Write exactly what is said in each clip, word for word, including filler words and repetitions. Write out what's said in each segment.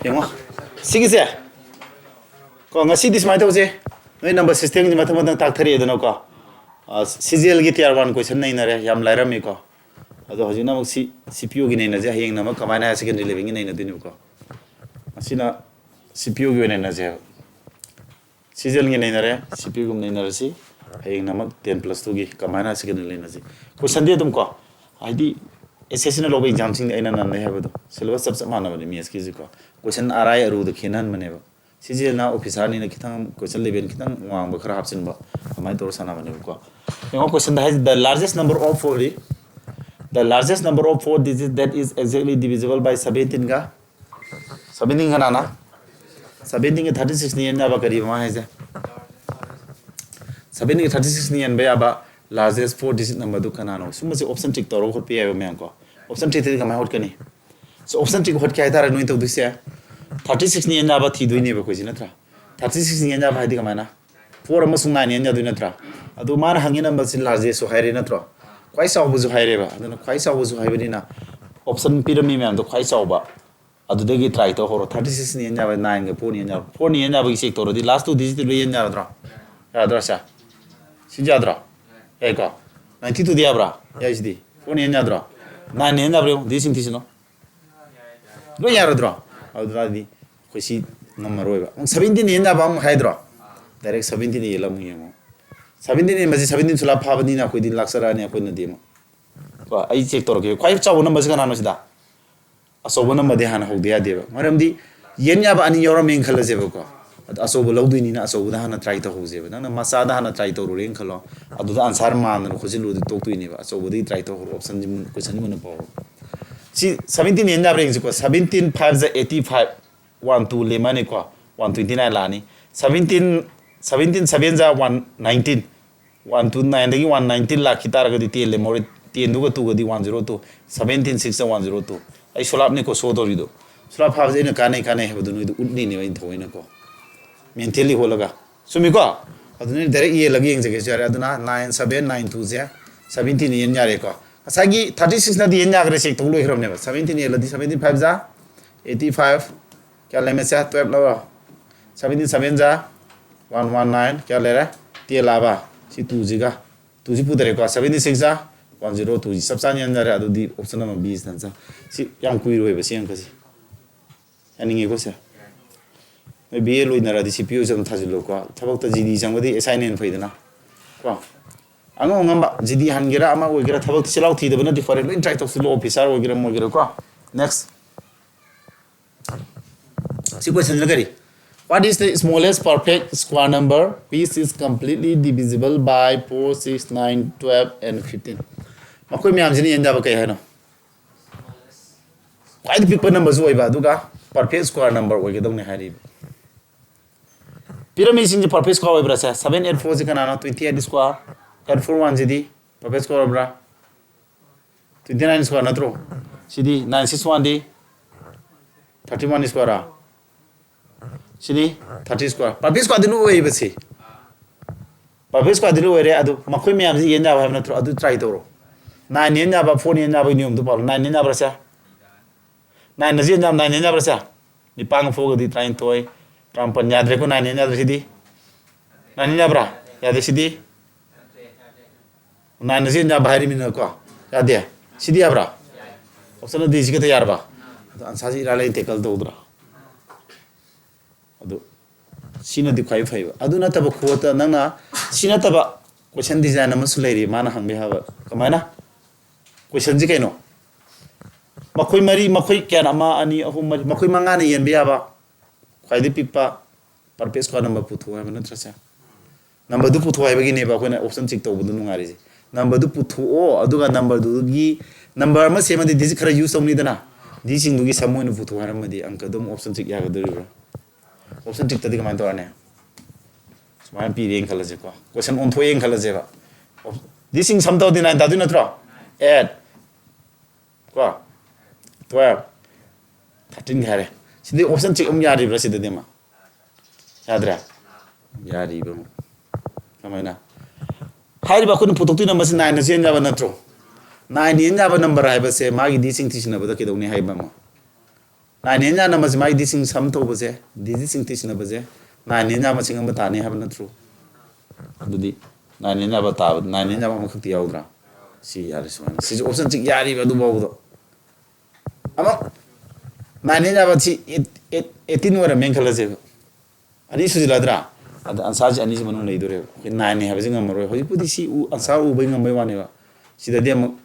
ꯌꯦꯡꯉꯣ, ꯁꯤꯒꯤꯁꯦ ꯀꯣ, ꯉꯁꯤꯗꯤ ꯁꯨꯃꯥꯏꯅ ꯇꯧꯁꯦ꯫ ꯅꯣꯏ ꯅꯝꯕꯔ ꯁꯤꯁꯇꯦꯝꯒꯤ ꯃꯊꯪ ꯃꯊꯪ ꯇꯥꯛꯊꯔꯛꯑꯦꯗꯅꯀꯣ꯫ ꯁꯤ ꯖꯤ ꯑꯦꯜꯒꯤ ꯇꯤꯌꯔ ꯋꯥꯟ ꯀꯣꯏꯁꯟ ꯅꯩꯅꯔꯦ, ꯌꯥꯝ ꯂꯥꯏꯔꯝꯃꯤꯀꯣ꯫ ꯑꯗꯣ ꯍꯧꯖꯤꯛꯅ ꯑꯃꯨꯛ ꯁꯤ ꯁꯤ ꯄꯤ ꯌꯨꯒꯤ ꯅꯩꯅꯁꯦ, ꯍꯌꯦꯡꯅ ꯑꯃꯨꯛ ꯀꯃꯥꯏꯅ ꯍꯥꯌꯔ ꯁꯦꯀꯦꯟꯗꯔꯤ ꯂꯦꯚꯦꯜꯒꯤ ꯅꯩꯅꯗꯣꯏꯅꯦꯕꯀꯣ꯫ ꯉꯁꯤꯅ ꯁꯤ ꯄꯤ ꯌꯨꯒꯤ ꯑꯣꯏꯅ ꯅꯩꯅꯁꯦꯕ꯫ ꯁꯤ ꯖꯤ ꯑꯦꯜꯒꯤ ꯅꯩꯅꯔꯦ, ꯁꯤ ꯄꯤ ꯌꯨꯒꯨꯝ ꯅꯩꯅꯔꯁꯤ꯫ ꯍꯌꯦꯡꯅ ꯑꯃꯨꯛ ꯇꯦꯟ ꯄ꯭ꯂꯁ ꯇꯨꯒꯤ ꯀꯃꯥꯏꯅ ꯍꯥꯌꯔ ꯁꯦꯀꯦꯟꯗꯔꯤ ꯅꯩꯅꯁꯤ꯫ ꯀꯣꯏꯁꯟꯗꯤ ꯑꯗꯨꯝ ꯀꯣ, ꯍꯥꯏꯗꯤ ꯑꯦꯁ ꯑꯦꯁ ꯁꯤꯅ ꯂꯧꯕ ꯑꯦꯛꯖꯥꯝꯁꯤꯡꯗꯤ ꯑꯩꯅ ꯅꯟꯅꯩ ꯍꯥꯏꯕꯗꯣ, ꯁꯤꯂꯦꯕꯁ ꯆꯞ ꯆꯞ ꯃꯥꯟꯅꯕꯅꯤ ꯃꯦꯠꯁꯀꯤꯁꯤꯀꯣ꯫ ꯀꯣꯏꯁꯟ ꯑꯔꯥꯏ ꯑꯔꯨꯗ ꯈꯦꯠꯅꯍꯟꯕꯅꯦꯕ꯫ ꯁꯤ ꯖꯤ ꯑꯦꯜꯅ ꯑꯣꯐꯤꯁꯥꯔꯅꯤꯅ ꯈꯤꯇꯪ ꯀꯣꯏꯁꯟ ꯂꯦꯚꯦꯜ ꯈꯤꯇꯪ ꯋꯥꯡꯕ ꯈꯔ ꯍꯥꯞꯆꯤꯟꯕ, ꯑꯗꯨꯃꯥꯏꯅ ꯇꯧꯔ ꯁꯥꯟꯅꯕꯅꯦꯕꯀꯣ꯫ ꯌꯦꯡꯉꯣ, ꯀꯣꯏꯁꯟꯗ ꯍꯥꯏꯁꯦ, "The largest number of four, the largest number of four digit that is exactly divisible by seventeen" ꯒ, seventeen ꯀꯅꯥꯅ? Seventeen ꯒ thirty six ꯅ ꯌꯦꯟ ꯌꯥꯕ ꯀꯔꯤꯕ ꯃꯥ ꯍꯥꯏꯁꯦ? Seventeen ꯒ thirty six ꯅ ꯌꯦꯟꯕ ꯌꯥꯕ largest four digit number ꯗꯨ ꯀꯅꯥꯅꯣ? ꯁꯨꯝꯕꯁꯦ option tick ꯇꯧꯔꯒ ꯍꯣꯠꯄ ꯌꯥꯏꯕ ꯃꯌꯥꯝ ꯀꯣ꯫ Option tick ꯇꯗꯤ ꯀꯃꯥꯏꯅ ꯍꯣꯠꯀꯅꯤ? So option tick ꯍꯣꯠꯀꯦ ꯍꯥꯏꯇꯥꯔꯦ, ꯅꯣꯏ ꯇꯧꯗꯣꯏꯁꯦ, thirty six ꯅ ꯌꯦꯟ ꯌꯥꯕ ꯊꯤꯗꯣꯏꯅꯦꯕ ꯑꯩꯈꯣꯏꯁꯦ, ꯅꯠꯇ꯭ꯔꯥ? Thirty six ꯅ ꯌꯦꯟ ꯌꯥꯕ ꯍꯥꯏꯗꯤ ꯀꯃꯥꯏꯅ? Four ꯑꯃꯁꯨꯡ nine ꯌꯦꯟ ꯌꯥꯗꯣꯏ ꯅꯠꯇ꯭ꯔꯥ? ꯑꯗꯨ ꯃꯥꯅ ꯍꯪꯉꯤ number ꯁꯤ largest ꯁꯨ ꯍꯥꯏꯔꯦ ꯅꯠꯇ꯭ꯔꯣ? ꯈ꯭ꯋꯥꯏ ꯆꯥꯎꯕꯁꯨ ꯍꯥꯏꯔꯦꯕ꯫ ꯑꯗꯨꯅ ꯈ꯭ꯋꯥꯏ ꯆꯥꯎꯕꯁꯨ ꯍꯥꯏꯕꯅꯤꯅ option ꯄꯤꯔꯝꯃꯤ ꯃꯌꯥꯝꯗꯣ ꯈ꯭ꯋꯥꯏ ꯆꯥꯎꯕ ꯑꯗꯨꯗꯒꯤ try ꯇꯧꯍꯧꯔꯣ꯫ Thirty six ꯅ ꯌꯦꯟ ꯌꯥꯕ, nine ꯒ four ꯅ ꯌꯦꯟ ꯌꯥꯕ, four ꯅ ꯌꯦꯟ ꯌꯥꯕꯒꯤ check ꯇꯧꯔꯗꯤ last two digit ꯂꯣꯏ ꯌꯦꯟ ꯌꯥꯔꯗ꯭ꯔꯣ? ꯌꯥꯗ꯭ꯔꯣ ꯁꯦ? ꯁꯤ ꯌꯥꯗ꯭ꯔꯣ? ꯌꯥꯏꯀꯣ? Ninety two ꯗꯤ ꯌꯥꯕ꯭ꯔꯥ? ꯌꯥꯏꯁꯤꯗꯤ꯫ Four ꯅ ꯌꯦꯟ ꯌꯥꯗ꯭ꯔꯣ? Nine ꯅ ꯌꯦꯟ ꯌꯥꯕ꯭ꯔꯥ ꯌꯦꯡꯉꯣ꯫ Digit ꯁꯤꯡ ꯊꯤꯁꯤꯅꯣ꯫ ꯂꯣꯏ ꯌꯥꯔꯗ꯭ꯔꯣ? ꯑꯗꯨ ꯇꯥꯔꯗꯤ ꯑꯩꯈꯣꯏ ꯁꯤ ꯉꯝꯃꯔꯣꯏꯕ꯫ ꯑꯃꯨꯛ seventeen ꯅ ꯌꯦꯟ ꯌꯥꯕ ꯑꯃꯨꯛ ꯍꯥꯏꯗ꯭ꯔꯣ? Direct seventeen ꯅ ꯌꯦꯜꯂ ꯑꯃꯨꯛ ꯌꯦꯡꯉꯣ꯫ Seventeen ꯌꯦꯟꯕꯁꯤ seventeen ꯁꯨꯂꯥꯞ ꯐꯥꯕꯅꯤꯅ ꯑꯩꯈꯣꯏꯗꯤ ꯂꯥꯛꯆꯔꯛꯑꯅꯤ ꯑꯩꯈꯣꯏꯅꯗꯤ ꯑꯃꯨꯛ꯫ ꯀꯣ, ꯑꯩ check ꯇꯧꯔꯛꯀꯦ꯫ ꯈ꯭ꯋꯥꯏ ꯆꯥꯎꯕ number ꯁꯤ ꯀꯅꯥꯅꯣ ꯁꯤꯗ? ꯑꯆꯧꯕ number ꯗꯤ ꯍꯥꯟꯅ ꯍꯧꯗ ꯌꯥꯗꯦꯕ꯫ ꯃꯔꯝꯗꯤ ꯌꯦꯟ ꯌꯥꯕ ꯑꯅꯤ ꯌꯥꯎꯔꯝꯃꯦꯅ ꯈꯜꯂꯁꯦꯕꯀꯣ꯫ ꯑꯗꯣ ꯑꯆꯧꯕ ꯂꯧꯗꯣꯏꯅꯤꯅ ꯑꯆꯧꯕꯗ ꯍꯥꯟꯅ try ꯇꯧꯍꯧꯁꯦꯕ꯫ ꯅꯪꯅ ꯃꯆꯥꯗ ꯍꯥꯟꯅ try ꯇꯧꯔꯨꯔꯦꯅ ꯈꯜꯂꯣ꯫ ꯑꯗꯨꯗ answer ꯃꯥꯟꯗꯅ ꯈꯣꯠꯆꯤꯜꯂꯨꯔꯗꯤ ꯇꯣꯛꯇꯣꯏꯅꯦꯕ꯫ ꯑꯆꯧꯕꯗꯒꯤ try ꯇꯧꯍꯧꯔꯣ꯫ Option ꯁꯤ ꯃꯨꯟꯅ, question ꯁꯤ ꯃꯨꯟꯅ ꯄꯥꯎ꯫ ꯁꯤ seventeen ꯌꯦꯟ ꯌꯥꯕ꯭ꯔꯥ ꯌꯦꯡꯁꯤꯀꯣ꯫ Seventeen five ꯖ eighty five, one two ꯂꯦꯝꯃꯅꯤꯀꯣ꯫ One twenty nine ꯂꯥꯛꯑꯅꯤ꯫ Seventeen, seventeen seven ꯖ one nineteen꯫ One two nine ꯗꯒꯤ one nineteen ꯂꯥꯛꯈꯤ ꯇꯥꯔꯒꯗꯤ ten ꯂꯦꯝꯍꯧꯔꯦ꯫ Ten ꯗꯨꯒ two ꯒꯗꯤ one zero two, seventeen six ꯖ one zero two꯫ ꯑꯩ ꯁꯣꯂꯥꯞꯅꯤꯀꯣ show ꯇꯧꯔꯤꯗꯣ꯫ ꯁꯣꯂꯥꯞ ꯐꯥꯕꯁꯦ ꯑꯩꯅ ꯀꯥꯟꯅꯩ ꯀꯥꯟꯅꯩ ꯍꯥꯏꯕꯗꯣ ꯅꯣꯏꯗ ꯎꯠꯂꯤꯅꯦꯕ ꯑꯩꯅ ꯊꯑꯣꯏꯅꯀꯣ꯫ Mentally ꯍꯣꯠꯂꯒ꯫ ꯆꯨꯝꯃꯤꯀꯣ? ꯑꯗꯨꯅ direct ꯌꯦꯜꯂꯒ ꯌꯦꯡꯖꯒꯦꯁꯨ ꯌꯥꯔꯦ꯫ ꯑꯗꯨꯅ nine seven nine two ꯁꯦ seventeen ꯌꯦꯟ ꯌꯥꯔꯦꯀꯣ꯫ ꯉꯁꯥꯏꯒꯤ thirty six ꯅꯗꯤ ꯌꯦꯟ ꯌꯥꯈ꯭ꯔꯦ, check ꯇꯧ ꯂꯣꯏꯈ꯭ꯔꯕꯅꯦꯕ꯫ Seventeen ꯌꯦꯜꯂꯗꯤ seventeen five ꯖ eighty five, ꯀꯌꯥ ꯂꯩꯔꯝꯃꯦ ꯁꯦ? Twelve ꯂꯧꯔꯣ꯫ Seventeen seven ꯖꯥ one one nine, ꯀꯌꯥ ꯂꯩꯔꯦ? Ten ꯂꯥꯕ? ꯁꯤ two ꯁꯤꯒ, two ꯁꯤ ꯄꯨꯊꯔꯦꯀꯣ꯫ Seventy six ꯖꯥ one zero two, ꯆꯞ ꯆꯥꯅ ꯌꯥꯟꯖꯔꯦ꯫ ꯑꯗꯨꯗꯤ option number B ꯁꯤꯗ ꯆꯪ-, ꯁꯤ ꯌꯥꯝ ꯀꯨꯏꯔꯣꯏꯕ ꯁꯤ ꯑꯪꯀꯁꯤ꯫ ꯌꯥꯅꯤꯡꯉꯦꯀꯣ ꯁꯦ? ꯅꯣꯏ B A ꯂꯣꯏꯅꯔꯗꯤ C P O ꯁꯦ ꯑꯗꯨꯝ ꯊꯥꯖꯤꯜꯂꯣꯀꯣ꯫ ꯊꯕꯛꯇ G D ꯆꯪꯕꯗꯤ S I ꯅ ꯍꯦꯟꯅ ꯐꯩꯗꯅ ꯀꯣ꯫ ꯑꯉꯝ ꯑꯉꯝꯕ G D ꯍꯟꯒꯦꯔꯥ ꯑꯃ ꯑꯣꯏꯒꯦꯔꯥ, ꯊꯕꯛꯇꯤ ꯆꯤꯜꯍꯥꯎ ꯊꯤꯗꯕ ꯅꯠꯇꯦ꯫ ꯐꯔꯦ, ꯂꯣꯏ try ꯇꯧꯁꯤꯜꯂꯣ, officer ꯑꯣꯏꯒꯦꯔꯥ ꯑꯃ ꯑꯣꯏꯒꯦꯔꯥ ꯀꯣ꯫ Next. ꯁꯤ question ꯁꯤꯅ ꯀꯔꯤ? What is the smallest perfect square number which is completely divisible by four, six, nine, twelve and fifteen? ꯃꯈꯣꯏ ꯃꯌꯥꯝꯁꯤꯅ ꯌꯦꯟ ꯌꯥꯕ ꯀꯩ ꯍꯥꯏꯅꯣ? ꯈ꯭ꯋꯥꯏꯗꯒꯤ ꯄꯤꯛꯄ number ꯁꯨ ꯑꯣꯏꯕ, ꯑꯗꯨꯒ perfect square number ꯑꯣꯏꯒꯗꯧꯅꯦ ꯍꯥꯏꯔꯤꯕ꯫ ꯄꯤꯔꯝꯃꯤꯁꯤꯡꯁꯦ perfect square ꯑꯣꯏꯕ꯭ꯔꯥ ꯁꯦ? Seven eight four ꯁꯤ ꯀꯅꯥꯅꯣ? Twenty eight square꯫ Eight four one ꯁꯤꯗꯤ perfect square ꯑꯣꯏꯕ꯭ꯔꯥ? Twenty nine square ꯅꯠꯇ꯭ꯔꯣ? ꯁꯤꯗꯤ nine six one ꯗꯤ? Thirty one square ꯔꯥ? ꯁꯤꯗꯤ thirty square꯫ Perfect square ꯗꯤ ꯂꯣꯏ ꯑꯣꯏꯌꯦꯕ ꯁꯤ꯫ Perfect square ꯗꯤ ꯂꯣꯏ ꯑꯣꯏꯔꯦ꯫ ꯑꯗꯨ ꯃꯈꯣꯏ ꯃꯌꯥꯝꯁꯤ ꯌꯦꯟ ꯌꯥꯕ ꯍꯥꯏꯕ ꯅꯠꯇ꯭ꯔꯣ? ꯑꯗꯨ try ꯇꯧꯔꯣ꯫ Nine ꯌꯦꯟ ꯌꯥꯕ, four ꯌꯦꯟ ꯌꯥꯕꯒꯤ ꯅꯤꯌꯣꯝꯗꯨ ꯄꯥꯎ꯫ Nine ꯌꯦꯟ ꯌꯥꯕ꯭ꯔꯥ ꯁꯦ? Nine ꯑꯁꯤ ꯌꯦꯟ ꯌꯥꯕ, nine ꯌꯦꯟ ꯌꯥꯕ꯭ꯔꯥ ꯁꯦ? ꯅꯤꯄꯥꯟꯒ four ꯒꯗꯤ ꯇꯔꯥꯅꯤꯊꯣꯏ, ꯇꯔꯥꯃꯥꯄꯟ ꯌꯥꯗ꯭ꯔꯦꯀꯣ꯫ Nine ꯌꯦꯟ ꯌꯥꯗ꯭ꯔꯦ ꯁꯤꯗꯤ꯫ Nine ꯌꯦꯟ ꯌꯥꯕ꯭ꯔꯥ? ꯌꯥꯗꯦ ꯁꯤꯗꯤ꯫ Nine ꯑꯁꯤ ꯌꯥꯕ ꯍꯥꯏꯔꯤꯃꯤꯅꯀꯣ꯫ ꯌꯥꯗꯦ꯫ ꯁꯤꯗꯤ ꯌꯥꯕ꯭ꯔꯥ? Option D ꯁꯤ ꯈꯛꯇ ꯌꯥꯔꯕ? ꯑꯗꯣ answer ꯁꯤ ꯏꯔꯥꯏ ꯂꯥꯏꯅ tackle ꯇꯧꯗ꯭ꯔꯥ? ꯑꯗꯨ ꯁꯤꯅꯗꯤ ꯈ꯭ꯋꯥꯏ ꯐꯩꯕ꯫ ꯑꯗꯨ ꯅꯠꯇꯕ ꯈꯨꯗꯛꯇ ꯅꯪꯅ, ꯁꯤ ꯅꯠꯇꯕ question design ꯑꯃꯁꯨ ꯂꯩꯔꯤ, ꯃꯥꯅ ꯍꯪꯕ ꯌꯥꯕ꯫ ꯀꯃꯥꯏꯅ? Question ꯁꯤ ꯀꯩꯅꯣ? ꯃꯈꯣꯏ ꯃꯔꯤ, ꯃꯈꯣꯏ ꯀꯌꯥꯅ? ꯑꯃ, ꯑꯅꯤ, ꯑꯍꯨꯝ, ꯃꯔꯤ, ꯃꯈꯣꯏ ꯃꯉꯥꯅ ꯌꯦꯟꯕ ꯌꯥꯕ ꯈ꯭ꯋꯥꯏꯗꯒꯤ ꯄꯤꯛꯄ perfect square number ꯄꯨꯊꯣꯛꯑꯣ ꯍꯥꯏꯕ ꯅꯠꯇ꯭ꯔꯁꯦ? Number ꯗꯨ ꯄꯨꯊꯣꯛꯑꯣ ꯍꯥꯏꯕꯒꯤꯅꯦꯕ ꯑꯩꯈꯣꯏꯅ option check ꯇꯧꯕꯗꯨ ꯅꯨꯡꯉꯥꯏꯔꯤꯁꯦ꯫ Number ꯗꯨ ꯄꯨꯊꯣꯛꯑꯣ, ꯑꯗꯨꯒ number ꯗꯨꯒꯤ, number ꯑꯃ ꯁꯦꯝꯃꯗꯤ digit ꯈꯔ use ꯇꯧꯅꯤꯗꯅ, digit ꯁꯤꯡꯗꯨꯒꯤ sum ꯑꯣꯏꯅ ꯄꯨꯊꯣꯛꯑꯣ ꯍꯥꯏꯔꯝꯃꯗꯤ ꯑꯪꯀ ꯑꯗꯨꯝ option check ꯌꯥꯒꯗꯧꯔꯤꯕ꯭ꯔꯥ? Option check ꯇꯗꯤ ꯀꯃꯥꯏꯅ ꯇꯧꯔꯅꯤ? ꯁꯨꯃꯥꯏꯅ ꯄꯤꯔꯦꯅ ꯈꯜꯂꯁꯦꯀꯣ, question ꯑꯣꯟꯊꯣꯛꯑꯦꯅ ꯈꯜꯂꯁꯦꯕ꯫ Digit ꯁꯤꯡ sum ꯇꯧꯔꯗꯤ nine ꯇꯥꯗꯣꯏ ꯅꯠꯇ꯭ꯔꯣ? Eight, ꯀꯣ, twelve, thirteen ꯍꯥꯏꯔꯦ꯫ ꯁꯤꯗꯤ option check ꯑꯃ ꯌꯥꯔꯤꯕ꯭ꯔꯥ ꯁꯤꯗꯗꯤ ꯑꯃ? ꯌꯥꯗ꯭ꯔꯦ? ꯌꯥꯔꯤꯕ ꯑꯃ꯫ ꯀꯃꯥꯏꯅ? ꯍꯥꯏꯔꯤꯕ ꯑꯩꯈꯣꯏꯅ ꯄꯨꯊꯣꯛꯇꯣꯏ number ꯁꯤ nine ꯅꯁꯨ ꯌꯦꯟ ꯌꯥꯕ ꯅꯠꯇ꯭ꯔꯣ? Nine ꯌꯦꯟ ꯌꯥꯕ number ꯍꯥꯏꯕꯁꯦ ꯃꯥꯒꯤ digit ꯁꯤꯡ ꯊꯤꯖꯤꯟꯅꯕꯗ ꯀꯩꯗꯧꯅꯤ ꯍꯥꯏꯕ ꯑꯃ? Nine ꯌꯦꯟ ꯌꯥꯅꯕꯁꯦ ꯃꯥꯒꯤ ꯗꯤꯁꯤꯡ ꯁꯝ ꯇꯧꯕꯁꯦ, ꯗꯤꯖꯤꯠꯁꯤꯡ ꯇꯤꯁꯤꯟꯅꯕꯁꯦ, nine ꯌꯦꯟ ꯌꯥꯕ ꯃꯁꯤꯡ ꯑꯃ ꯇꯥꯅꯤ ꯍꯥꯏꯕ ꯅꯠꯇ꯭ꯔꯣ? ꯑꯗꯨꯗꯤ nine ꯌꯦꯟ ꯌꯥꯕ ꯇꯥꯕ, nine ꯌꯦꯟ ꯌꯥꯕ ꯑꯃꯈꯛꯇꯤ ꯌꯥꯎꯗ꯭ꯔꯥ? ꯁꯤ ꯌꯥꯔꯦ ꯁꯨꯃꯥꯏꯅ꯫ ꯁꯤꯁꯨ ꯑꯣꯞꯁꯟ ꯁꯤꯛꯁ ꯌꯥꯔꯤꯕ ꯑꯗꯨꯐꯥꯎꯕꯗꯣ꯫ ꯑꯃ nine ꯌꯦꯟ ꯌꯥꯕ ꯁꯤ eight, eight, eighteen ꯑꯣꯏꯔꯝꯃꯦꯅ ꯈꯜꯂꯁꯦꯕ꯫ ꯑꯅꯤ ꯁꯨꯖꯤꯜꯂꯗ꯭ꯔꯥ? ꯑꯗ ꯑꯟꯁꯥꯔꯁꯤ ꯑꯅꯤꯁꯤ ꯃꯅꯨꯡ ꯂꯩꯗꯣꯔꯦꯕ꯫ ꯑꯩꯈꯣꯏ nine ꯅꯤ ꯍꯥꯏꯕꯁꯤ ꯉꯝꯃꯔꯣꯏ꯫ ꯍꯧꯖꯤꯛꯄꯨꯗꯤ ꯁꯤ ꯎ, ꯑꯟꯁꯥꯔ ꯎꯕꯩ ꯉꯝꯕꯩ ꯋꯥꯅꯦꯕ꯫ ꯁꯤꯗꯗꯤ ꯑꯃꯨꯛ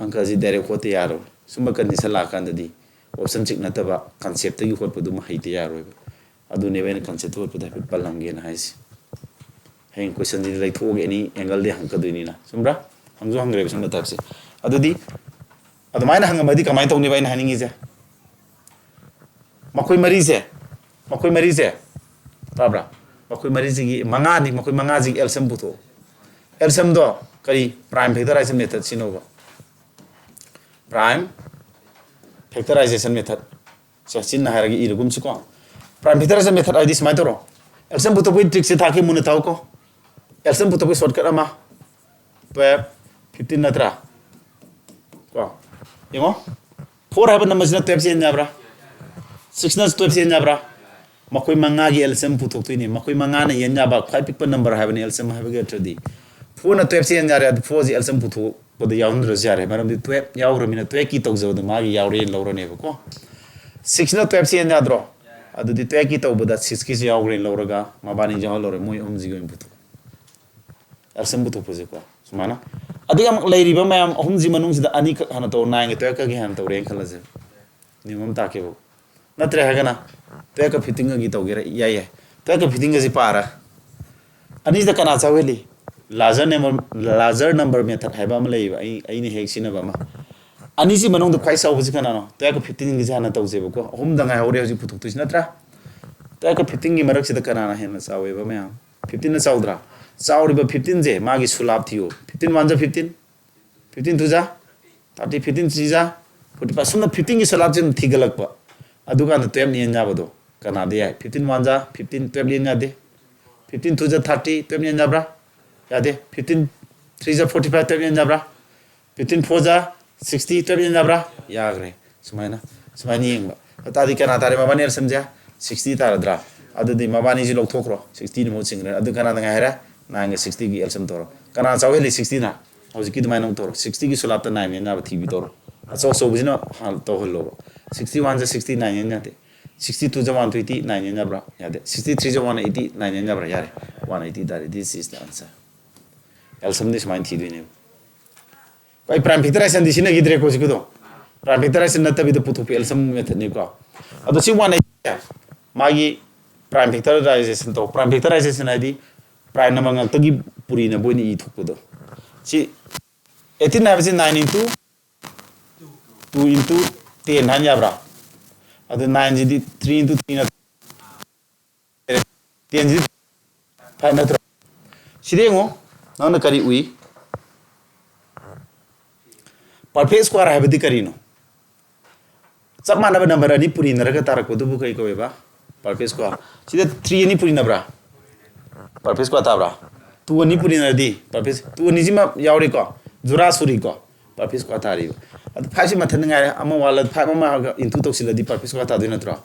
ꯑꯪꯀꯁꯤ ꯗꯥꯏꯔꯦꯛ ꯍꯣꯠꯇ ꯌꯥꯔꯣꯏ꯫ ꯁꯨꯝꯕ ꯀꯟꯗꯤꯁꯟ ꯂꯥꯛꯀꯥꯟꯗꯗꯤ ꯑꯣꯞꯁꯟ ꯁꯤꯛꯁ ꯅꯠꯇꯕ ꯀꯟꯁꯦꯞꯇꯒꯤ ꯍꯣꯠꯄꯗꯨꯃ ꯍꯩꯇ ꯌꯥꯔꯣꯏꯕ꯫ ꯑꯗꯨꯅꯦꯕ ꯑꯩꯅ ꯀꯟꯁꯦꯞꯇ ꯍꯣꯠꯄꯗ ꯍꯥꯏꯐꯦꯠ ꯄꯜꯂꯝꯒꯦꯅ ꯍꯥꯏꯁꯦ꯫ ꯍꯌꯦꯡ ꯀꯣꯏꯁꯟꯁꯤꯗꯤ ꯂꯩꯊꯣꯛꯑꯒ ꯑꯦꯅꯤ ꯑꯦꯡꯒꯜꯗꯤ ꯍꯪꯉꯛꯀꯗꯣꯏꯅꯤꯅ꯫ ꯆꯨꯝꯕ꯭ꯔꯥ? ꯍꯪꯁꯨ ꯍꯪꯈ꯭ꯔꯦꯕ ꯁꯨꯝꯕ ꯇꯥꯏꯞꯁꯦ꯫ ꯑꯗꯨꯗꯤ ꯑꯗꯨꯃꯥꯏꯅ ꯍꯪꯉꯝꯃꯗꯤ ꯀꯃꯥꯏꯅ ꯇꯧꯅꯦꯕ ꯑꯩꯅ ꯍꯥꯏꯅꯤꯡꯉꯤꯁꯦ? ꯃꯈꯣꯏ ꯃꯔꯤꯁꯦ, ꯃꯈꯣꯏ ꯃꯔꯤꯁꯦ, ꯇꯥꯕ꯭ꯔꯥ? ꯃꯈꯣꯏ ꯃꯔꯤꯁꯤꯒꯤ, ꯃꯉꯥꯅꯤ, ꯃꯈꯣꯏ ꯃꯉꯥꯁꯤꯒꯤ ꯑꯦꯜꯁꯤꯌꯝ ꯄꯨꯊꯣꯛꯑꯣ꯫ ꯑꯦꯜꯁꯤꯌꯝꯗꯣ ꯀꯔꯤ? Prime factorization method ꯁꯤꯖꯤꯟꯅꯧꯕ꯫ Prime factorization method꯫ ꯁꯦ, ꯆꯤꯟꯅ ꯍꯥꯏꯔꯒ ꯏꯔꯒꯨꯝꯁꯤꯀꯣ꯫ Prime factorization method ꯍꯥꯏꯗꯤ ꯁꯨꯃꯥꯏꯅ ꯇꯧꯔꯣ꯫ ꯑꯦꯜꯁꯤꯌꯝ ꯄꯨꯊꯣꯛꯄꯒꯤ ꯇ꯭ꯔꯤꯛꯁꯦ ꯇꯥꯛꯀꯦ, ꯃꯨꯟꯅ ꯇꯥꯎꯀꯣ꯫ ꯑꯦꯜꯁꯤꯌꯝ ꯄꯨꯊꯣꯛꯄꯒꯤ ꯁꯣꯔꯠꯀꯠ ꯑꯃ, twelve, fifteen ꯅꯠꯇ꯭ꯔꯥ? ꯀꯣ, ꯌꯦꯡꯉꯣ, four ꯍꯥꯏꯕ ꯅꯝꯕꯔꯁꯤꯅ twelve ꯆꯦꯟ ꯌꯥꯕ꯭ꯔꯥ? Six ꯅ twelve ꯆꯦꯟ ꯌꯥꯕ꯭ꯔꯥ? ꯃꯈꯣꯏ ꯃꯉꯥꯒꯤ ꯑꯦꯜꯁꯤꯌꯝ ꯄꯨꯊꯣꯛꯇꯣꯏꯅꯤ꯫ ꯃꯈꯣꯏ ꯃꯉꯥꯅ ꯌꯦꯟ ꯌꯥꯕ ꯈ꯭ꯋꯥꯏ ꯄꯤꯛꯄ ꯅꯝꯕꯔ ꯍꯥꯏꯕꯅꯤ ꯑꯦꯜꯁꯤꯌꯝ ꯍꯥꯏꯕꯒꯤ ꯑꯔꯊꯗꯤ꯫ Four ꯅ twelve ꯆꯦꯟ ꯌꯥꯔꯦ, ꯑꯗꯨ four ꯁꯤ ꯑꯦꯜꯁꯤꯌꯝ ꯄꯨꯊꯣꯛꯄꯗ ꯌꯥꯎꯍꯟꯗ꯭ꯔꯁꯨ ꯌꯥꯔꯦ, ꯃꯔꯝꯗꯤ twelve ꯌꯥꯎꯈ꯭ꯔꯃꯤꯅ twelve ꯀꯤ ꯇꯧꯖꯕꯗ ꯃꯥꯒꯤ ꯌꯥꯎꯔꯦꯅ ꯂꯧꯔꯅꯦꯕꯀꯣ꯫ Six ꯅ twelve ꯆꯦꯟ ꯌꯥꯗ꯭ꯔꯣ? ꯑꯗꯨꯗꯤ twelve ꯀꯤ ꯇꯧꯕꯗ six ꯀꯤꯁꯨ ꯌꯥꯎꯈ꯭ꯔꯦꯅ ꯂꯧꯔꯒ ꯃꯕꯥꯅꯤ ꯌꯥꯎꯍꯜꯂꯧꯔꯦ, ꯃꯣꯏ ꯑꯍꯨꯝꯁꯤꯒꯤ ꯑꯣꯏꯅ ꯄꯨꯊꯣꯛꯑꯣ꯫ ꯑꯦꯜꯁꯤꯌꯝ ꯄꯨꯊꯣꯛꯄꯁꯦꯀꯣ, ꯁꯨꯃꯥꯏꯅ꯫ ꯑꯗꯒꯤ ꯑꯃꯨꯛ ꯂꯩꯔꯤꯕ ꯃꯌꯥꯝ ꯑꯍꯨꯝꯁꯤ ꯃꯅꯨꯡꯁꯤꯗ ꯑꯅꯤꯈꯛ ꯍꯥꯟꯅ ꯇꯧꯔꯣ, nine ꯒ twelve ꯀꯒꯤ ꯍꯥꯟꯅ ꯇꯧꯔꯦꯅ ꯈꯜꯂꯁꯦ꯫ ꯅꯤꯌꯣꯝ ꯑꯃ ꯇꯥꯛꯀꯦꯕ꯫ ꯅꯠꯇ꯭ꯔꯦ ꯍꯥꯏꯔꯒꯅ twelve ꯀ fifteen ꯒꯒꯤ ꯇꯧꯒꯦꯔꯥ ꯏꯌꯥ ꯌꯥꯏ꯫ Twelve ꯀ fifteen ꯒꯁꯤ ꯄꯥꯔ꯫ ꯑꯅꯤꯁꯤꯗ ꯀꯅꯥ ꯆꯥꯎꯍꯦꯜꯂꯤ? Larger number, larger number method ꯍꯥꯏꯕ ꯑꯃ ꯂꯩꯌꯦꯕ, ꯑꯩ, ꯑꯩꯅ ꯍꯦꯛ ꯁꯤꯖꯤꯟꯅꯕ ꯑꯃ꯫ ꯑꯅꯤꯁꯤ ꯃꯅꯨꯡꯗ ꯈ꯭ꯋꯥꯏ ꯆꯥꯎꯕꯁꯤ ꯀꯅꯥꯅꯣ? Twelve ꯀ fifteen ꯒꯤꯁꯦ ꯍꯥꯟꯅ ꯇꯧꯁꯦꯕꯀꯣ꯫ ꯑꯍꯨꯝꯗ ꯉꯥꯏꯍꯧꯔꯦ ꯍꯧꯖꯤꯛ ꯄꯨꯊꯣꯛꯇꯣꯏꯁꯤ ꯅꯠꯇ꯭ꯔꯥ? Twelve ꯀ fifteen ꯒꯤ ꯃꯔꯛꯁꯤꯗ ꯀꯅꯥꯅ ꯍꯦꯟꯅ ꯆꯥꯎꯋꯦꯕ ꯃꯌꯥꯝ? Fifteen ꯅ ꯆꯥꯎꯗ꯭ꯔꯥ? ꯆꯥꯎꯔꯤꯕ fifteen ꯁꯦ ꯃꯥꯒꯤ ꯁꯨꯂꯥꯞ ꯊꯤꯌꯨ꯫ Fifteen ones are fifteen, fifteen twos are thirty, fifteen threes are forty five꯫ ꯁꯨꯝꯅ fifteen ꯒꯤ ꯁꯨꯂꯥꯞꯁꯦ ꯑꯗꯨꯝ ꯊꯤꯒꯠꯂꯛꯄ꯫ ꯑꯗꯨꯀꯥꯟꯗ twelve ꯅ ꯌꯦꯟ ꯌꯥꯕꯗꯣ ꯀꯅꯥꯗ ꯌꯥꯏ? Fifteen ones are fifteen, twelve ꯌꯦꯟ ꯌꯥꯗꯦ꯫ Fifteen twos are thirty, twelve ꯌꯦꯟ ꯌꯥꯕ꯭ꯔꯥ? ꯌꯥꯗꯦ꯫ Fifteen threes are forty five, twelve ꯌꯦꯟ ꯌꯥꯕ꯭ꯔꯥ? Fifteen fours are sixty, twelve ꯌꯦꯟ ꯌꯥꯕ꯭ꯔꯥ? ꯌꯥꯈ꯭ꯔꯦ꯫ ꯁꯨꯃꯥꯏꯅ, ꯁꯨꯃꯥꯏꯅ ꯌꯦꯡꯕ꯫ ꯇꯥꯔꯗꯤ ꯀꯅꯥ ꯇꯥꯔꯦ? ꯃꯕꯥꯅꯤ L C M ꯁꯦ sixty ꯇꯥꯔꯗ꯭ꯔꯥ? ꯑꯗꯨꯗꯤ ꯃꯕꯥꯅꯤꯁꯤ ꯂꯧꯊꯣꯛꯈ꯭ꯔꯣ, sixtyꯅ ꯃꯍꯨꯠ ꯁꯤꯟꯈ꯭ꯔꯦ꯫ ꯑꯗꯨ ꯀꯅꯥꯗ ꯉꯥꯏꯔꯦ? Nineꯒ sixtyꯒꯤ L C M ꯇꯧꯔꯣ꯫ ꯀꯅꯥ ꯆꯥꯎ ꯍꯦꯜꯂꯤ? Sixtyꯅ꯫ ꯍꯧꯖꯤꯛꯀꯤ ꯑꯗꯨꯃꯥꯏꯅ ꯑꯃꯨꯛ ꯇꯧꯔꯣ꯫ Sixtyꯒꯤ ꯁꯣꯂꯥꯞꯇ nine ꯌꯦꯟ ꯌꯥꯕ ꯊꯤꯕꯤꯗꯧꯔꯣ꯫ ꯑꯆꯧ ꯑꯆꯧꯕꯁꯤꯅ ꯍꯥꯟꯅ ꯇꯧꯍꯜꯂꯣꯕ꯫ Sixty oneꯁꯦ sixty nine ꯌꯦꯟ ꯌꯥꯗꯦ꯫ Sixty twoꯁꯦ one twenty nine ꯌꯦꯟ ꯌꯥꯕ꯭ꯔꯥ? ꯌꯥꯗꯦ꯫ Sixty threeꯁꯦ one eighty nine ꯌꯦꯟ ꯌꯥꯕ꯭ꯔꯥ? ꯌꯥꯔꯦ꯫ One eighty ꯇꯥꯔꯦ꯫ This is the answer꯫ L C Mꯗꯤ ꯁꯨꯃꯥꯏꯅ ꯊꯤꯗꯣꯏꯅꯦꯕ꯫ ꯑꯩ prime factorization ꯗꯤ ꯁꯤꯖꯤꯟꯅꯈꯤꯗ꯭ꯔꯦꯀꯣ ꯍꯧꯖꯤꯛꯀꯤꯗꯣ꯫ Prime factorization ꯅꯠꯇꯕꯤꯗ ꯄꯨꯊꯣꯛꯄ L C M method ꯅꯤꯀꯣ꯫ ꯑꯗꯣ ꯁꯤ one eighty ꯃꯥꯒꯤ prime factorization ꯇꯧ꯫ Prime factorization ꯍꯥꯏꯗꯤ prime number ꯉꯥꯛꯇꯒꯤ ꯄꯨꯔꯤꯅꯕ ꯑꯣꯏꯅ ꯏ ꯊꯣꯛꯄꯗꯣ꯫ ꯁꯤ eighteen ꯍꯥꯏꯕꯁꯤ nine into two into ten ꯍꯥꯏꯅ ꯌꯥꯕ꯭ꯔꯥ? ꯑꯗꯨ nineꯁꯤꯗꯤ three into three ꯅꯠꯇ꯭ꯔꯣ? Tenꯁꯤꯗꯤ five ꯅꯠꯇ꯭ꯔꯣ? ꯁꯤꯗ ꯌꯦꯡꯉꯣ, ꯅꯪꯅ ꯀꯔꯤ ꯎꯏ? Perfect square ꯍꯥꯏꯕꯗꯤ ꯀꯔꯤꯅꯣ? ꯆꯞ ꯃꯥꯟꯅꯕ number ꯑꯅꯤ ꯄꯨꯔꯤꯅꯔꯒ ꯇꯥꯔꯛꯄꯗꯨꯕꯨ ꯀꯔꯤ ꯀꯧꯋꯦꯕ? Perfect square꯫ ꯁꯤꯗ three ꯑꯅꯤ ꯄꯨꯔꯤꯅꯕ꯭ꯔꯥ? Perfect square ꯇꯥꯕ꯭ꯔꯥ? Two ꯑꯅꯤ ꯄꯨꯔꯤꯅꯔꯗꯤ perfect, two ꯑꯅꯤꯁꯤꯃ ꯌꯥꯎꯔꯤꯀꯣ, ꯖꯨꯔꯥ ꯁꯨꯔꯤꯀꯣ, perfect square ꯇꯥꯔꯤꯕ꯫ ꯑꯗꯨ five ꯁꯤ ꯃꯊꯟꯇ ꯉꯥꯏꯔꯦ, ꯑꯃ ꯋꯥꯠꯂ five ꯑꯃ into ꯇꯧꯁꯤꯜꯂꯗꯤ perfect square ꯇꯥꯗꯣꯏ ꯅꯠꯇ꯭ꯔꯣ?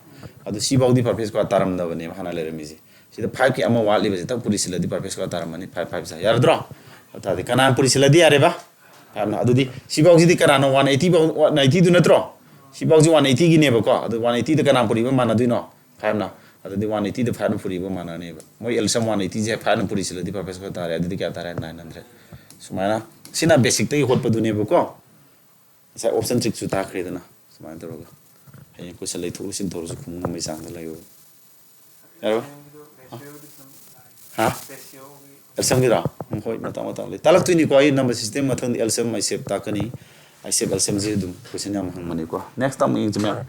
ꯑꯗꯨ ꯁꯤꯐꯥꯎꯗꯤ perfect square ꯇꯥꯔꯝꯗꯕꯅꯦꯕ ꯍꯥꯟꯅ ꯂꯩꯔꯝꯃꯤꯁꯦ꯫ ꯁꯤꯗ five ꯀꯤ ꯑꯃ ꯋꯥꯠꯂꯤꯕꯁꯦ ꯇꯛ ꯄꯨꯔꯤꯁꯤꯜꯂꯗꯤ perfect square ꯇꯥꯔꯝꯃꯅꯤ꯫ Five five ꯁꯦ ꯌꯥꯔꯗ꯭ꯔꯣ? ꯑꯗꯨ ꯇꯥꯔꯗꯤ ꯀꯅꯥꯅ ꯄꯨꯔꯤꯁꯤꯜꯂꯗꯤ ꯌꯥꯔꯦꯕ? Five ꯅ꯫ ꯑꯗꯨꯗꯤ ꯁꯤꯐꯥꯎꯁꯤꯗꯤ ꯀꯅꯥꯅꯣ? One eighty ꯐꯥꯎ, one eighty ꯗꯨ ꯅꯠꯇ꯭ꯔꯣ? ꯁꯤꯐꯥꯎꯁꯤ one eighty ꯒꯤꯅꯦꯕꯀꯣ꯫ ꯑꯗꯨ one eighty ꯗ ꯀꯅꯥ ꯄꯨꯔꯤꯕ ꯃꯥꯟꯅꯗꯣꯏꯅꯣ? Five ꯅ꯫ ꯑꯗꯨꯗꯤ one eighty ꯗ five ꯅ ꯄꯨꯔꯤꯕ ꯃꯥꯟꯅꯅꯦꯕ꯫ ꯃꯣꯏ L C M one eighty ꯁꯦ five ꯅ ꯄꯨꯔꯤꯁꯤꯜꯂꯗꯤ perfect square ꯇꯥꯔꯦ꯫ ꯑꯗꯨꯗꯤ ꯀꯌꯥ ꯇꯥꯔꯦ? Nine hundred꯫ ꯁꯨꯃꯥꯏꯅ ꯁꯤꯅ basic ꯇꯒꯤ ꯍꯣꯠꯄꯗꯨꯅꯦꯕꯀꯣ꯫ ꯉꯁꯥꯏ option trick ꯁꯨ ꯇꯥꯛꯈ꯭ꯔꯦꯗꯅ꯫ ꯁꯨꯃꯥꯏꯅ ꯇꯧꯔꯒ ꯍꯌꯦꯡ question ꯂꯩꯊꯣꯛ ꯂꯩꯁꯤꯟ ꯇꯧꯔꯁꯨ ꯈꯨꯝ ꯉꯝꯕꯩ ꯆꯥꯡꯗ ꯂꯩꯌꯣ꯫ ꯌꯥꯔꯕ? ꯍꯥ? L C M ꯒꯤꯔꯣ? ꯎꯝ, ꯍꯣꯏ, ꯃꯇꯥꯡ ꯃꯇꯥꯡ ꯂꯩ꯫ ꯇꯥꯛꯂꯛꯇꯣꯏꯅꯤꯀꯣ꯫ ꯑꯩ number system ꯃꯊꯪꯗ L C M, I C F ꯇꯥꯛꯀꯅꯤ꯫ I C F, L C M ꯁꯤ ꯑꯗꯨꯝ question ꯌꯥꯝ ꯍꯪꯕꯅꯤꯀꯣ꯫ Next ꯑꯃꯨꯛ ꯌꯦꯡꯁꯤ ꯃꯌꯥꯝ꯫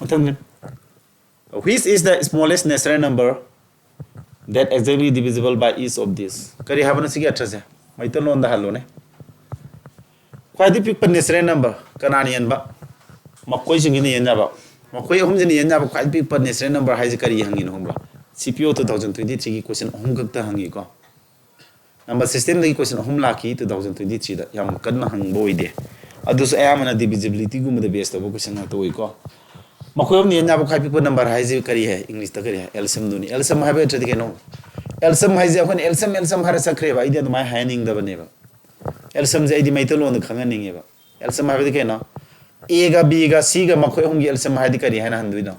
ꯃꯊꯪꯁꯦ꯫ Which is the smallest natural number that exactly divisible by each of these? ꯀꯔꯤ ꯍꯥꯏꯕꯅꯣ ꯁꯤꯒꯤ ꯑꯔꯊꯁꯦ? ꯃꯩꯇꯩꯂꯣꯟꯗ ꯍꯜꯂꯣꯅꯦ꯫ ꯈ꯭ꯋꯥꯏꯗꯒꯤ ꯄꯤꯛꯄ natural number ꯀꯅꯥꯅ ꯌꯦꯟꯕ? ꯃꯈꯣꯏꯁꯤꯡꯁꯤꯅ ꯌꯦꯟ ꯌꯥꯕ꯫ ꯃꯈꯣꯏ ꯑꯍꯨꯝꯁꯤꯅ ꯌꯦꯟ ꯌꯥꯕ ꯈ꯭ꯋꯥꯏꯗꯒꯤ ꯄꯤꯛꯄ natural number ꯍꯥꯏꯁꯦ ꯀꯔꯤ ꯍꯪꯉꯤꯅꯣ ꯈꯪꯕ꯭ꯔꯥ? C P O two thousand twenty three ꯒꯤ question ꯑꯍꯨꯝ ꯈꯛꯇ ꯍꯪꯉꯤꯀꯣ꯫ Number system ꯗꯒꯤ question ꯑꯍꯨꯝ ꯂꯥꯛꯈꯤ two thousand twenty three ꯗ, ꯌꯥꯝ ꯀꯟꯅ ꯍꯪꯕ ꯑꯣꯏꯗꯦ꯫ ꯑꯗꯨꯁꯨ ꯑꯌꯥꯝꯕꯅ divisibility ꯒꯨꯝꯕꯗ base ꯇꯧꯕ question ꯉꯥꯛꯇ ꯑꯣꯏꯀꯣ꯫ ꯃꯈꯣꯏ ꯑꯍꯨꯝꯅ ꯌꯦꯟ ꯌꯥꯕ ꯈ꯭ꯋꯥꯏ ꯄꯤꯛꯄ number ꯍꯥꯏꯁꯦ ꯀꯔꯤ ꯍꯥꯏ? English ꯇ ꯀꯔꯤ ꯍꯥꯏ? LCM ꯗꯨꯅꯤ꯫ LCM ꯍꯥꯏꯕ ꯅꯠꯇ꯭ꯔꯗꯤ ꯀꯩꯅꯣ? LCM ꯍꯥꯏꯁꯦ ꯑꯩꯈꯣꯏꯅ LCM LCM ꯍꯥꯏꯔ ꯆꯠꯈ꯭ꯔꯦꯕ꯫ ꯑꯩꯗꯤ ꯑꯗꯨꯃꯥꯏꯅ ꯍꯥꯏꯍꯟꯅꯤꯡꯗꯕꯅꯦꯕ꯫ LCM ꯁꯦ ꯑꯩꯗꯤ ꯃꯩꯇꯩꯂꯣꯟꯗ ꯈꯪꯍꯟꯅꯤꯡꯉꯦꯕ꯫ LCM ꯍꯥꯏꯕꯗꯤ ꯀꯩꯅꯣ? A ꯒ B ꯒ C ꯒ ꯃꯈꯣꯏ ꯑꯍꯨꯝꯒꯤ LCM ꯍꯥꯏꯗꯤ ꯀꯔꯤ ꯍꯥꯏꯅ ꯍꯟꯗꯣꯏꯅꯣ?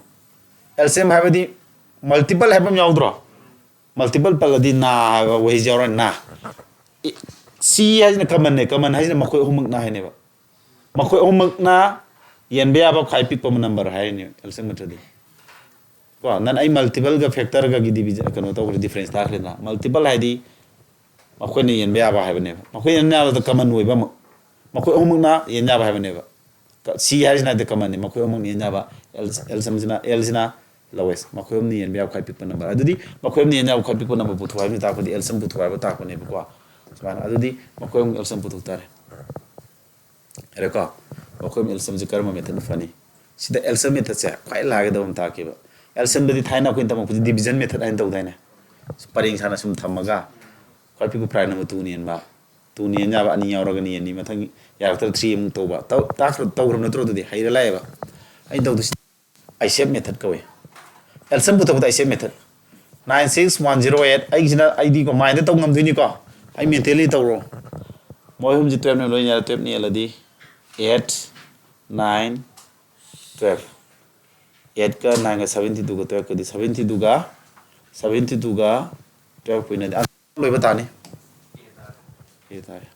LCM ꯍꯥꯏꯕꯗꯤ multiple ꯍꯥꯏꯕ ꯑꯃ ꯌꯥꯎꯗ꯭ꯔꯣ? Multiple ꯄꯜꯂꯗꯤ ꯅ ꯍꯥꯏꯕ ꯋꯥꯍꯩꯁꯦ ꯌꯥꯎꯔꯅꯤ, ꯅ꯫ ꯁꯤ ꯍꯥꯏꯁꯤꯅ common ꯅꯦ, common ꯍꯥꯏꯁꯤꯅ ꯃꯈꯣꯏ ꯑꯍꯨꯝꯃꯛꯅ ꯍꯥꯏꯅꯦꯕ꯫ ꯃꯈꯣꯏ ꯑꯍꯨꯝꯃꯛꯅ ꯌꯦꯟꯕ ꯌꯥꯕ ꯈ꯭ꯋꯥꯏ ꯄꯤꯛꯄ number ꯍꯥꯏꯔꯤꯅꯦ, LCM ꯅꯠꯇ꯭ꯔꯗꯤ꯫ ꯀꯣ, ꯅꯪ ꯑꯩ multiple ꯒ factor ꯒꯒꯤ division, ꯀꯩꯅꯣ ꯇꯧꯈ꯭ꯔꯦ, difference ꯇꯥꯈ꯭ꯔꯦꯗꯅ꯫ Multiple ꯍꯥꯏꯗꯤ ꯃꯈꯣꯏꯅ ꯌꯦꯟꯕ ꯌꯥꯕ ꯍꯥꯏꯕꯅꯦꯕ꯫ ꯃꯈꯣꯏ ꯌꯦꯟꯕ ꯌꯥꯕꯗ common ꯑꯣꯏꯕ ꯑꯃ꯫ ꯃꯈꯣꯏ ꯑꯍꯨꯝꯃꯛꯅ ꯌꯦꯟ ꯌꯥꯕ ꯍꯥꯏꯕꯅꯦꯕ꯫ ꯁꯤ ꯍꯥꯏꯁꯤꯅ ꯍꯥꯏꯗꯤ common ꯅꯤ, ꯃꯈꯣꯏ ꯑꯍꯨꯝꯃꯛꯅ ꯌꯦꯟ ꯌꯥꯕ꯫ L, LCM ꯁꯤꯅ, L ꯁꯤꯅ lowest꯫ ꯃꯈꯣꯏ ꯑꯍꯨꯝꯅ ꯌꯦꯟꯕ ꯌꯥꯕ ꯈ꯭ꯋꯥꯏ ꯄꯤꯛꯄ number꯫ ꯑꯗꯨꯗꯤ ꯃꯈꯣꯏ ꯑꯍꯨꯝꯅ ꯌꯦꯟ ꯌꯥꯕ ꯈ꯭ꯋꯥꯏ ꯄꯤꯛꯄ number ꯄꯨꯊꯣꯛ ꯍꯥꯏꯕ ꯇꯥꯛꯄꯗꯤ LCM ꯄꯨꯊꯣꯛ ꯍꯥꯏꯕ ꯇꯥꯛꯄꯅꯦꯕꯀꯣ꯫ ꯁꯨꯃꯥꯏꯅ꯫ ꯑꯗꯨꯗꯤ ꯃꯈꯣꯏ ꯑꯍꯨꯝ LCM ꯄꯨꯊꯣꯛ ꯇꯥꯔꯦ꯫ ꯌꯥꯔꯦꯀꯣ? ꯃꯈꯣꯏ ꯑꯍꯨꯝ LCM ꯁꯦ ꯀꯔꯝꯕ method ꯅ ꯐꯅꯤ? ꯁꯤꯗ LCM method ꯁꯦ ꯈ꯭ꯋꯥꯏ ꯂꯥꯏꯒꯗꯕ ꯑꯃ ꯇꯥꯛꯀꯦꯕ꯫ LCM ꯗꯗꯤ ꯊꯥꯏꯅ ꯑꯩꯈꯣꯏꯅ ꯇꯝꯃꯛꯄꯁꯦ division method ꯍꯥꯏꯅ ꯇꯧꯗꯥꯏꯅꯦ? ꯄꯔꯦꯡ ꯁꯥꯅ ꯁꯨꯝ ꯊꯝꯃꯒ ꯈ꯭ꯋꯥꯏ ꯄꯤꯛꯄ prime number two ꯅ ꯌꯦꯟꯕ꯫ Two ꯅ ꯌꯦꯟ ꯌꯥꯕ ꯑꯅꯤ ꯌꯥꯎꯔꯒꯅ ꯌꯦꯟꯅꯤ꯫ ꯃꯊꯪ ꯌꯥꯔꯛꯇ꯭ꯔ three ꯑꯃꯨꯛ ꯇꯧꯕ꯫ ꯇꯧ-, ꯇꯥꯛꯈ꯭ꯔ-, ꯇꯧꯈ꯭ꯔꯕ ꯅꯠꯇ꯭ꯔꯣ? ꯑꯗꯨꯗꯤ ꯍꯩꯔ ꯂꯥꯛꯑꯦꯕ꯫ ꯑꯩꯅ ꯇꯧꯗꯣꯏꯁꯤ ISAP method ꯀꯧꯏ꯫ LCM ꯄꯨꯊꯣꯛꯄꯗ ISAP method꯫ Nine six one zero eight꯫ ꯑꯩꯒꯤꯁꯤꯅ ꯑꯩꯗꯤꯀꯣ mind ꯇꯧ ꯉꯝꯗꯣꯏꯅꯤꯀꯣ꯫ ꯑꯩ mentally ꯇꯧꯔꯣ꯫ ꯃꯣꯏ ꯑꯍꯨꯝꯁꯤ twelve ꯅꯦ ꯂꯣꯏ ꯌꯥꯔꯦ꯫ Twelve ꯅ ꯌꯦꯜꯂꯗꯤ eight, nine, twelve꯫ Eight ꯀ nine ꯒ seventy two ꯒ twelve ꯀꯗꯤ, seventy two ꯒ, seventy two ꯒ twelve ꯄꯣꯏꯟ ꯅꯥꯏꯟ ꯂꯣꯏꯕ ꯇꯥꯅꯤ꯫ ꯑꯦ ꯇꯥꯔꯦ꯫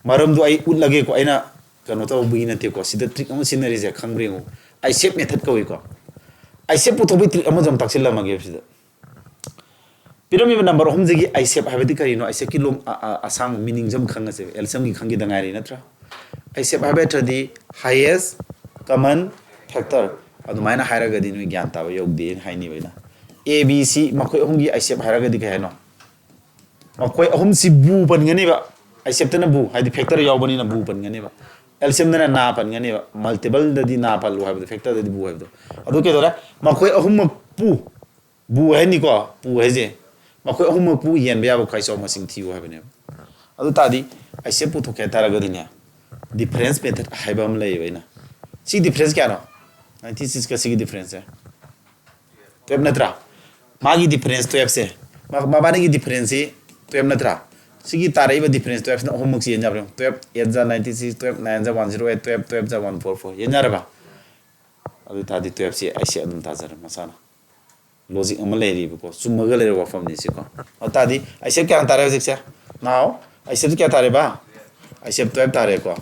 ꯃꯔꯝꯗꯣ ꯑꯩ ꯎꯠꯂꯒꯦꯀꯣ꯫ ꯑꯩꯅ ꯀꯩꯅꯣ ꯇꯧꯕꯒꯤ ꯅꯠꯇꯦꯀꯣ꯫ ꯁꯤꯗ trick ꯑꯃ ꯁꯤꯖꯤꯟꯅꯔꯤꯁꯦ ꯈꯪꯕ꯭ꯔꯥ ꯌꯦꯡꯉꯨ꯫ ISAP method ꯀꯧꯏꯀꯣ꯫ ISAP ꯄꯨꯊꯣꯛꯄꯒꯤ trick ꯑꯃꯁꯨ ꯑꯃꯨꯛ ꯇꯥꯛꯁꯤꯜꯂꯝꯃꯒꯦ ꯁꯤꯗ꯫ ꯄꯤꯔꯝꯃꯤꯕ number ꯑꯍꯨꯝꯁꯤꯒꯤ ISAP ꯍꯥꯏꯕꯗꯤ ꯀꯔꯤꯅꯣ? ISAP ꯀꯤ ꯂꯣꯟ, ꯑ, ꯑ, ꯑꯁꯥꯡꯕ meaning ꯁꯦ ꯑꯃ ꯈꯪꯉꯁꯦꯕ꯫ LCM ꯒꯤ ꯈꯪꯈꯤꯗ ꯉꯥꯏꯔꯤ ꯅꯠꯇ꯭ꯔꯥ? ISAP ꯍꯥꯏꯕ ꯅꯠꯇ꯭ꯔꯗꯤ highest common factor꯫ ꯑꯗꯨꯃꯥꯏꯅ ꯍꯥꯏꯔꯒꯗꯤ ꯅꯣꯏ ꯒ꯭ꯌꯥꯟ ꯇꯥꯕ ꯌꯧꯗꯦꯅ ꯍꯥꯏꯅꯤꯕ ꯑꯩꯅ꯫ A, B, C ꯃꯈꯣꯏ ꯑꯍꯨꯝꯒꯤ ISAP ꯍꯥꯏꯔꯒꯗꯤ ꯀꯩ ꯍꯥꯏꯅꯣ? ꯃꯈꯣꯏ ꯑꯍꯨꯝꯁꯤ ꯕꯨ ꯄꯟꯒꯅꯦꯕ꯫ ISAP ꯇꯅ ꯕꯨ, ꯍꯥꯏꯗꯤ factor ꯌꯥꯎꯕꯅꯤꯅ ꯕꯨ ꯄꯟꯒꯅꯦꯕ꯫ LCM ꯗꯅ ꯅꯥ ꯄꯟꯒꯅꯦꯕ꯫ Multiple ꯗꯗꯤ ꯅꯥ ꯄꯜꯂꯨ ꯍꯥꯏꯕꯗꯣ, factor ꯗꯗꯤ ꯕꯨ ꯍꯥꯏꯕꯗꯣ꯫ ꯑꯗꯨ ꯀꯩꯗꯧꯔꯦ? ꯃꯈꯣꯏ ꯑꯍꯨꯝꯃꯛ ꯄꯨ, ꯕꯨ ꯍꯥꯏꯅꯤꯀꯣ, ꯄꯨ ꯍꯥꯏꯁꯦ꯫ ꯃꯈꯣꯏ ꯑꯍꯨꯝꯃꯛ ꯄꯨ ꯌꯦꯟꯕ ꯌꯥꯕ ꯈ꯭ꯋꯥꯏ ꯆꯥꯎꯕ ꯃꯁꯤꯡ ꯊꯤꯌꯨ ꯍꯥꯏꯕꯅꯦꯕ꯫ ꯑꯗꯨ ꯇꯥꯔꯗꯤ ISAP ꯄꯨꯊꯣꯛꯀꯦ ꯍꯥꯏ ꯇꯥꯔꯒꯗꯤꯅꯦ, Difference method ꯍꯥꯏꯕ ꯑꯃ ꯂꯩꯌꯦꯕ꯫ ꯑꯩꯅ ꯁꯤ difference ꯀꯌꯥꯅꯣ? Ninety six ꯀ ꯁꯤꯒꯤ difference ꯁꯦ twelve ꯅꯠꯇ꯭ꯔꯥ? ꯃꯥꯒꯤ difference twelve ꯁꯦ, ꯃꯥ- ꯃꯕꯥꯅꯤꯒꯤ difference ꯁꯤ twelve ꯅꯠꯇ꯭ꯔꯥ? ꯁꯤꯒꯤ ꯇꯥꯔꯛꯏꯕ difference twelve ꯁꯤꯅ ꯑꯍꯨꯝꯃꯛꯁꯤ ꯌꯦꯟ ꯌꯥꯕ꯭ꯔꯥ ꯌꯦꯡꯉꯨ꯫ Twelve eight ꯖ ninety six, twelve nine ꯖ one zero eight, twelve twelve ꯖ one four four꯫ ꯌꯦꯟ ꯌꯥꯔꯕ? ꯑꯗꯨ ꯑꯣꯏ ꯇꯥꯔꯗꯤ twelve ꯁꯤ ꯑꯩꯁꯦ ꯑꯗꯨꯝ ꯇꯥꯖꯔꯦ ꯃꯁꯥꯅ꯫ Logic ꯑꯃ ꯂꯩꯔꯤꯕꯀꯣ, ꯆꯨꯝꯃꯒ ꯂꯩꯔꯕ ꯋꯥꯐꯝꯅꯤ ꯁꯤꯀꯣ꯫ ꯑꯗꯨ ꯇꯥꯔꯗꯤ ꯑꯩꯁꯦ ꯀꯌꯥ ꯇꯥꯔꯦ ꯍꯧꯖꯤꯛꯁꯦ? Now ꯑꯩꯁꯦ ꯀꯌꯥ ꯇꯥꯔꯦꯕ? ꯑꯩꯁꯦ twelve ꯇꯥꯔꯦꯀꯣ꯫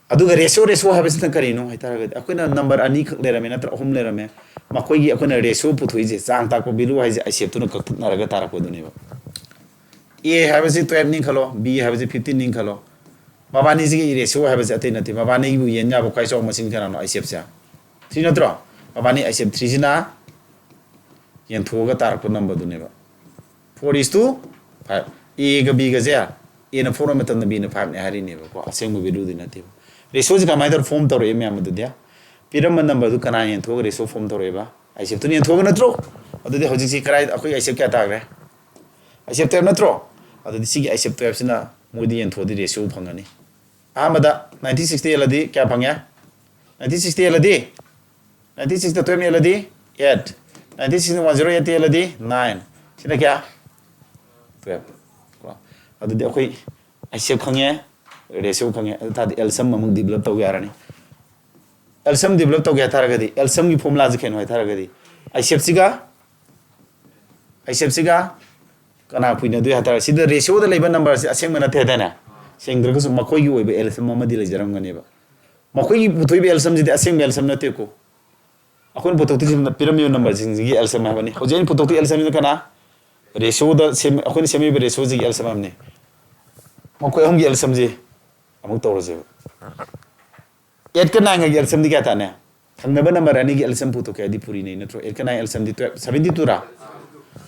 ꯑꯗꯨꯒ ratio, ratio ꯍꯥꯏꯕꯁꯤꯅ ꯀꯔꯤꯅꯣ ꯍꯥꯏꯇꯥꯔꯒꯗꯤ, ꯑꯩꯈꯣꯏꯅ number ꯑꯅꯤꯈꯛ ꯂꯩꯔꯝꯃꯦ ꯅꯠꯇ꯭ꯔ ꯑꯍꯨꯝ ꯂꯩꯔꯝꯃꯦ, ꯃꯈꯣꯏꯒꯤ ꯑꯩꯈꯣꯏꯅ ratio ꯄꯨꯊꯣꯛꯏꯁꯦ, ꯆꯥꯡ ꯇꯥꯛꯄ value ꯍꯥꯏꯁꯦ ICFꯇꯨꯅ ꯀꯛꯊꯠꯅꯔꯒ ꯇꯥꯔꯛꯄꯗꯨꯅꯦꯕ꯫ A ꯍꯥꯏꯕꯁꯤ twelve ꯅꯤ ꯈꯜꯂꯣ, B ꯍꯥꯏꯕꯁꯤ fifteen ꯅꯤ ꯈꯜꯂꯣ꯫ ꯃꯕꯥꯅꯤꯁꯤꯒꯤ ratio ꯍꯥꯏꯕꯁꯤ ꯑꯇꯩ ꯅꯠꯇꯦ, ꯃꯕꯥꯅꯤꯕꯨ ꯌꯦꯟ ꯌꯥꯕ ꯈ꯭ꯋꯥꯏ ꯆꯥꯎꯕ ꯃꯁꯤꯡ ꯀꯌꯥꯅꯣ? ICFꯁꯦ three ꯅꯠꯇ꯭ꯔꯣ? ꯃꯕꯥꯅꯤ ICF threeꯁꯤꯅ ꯌꯦꯟꯊꯣꯛꯑꯒ ꯇꯥꯔꯛꯄ numberꯗꯨꯅꯦꯕ꯫ Four is to five꯫ Aꯒ Bꯒꯁꯦ, Aꯅ four ꯑꯣꯏꯕ ꯃꯇꯝꯗ Bꯅ fiveꯅꯦ ꯍꯥꯏꯔꯤꯅꯦꯕꯀꯣ, ꯑꯁꯦꯡꯕ valueꯗꯤ ꯅꯠꯇꯦꯕ꯫ Ratioꯁꯤ ꯀꯃꯥꯏꯅ ꯇꯧꯔ form ꯇꯧꯔꯛꯏ ꯃꯌꯥꯝ ꯑꯗꯨꯗꯤ? ꯄꯤꯔꯝꯕ numberꯗꯨ ꯀꯅꯥꯅ ꯌꯦꯟꯊꯣꯛꯑꯒ ratio form ꯇꯧꯔꯛꯏꯕ? ICFꯇꯨꯅ ꯌꯦꯟꯊꯣꯛꯑꯒ ꯅꯠꯇ꯭ꯔꯣ? ꯑꯗꯨꯗꯤ ꯍꯧꯖꯤꯛꯁꯤ ꯀꯔꯥꯏ, ꯑꯩꯈꯣꯏ ICF ꯀꯌꯥ ꯇꯥꯈ꯭ꯔꯦ? ICF twelve ꯅꯠꯇ꯭ꯔꯣ? ꯑꯗꯨꯗꯤ ꯁꯤꯒꯤ ICF twelveꯁꯤꯅ ꯃꯣꯏꯗꯤ ꯌꯦꯟꯊꯣꯛꯑꯗꯤ ratio ꯐꯪꯒꯅꯤ꯫ ꯑꯍꯥꯟꯕꯗ ninety sixꯇ ꯌꯦꯜꯂꯗꯤ ꯀꯌꯥ ꯐꯪꯉꯦ? Ninety sixꯇ ꯌꯦꯜꯂꯗꯤ, ninety sixꯇ twelve ꯌꯦꯜꯂꯗꯤ eight, ninety sixꯅ one zero eight ꯌꯦꯜꯂꯗꯤ nine꯫ ꯁꯤꯅ ꯀꯌꯥ? Twelve꯫ ꯀꯣ? ꯑꯗꯨꯗꯤ ꯑꯩꯈꯣꯏ ICF ꯈꯪꯉꯦ, ratio ꯈꯪꯉꯦ, ꯑꯗꯨ ꯇꯥꯔꯗꯤ LCM ꯑꯃꯨꯛ develop ꯇꯧꯒꯦ ꯍꯥꯏꯔꯅꯤ꯫ LCM develop ꯇꯧꯒꯦ ꯍꯥꯏ ꯇꯥꯔꯒꯗꯤ, LCMꯒꯤ formulaꯁꯦ ꯀꯩꯅꯣ ꯍꯥꯏ ꯇꯥꯔꯒꯗꯤ, ICFꯁꯤꯒ, ICFꯁꯤꯒ ꯀꯅꯥ ꯄꯨꯏꯅꯗꯣꯏ ꯍꯥꯏ ꯇꯥꯔꯒꯗꯤ, ꯁꯤꯗ ratioꯗ ꯂꯩꯕ numberꯁꯦ ꯑꯁꯦꯡꯕ ꯅꯠꯇꯦ ꯍꯥꯏꯇꯥꯔꯦ꯫ ꯁꯦꯡꯗ꯭ꯔꯒꯁꯨ ꯃꯈꯣꯏꯒꯤ ꯑꯣꯏꯕ LCM ꯑꯃꯗꯤ ꯂꯩꯖꯔꯝꯒꯅꯦꯕ꯫ ꯃꯈꯣꯏꯒꯤ ꯄꯨꯊꯣꯛꯏꯕ LCMꯁꯤꯗꯤ ꯑꯁꯦꯡꯕ LCM ꯅꯠꯇꯦꯀꯣ꯫ ꯑꯩꯈꯣꯏꯅ ꯄꯨꯊꯣꯛꯇꯣꯏꯁꯤꯅ ꯄꯤꯔꯝꯃꯤꯕ numberꯁꯤꯡꯁꯤꯒꯤ LCM ꯍꯥꯏꯕꯅꯤ꯫ ꯍꯧꯖꯤꯛ ꯑꯩꯅ ꯄꯨꯊꯣꯛꯇꯣꯏ LCMꯁꯤꯅ ꯀꯅꯥ? Ratioꯗ ꯁꯦꯝ-, ꯑꯩꯈꯣꯏꯅ ꯁꯦꯝꯃꯤꯕ ratioꯁꯤꯒꯤ LCM ꯍꯥꯏꯕꯅꯤ꯫ ꯃꯈꯣꯏ ꯑꯍꯨꯝꯒꯤ LCMꯁꯤ ꯑꯃꯨꯛ ꯇꯧꯔꯁꯦꯕ꯫ Eightꯀ nineꯒꯒꯤ LCMꯗꯤ ꯀꯌꯥ ꯇꯥꯅꯤ? ꯊꯪꯅꯕ number ꯑꯅꯤꯒꯤ LCM ꯄꯨꯊꯣꯛꯀꯦ ꯍꯥꯏꯗꯤ ꯄꯨꯔꯤꯅꯩ ꯅꯠꯇ꯭ꯔꯣ? Eightꯀ nine LCMꯗꯤ twelve, seventy twoꯔꯥ?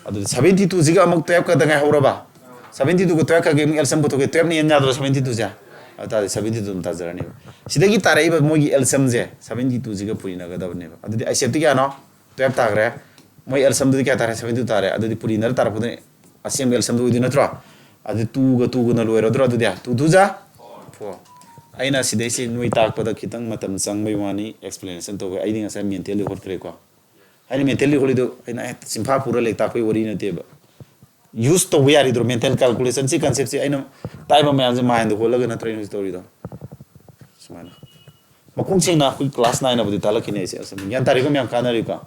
ꯑꯗꯨꯗꯤ seventy twoꯁꯤꯒ ꯑꯃꯨꯛ twelveꯀꯗ ꯉꯥꯏꯍꯧꯔꯕ? Seventy twoꯒ twelveꯀꯒꯤ ꯑꯃꯨꯛ LCM ꯄꯨꯊꯣꯛꯀꯦ, twelveꯅ ꯌꯦꯟ ꯌꯥꯗ꯭ꯔꯣ seventy twoꯁꯦ? ꯑꯗꯨ ꯇꯥꯔꯗꯤ seventy two ꯑꯗꯨꯝ ꯇꯥꯖꯔꯅꯦꯕ꯫ ꯁꯤꯗꯒꯤ ꯇꯥꯔꯛꯏꯕ ꯃꯣꯏꯒꯤ LCMꯁꯦ seventy twoꯁꯤꯒ ꯄꯨꯔꯤꯅꯒꯗꯕꯅꯦꯕ꯫ ꯑꯗꯨꯗꯤ ICFꯇꯤ ꯀꯌꯥꯅꯣ? Twelve ꯇꯥꯈ꯭ꯔꯦ꯫ ꯃꯣꯏ LCMꯗꯨꯗꯤ ꯀꯌꯥ ꯇꯥꯔꯦ? Seventy two ꯇꯥꯔꯦ꯫ ꯑꯗꯨꯗꯤ ꯄꯨꯔꯤꯅꯔ ꯇꯥꯔꯛꯄꯗꯨꯅ ꯑꯁꯦꯡꯕ LCMꯗꯨ ꯑꯣꯏꯗꯣꯏ ꯅꯠꯇ꯭ꯔꯣ? ꯑꯗꯨ twoꯒ twoꯒꯅ ꯂꯣꯏꯔꯗ꯭ꯔꯣ? ꯑꯗꯨꯗꯤ two two ꯖ four꯫ ꯑꯩꯅ ꯁꯤꯗꯩꯁꯤ ꯅꯣꯏ ꯇꯥꯛꯄꯗ ꯈꯤꯇꯪ ꯃꯇꯝ ꯆꯪꯕꯩ ꯋꯥꯅꯤ, explanation ꯇꯧꯕꯩ꯫ ꯑꯩꯗꯤ ꯉꯁꯥꯏ mentally ꯍꯣꯠꯈ꯭ꯔꯦꯀꯣ꯫ ꯑꯩꯅ mentally ꯍꯣꯠꯂꯤꯗꯣ ꯑꯩꯅ ꯍꯦꯛꯇ ꯆꯤꯟꯐꯥ ꯄꯨꯔ ꯂꯥꯏꯔꯤꯛ ꯇꯥꯛꯄꯩ ꯋꯥꯔꯤ ꯅꯠꯇꯦꯕ꯫ Use ꯇꯧꯕ ꯌꯥꯔꯤꯗ꯭ꯔꯣ mental calculation ꯁꯤ concept ꯁꯤ? ꯑꯩꯅ ꯇꯥꯛꯏꯕ ꯃꯌꯥꯝꯁꯦ mind ꯗ ꯍꯣꯠꯂꯒ ꯅꯠꯇ꯭ꯔꯣ ꯑꯩꯅ ꯍꯧꯖꯤꯛ ꯇꯧꯔꯤꯗꯣ? ꯁꯨꯃꯥꯏꯅ ꯃꯈꯣꯡ ꯁꯦꯡꯅ ꯑꯩꯈꯣꯏ class nine ꯕꯨꯗꯤ ꯇꯥꯛꯂꯛꯈꯤꯅꯦ ꯑꯩꯁꯦ꯫ ꯑꯁ, ꯒ꯭ꯌꯥꯟ ꯇꯥꯔꯤꯀꯣ ꯃꯌꯥꯝ? ꯀꯥꯟꯅꯔꯤꯀꯣ?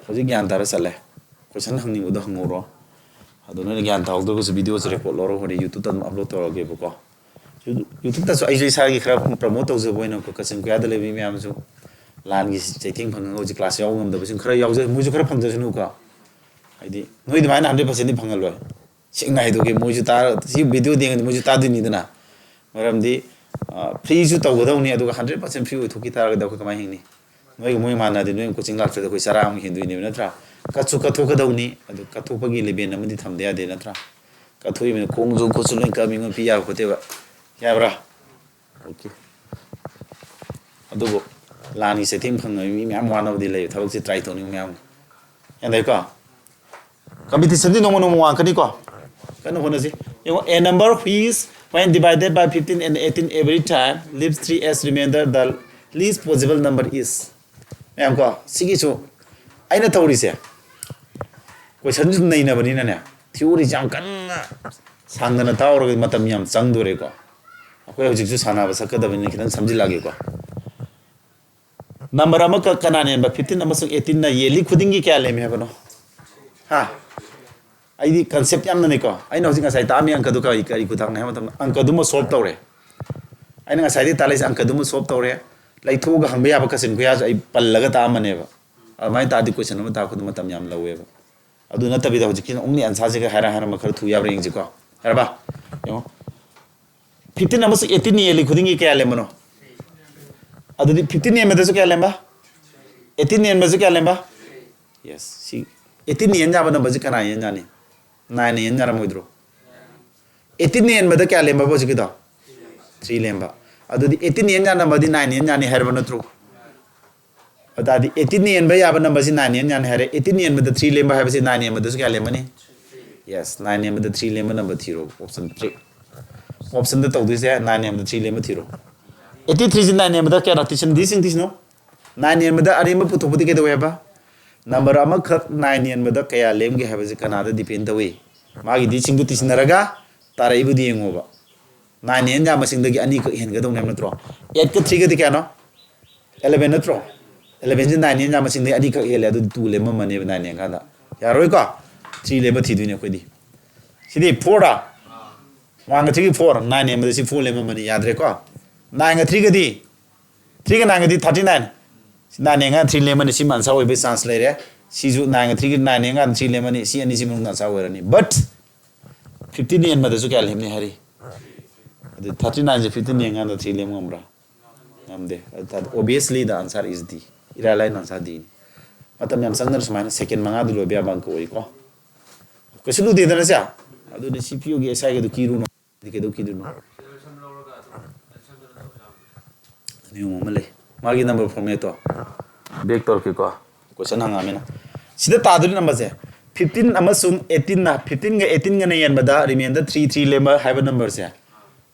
ꯍꯧꯖꯤꯛ ꯒ꯭ꯌꯥꯟ ꯇꯥꯔ ꯆꯠꯂꯦ꯫ Question ꯍꯪꯅꯤꯡꯕꯗꯣ ꯍꯪꯍꯧꯔꯣ꯫ ꯑꯗꯣ ꯅꯣꯏꯅ ꯒ꯭ꯌꯥꯟ ꯇꯥꯍꯧꯗ꯭ꯔꯒꯁꯨ video ꯁꯦ record ꯂꯧꯔꯒ ꯍꯣꯔꯦꯟ YouTube ꯇ ꯑꯗꯨꯝ upload ꯇꯧꯔꯒꯦꯕꯀꯣ꯫ YouTube, YouTube ꯇꯁꯨ ꯑꯩꯁꯨ ꯏꯁꯥꯒꯤ ꯈꯔ promote ꯇꯧꯖꯕ ꯑꯣꯏꯅ ꯀꯣ, ꯀꯛꯆꯤꯡ ꯈꯨꯌꯥꯗ ꯂꯩꯕ ꯃꯤ ꯃꯌꯥꯝꯁꯨ ꯂꯥꯟꯒꯤ ꯆꯩꯊꯦꯡ ꯐꯪꯉꯒ ꯍꯧꯖꯤꯛ class ꯌꯥꯎꯕ ꯉꯝꯗꯕꯁꯤꯡ ꯈꯔ ꯌꯥꯎꯖ-, ꯃꯣꯏꯁꯨ ꯈꯔ ꯐꯪꯖꯁꯅꯨꯀꯣ꯫ ꯍꯥꯏꯗꯤ ꯅꯣꯏ ꯑꯗꯨꯃꯥꯏꯅ hundred percent ꯗꯤ ꯐꯪꯍꯜꯂꯣꯏ꯫ ꯁꯦꯡꯅ ꯍꯥꯏꯗꯣꯛꯀꯦ, ꯃꯣꯏꯁꯨ ꯇꯥꯔ-, ꯁꯤ video ꯗ ꯌꯦꯡꯉꯗꯤ ꯃꯣꯏꯁꯨ ꯇꯥꯗꯣꯏꯅꯤꯗꯅ꯫ ꯃꯔꯝꯗꯤ, ꯑ, free ꯁꯨ ꯇꯧꯒꯗꯧꯅꯤ, ꯑꯗꯨꯒ hundred percent free ꯑꯣꯏꯊꯣꯛꯈꯤ ꯇꯥꯔꯒꯗꯤ ꯑꯩꯈꯣꯏ ꯀꯃꯥꯏꯅ ꯍꯤꯡꯅꯤ? ꯅꯣꯏꯒ ꯃꯣꯏ ꯃꯥꯟꯅꯗꯦ, ꯅꯣꯏ coaching ꯂꯥꯛꯇ꯭ꯔꯗꯤ ꯑꯩꯈꯣꯏ ꯆꯔꯥ ꯑꯃꯨꯛ ꯍꯦꯟꯗꯣꯏꯅꯦꯕ, ꯅꯠꯇ꯭ꯔꯥ? ꯀꯠꯁꯨ ꯀꯠꯊꯣꯛꯀꯗꯧꯅꯤ, ꯑꯗꯨ ꯀꯠꯊꯣꯛꯄꯒꯤ ꯂꯦꯕꯦꯟ ꯑꯃꯗꯤ ꯊꯝꯗ ꯌꯥꯗꯦ, ꯅꯠꯇ꯭ꯔꯥ? ꯀꯠꯊꯣꯛꯏꯕꯅꯤ, ꯈꯣꯡꯁꯨ ꯈꯨꯠꯁꯨ ꯂꯣꯏ ꯀꯛꯑ ꯃꯤꯉꯣꯟ ꯄꯤ ꯌꯥꯕ ꯈꯣꯠꯇꯦꯕ꯫ ꯌꯥꯕ꯭ꯔꯥ? Okay꯫ ꯑꯗꯨꯕꯨ ꯂꯥꯟꯒꯤ ꯆꯩꯊꯦꯡ ꯐꯪꯉꯕ ꯃꯤ ꯃꯌꯥꯝ ꯋꯥꯅꯕꯗꯤ ꯂꯩ, ꯊꯕꯛꯁꯦ try ꯇꯧꯅꯤꯡꯕ ꯃꯌꯥꯝ꯫ ꯒ꯭ꯌꯥꯟ ꯇꯥꯏꯀꯣ? Competition ꯗꯤ ꯅꯣꯡꯃ ꯅꯣꯡꯃ ꯋꯥꯡꯉꯛꯀꯅꯤꯀꯣ? ꯀꯟꯅ ꯍꯣꯠꯅꯁꯤ꯫ ꯌꯦꯡꯉꯣ, a number which, when divided by fifteen and eighteen every time, leaves three as remainder, the least possible number is꯫ ꯃꯌꯥꯝ ꯀꯣ, ꯁꯤꯒꯤꯁꯨ ꯑꯩꯅ ꯇꯧꯔꯤꯁꯦ, question ꯁꯨ ꯅꯩꯅꯕꯅꯤꯅꯅꯦ, theory ꯁꯦ ꯌꯥꯝ ꯀꯟꯅ ꯁꯥꯡꯗꯅ ꯇꯥꯎꯔꯒ ꯃꯇꯝ ꯌꯥꯝ ꯆꯪꯗꯣꯔꯦꯀꯣ꯫ ꯑꯩꯈꯣꯏ ꯍꯧꯖꯤꯛꯁꯨ ꯁꯥꯟꯅꯕ ꯁꯛꯀꯗꯕꯅꯤꯅ ꯈꯤꯇꯪ ꯁꯝꯖꯤꯜꯂꯛꯑꯒꯦꯀꯣ꯫ Number ꯑꯃꯈꯛ ꯀꯅꯥꯅ ꯍꯦꯟꯕ? Fifteen ꯑꯃꯁꯨꯡ eighteen ꯅ ꯌꯦꯜꯂꯤ ꯈꯨꯗꯤꯡꯒꯤ ꯀꯌꯥ ꯂꯦꯝꯃꯤ ꯍꯥꯏꯕꯅꯣ? ꯍꯥ? ꯑꯩꯗꯤ concept ꯌꯥꯝꯅꯅꯦꯀꯣ꯫ ꯑꯩꯅ ꯍꯧꯖꯤꯛ ꯉꯁꯥꯏ ꯇꯥꯛꯑꯝꯃꯤ ꯑꯪꯀꯗꯨ ꯀꯔꯤ, ꯀꯔꯤ ꯈꯨꯊꯥꯡꯅꯣ ꯍꯥꯏꯕ ꯃꯇꯝꯗ, ꯑꯪꯀꯗꯨꯃ solve ꯇꯧꯔꯦ꯫ ꯑꯩꯅ ꯉꯁꯥꯏꯗꯩ ꯇꯥꯛꯂꯛꯏꯁꯦ ꯑꯪꯀꯗꯨꯃ solve ꯇꯧꯔꯦ꯫ ꯂꯩꯊꯣꯛꯑꯒ ꯍꯪꯕ ꯌꯥꯕ question ꯈꯨꯌꯥꯁꯨ ꯑꯩ ꯄꯜꯂꯒ ꯇꯥꯛꯑꯝꯕꯅꯦꯕ꯫ ꯑꯗꯨꯃꯥꯏꯅ ꯇꯥꯛꯑꯗꯤ question ꯑꯃ ꯇꯥꯛꯄꯗ ꯃꯇꯝ ꯌꯥꯝ ꯂꯧꯋꯦꯕ꯫ ꯑꯗꯨ ꯅꯠꯇꯕꯤꯗ ꯍꯧꯖꯤꯛꯀꯤ only answer ꯁꯤꯒ ꯍꯥꯏꯔ ꯍꯥꯏꯔꯝꯕ ꯈꯔ ꯊꯨ ꯌꯥꯕ꯭ꯔꯥ ꯌꯦꯡꯁꯤꯀꯣ꯫ ꯌꯥꯔꯕ? ꯌꯦꯡꯉꯣ꯫ Fifteen ꯑꯃꯁꯨꯡ eighteen ꯌꯦꯜꯂꯤ ꯈꯨꯗꯤꯡꯒꯤ ꯀꯌꯥ ꯂꯦꯝꯕꯅꯣ? ꯑꯗꯨꯗꯤ fifteen ꯌꯦꯟꯕꯗꯁꯨ ꯀꯌꯥ ꯂꯦꯝꯕ? Eighteen ꯌꯦꯟꯕꯁꯨ ꯀꯌꯥ ꯂꯦꯝꯕ? Yes, ꯁꯤ eighteen ꯌꯦꯟ ꯌꯥꯕ number ꯁꯤ ꯀꯅꯥ ꯌꯦꯟ ꯌꯥꯅꯤ? Nine ꯅ ꯌꯦꯟ ꯌꯥꯔꯝꯃꯣꯏꯗ꯭ꯔꯣ? Eighteen ꯌꯦꯟꯕꯗ ꯀꯌꯥ ꯂꯦꯝꯕ ꯍꯧꯖꯤꯛꯀꯤꯗꯣ? Three ꯂꯦꯝꯕ꯫ ꯑꯗꯨꯗꯤ eighteen ꯌꯦꯟ ꯌꯥ number ꯗꯤ nine ꯌꯦꯟ ꯌꯥꯅꯤ ꯍꯥꯏꯔꯕ ꯅꯠꯇ꯭ꯔꯣ? ꯑꯗꯨ ꯇꯥꯔꯗꯤ eighteen ꯌꯦꯟꯕ ꯌꯥꯕ number ꯁꯤ nine ꯌꯦꯟ ꯌꯥꯅꯤ ꯍꯥꯏꯔꯦ꯫ Eighteen ꯌꯦꯟꯕꯗ three ꯂꯦꯝꯕ ꯍꯥꯏꯕꯁꯤ nine ꯌꯦꯟꯕꯗꯁꯨ ꯀꯌꯥ ꯂꯦꯝꯃꯅꯤ? Yes, nine ꯌꯦꯟꯕꯗ three ꯂꯦꯝꯕ number ꯊꯤꯔꯣ, option three꯫ ꯑꯣꯞꯁꯟꯗ ꯇꯧꯗꯣꯏꯁꯦ ꯅꯥꯏꯟ ꯌꯦꯟꯕꯗ ꯊ꯭ꯔꯤ ꯂꯦꯝꯕ ꯊꯤꯔꯣ꯫ ꯑꯩꯠꯇꯤ ꯊ꯭ꯔꯤꯁꯤ ꯅꯥꯏꯟ ꯌꯦꯟꯕꯗ ꯀꯌꯥꯅꯣ? ꯇꯤꯁꯟꯗꯤ ꯁꯤꯡ ꯇꯤꯁꯅꯣ꯫ ꯅꯥꯏꯟ ꯌꯦꯟꯕꯗ ꯑꯔꯦꯝꯕ ꯄꯨꯊꯣꯛꯄꯗꯤ ꯀꯩꯗꯧꯋꯦ ꯍꯥꯏꯕ? ꯅꯝꯕꯔ ꯑꯃꯈꯛ ꯅꯥꯏꯟ ꯌꯦꯟꯕꯗ ꯀꯌꯥ ꯂꯦꯝꯒꯦ ꯍꯥꯏꯕꯁꯦ ꯀꯅꯥꯗ ꯗꯤꯄꯦꯟ ꯇꯧꯏ? ꯃꯥꯒꯤ ꯗꯤꯁꯤꯡꯗꯨ ꯇꯤꯁꯤꯟꯅꯔꯒ ꯇꯥꯔꯛꯏꯕꯨꯗꯤ ꯌꯦꯡꯉꯣꯕ꯫ ꯅꯥꯏꯟ ꯌꯦꯟ ꯌꯥꯝꯕꯁꯤꯡꯗꯒꯤ ꯑꯅꯤꯈꯛ ꯍꯦꯟꯒꯗꯧꯅꯦꯕ ꯅꯠꯇ꯭ꯔꯣ? ꯑꯦꯠꯀ ꯊ꯭ꯔꯤꯒꯗꯤ ꯀꯌꯥꯅꯣ? ꯑꯦꯂꯚꯦꯟ ꯅꯠꯇ꯭ꯔꯣ? ꯑꯦꯂꯚꯦꯟꯁꯤ ꯅꯥꯏꯟ ꯌꯦꯟ ꯌꯥꯝꯕꯁꯤꯡꯗꯒꯤ ꯑꯅꯤꯈꯛ ꯍꯦꯜꯂꯦ, ꯑꯗꯨꯗꯤ ꯇꯨ ꯂꯦꯝꯃꯝꯃꯅꯦꯕ ꯅꯥꯏꯟ ꯌꯦꯟ ꯀꯥꯟꯗ꯫ ꯌꯥꯔꯣꯏꯀꯣ? ꯊ꯭ꯔꯤ ꯂꯦꯝꯕ ꯊꯤꯗꯣꯏꯅꯦ ꯑꯩꯈꯣꯏꯗꯤ꯫ ꯁꯤꯗꯤ ꯐꯣꯔꯔꯥ? ꯋꯥꯟꯒ ꯊ꯭ꯔꯤꯒꯤ ꯐꯣꯔ, ꯅꯥꯏꯟ ꯌꯦꯟꯕꯗ ꯁꯤ ꯐꯣꯔ ꯂꯦꯝꯃꯝꯃꯅꯤ, ꯌꯥꯗ꯭ꯔꯦꯀꯣ? ꯅꯥꯏꯟꯒ ꯊ꯭ꯔꯤꯒꯗꯤ? ꯊ꯭ꯔꯤꯒ ꯅꯥꯏꯟꯒꯗꯤ ꯊꯥꯔꯇꯤ ꯅꯥꯏꯟ꯫ ꯁꯤ ꯅꯥꯏꯟ ꯌꯦꯟꯒ ꯊ꯭ꯔꯤ ꯂꯦꯝꯃꯅꯤ, ꯁꯤꯃ ꯑꯟꯁꯥꯔ ꯑꯣꯏꯕꯒꯤ ꯆꯥꯟꯁ ꯂꯩꯔꯦ꯫ ꯁꯤꯁꯨ ꯅꯥꯏꯟꯒ ꯊ꯭ꯔꯤꯒ, ꯅꯥꯏꯟ ꯌꯦꯟꯒ ꯊ꯭ꯔꯤ ꯂꯦꯝꯃꯅꯤ, ꯁꯤ ꯑꯅꯤꯁꯤ ꯃꯅꯨꯡꯗ ꯑꯟꯁꯥꯔ ꯑꯣꯏꯔꯅꯤ꯫ But ꯐꯤꯐꯇꯤꯟ ꯌꯦꯟꯕꯗꯁꯨ ꯀꯌꯥ ꯂꯦꯝꯅꯤ ꯍꯥꯏꯔꯤ? ꯑꯗꯨ ꯊꯥꯔꯇꯤ ꯅꯥꯏꯟꯁꯦ ꯐꯤꯐꯇꯤꯟ ꯌꯦꯟꯀꯥꯟꯗ ꯊ꯭ꯔꯤ ꯂꯦꯝ ꯉꯝꯕ꯭ꯔꯥ? ꯉꯝꯗꯦ꯫ ꯑꯗꯨ ꯇꯥꯔꯗꯤ obviously the answer is D꯫ ꯏꯔꯥꯏ ꯂꯥꯏꯅ ꯑꯟꯁꯥꯔ ꯗꯤꯅꯤ꯫ ꯃꯇꯝ ꯌꯥꯝ ꯆꯪꯗꯅ ꯁꯨꯃꯥꯏꯅ ꯁꯦꯀꯦꯟ ꯃꯉꯥꯗ ꯂꯣꯏꯕ ꯌꯥꯕ ꯑꯪꯀ ꯑꯣꯏꯀꯣ꯫ ꯀꯩꯁꯨ ꯂꯨꯗꯦꯗꯅ ꯁꯦ? ꯑꯗꯨꯅꯤ ꯁꯤ ꯄꯤꯌꯨꯒꯦ, ꯑꯦꯁ ꯑꯥꯏꯒꯗꯨ ꯀꯤꯔꯨꯅꯨ꯫ ꯀꯩꯗꯧ ꯀꯤꯗꯣꯏꯅꯣ? ꯅꯤꯌꯣꯝ ꯑꯃ ꯂꯩ꯫ ꯃꯥꯒꯤ ꯅꯝꯕꯔ ꯐꯣꯔꯃꯦꯠꯇꯣ ꯕꯦꯛ ꯇꯧꯔꯛꯀꯦꯀꯣ꯫ ꯀꯣꯏꯁꯟ ꯍꯪꯉꯛꯑꯃꯤꯅ꯫ ꯁꯤꯗ ꯇꯥꯗꯣꯏꯅꯤ ꯅꯝꯕꯔꯁꯦ꯫ ꯐꯤꯐꯇꯤꯟ ꯑꯃꯁꯨꯡ ꯑꯩꯠꯇꯤꯟꯅ, ꯐꯤꯐꯇꯤꯟꯒ ꯑꯩꯠꯇꯤꯟꯒꯅ ꯌꯦꯟꯕꯗ ꯔꯤꯃꯦꯟꯗ ꯊ꯭ꯔꯤ ꯊ꯭ꯔꯤ ꯂꯦꯝꯕ ꯍꯥꯏꯕ ꯅꯝꯕꯔꯁꯦ꯫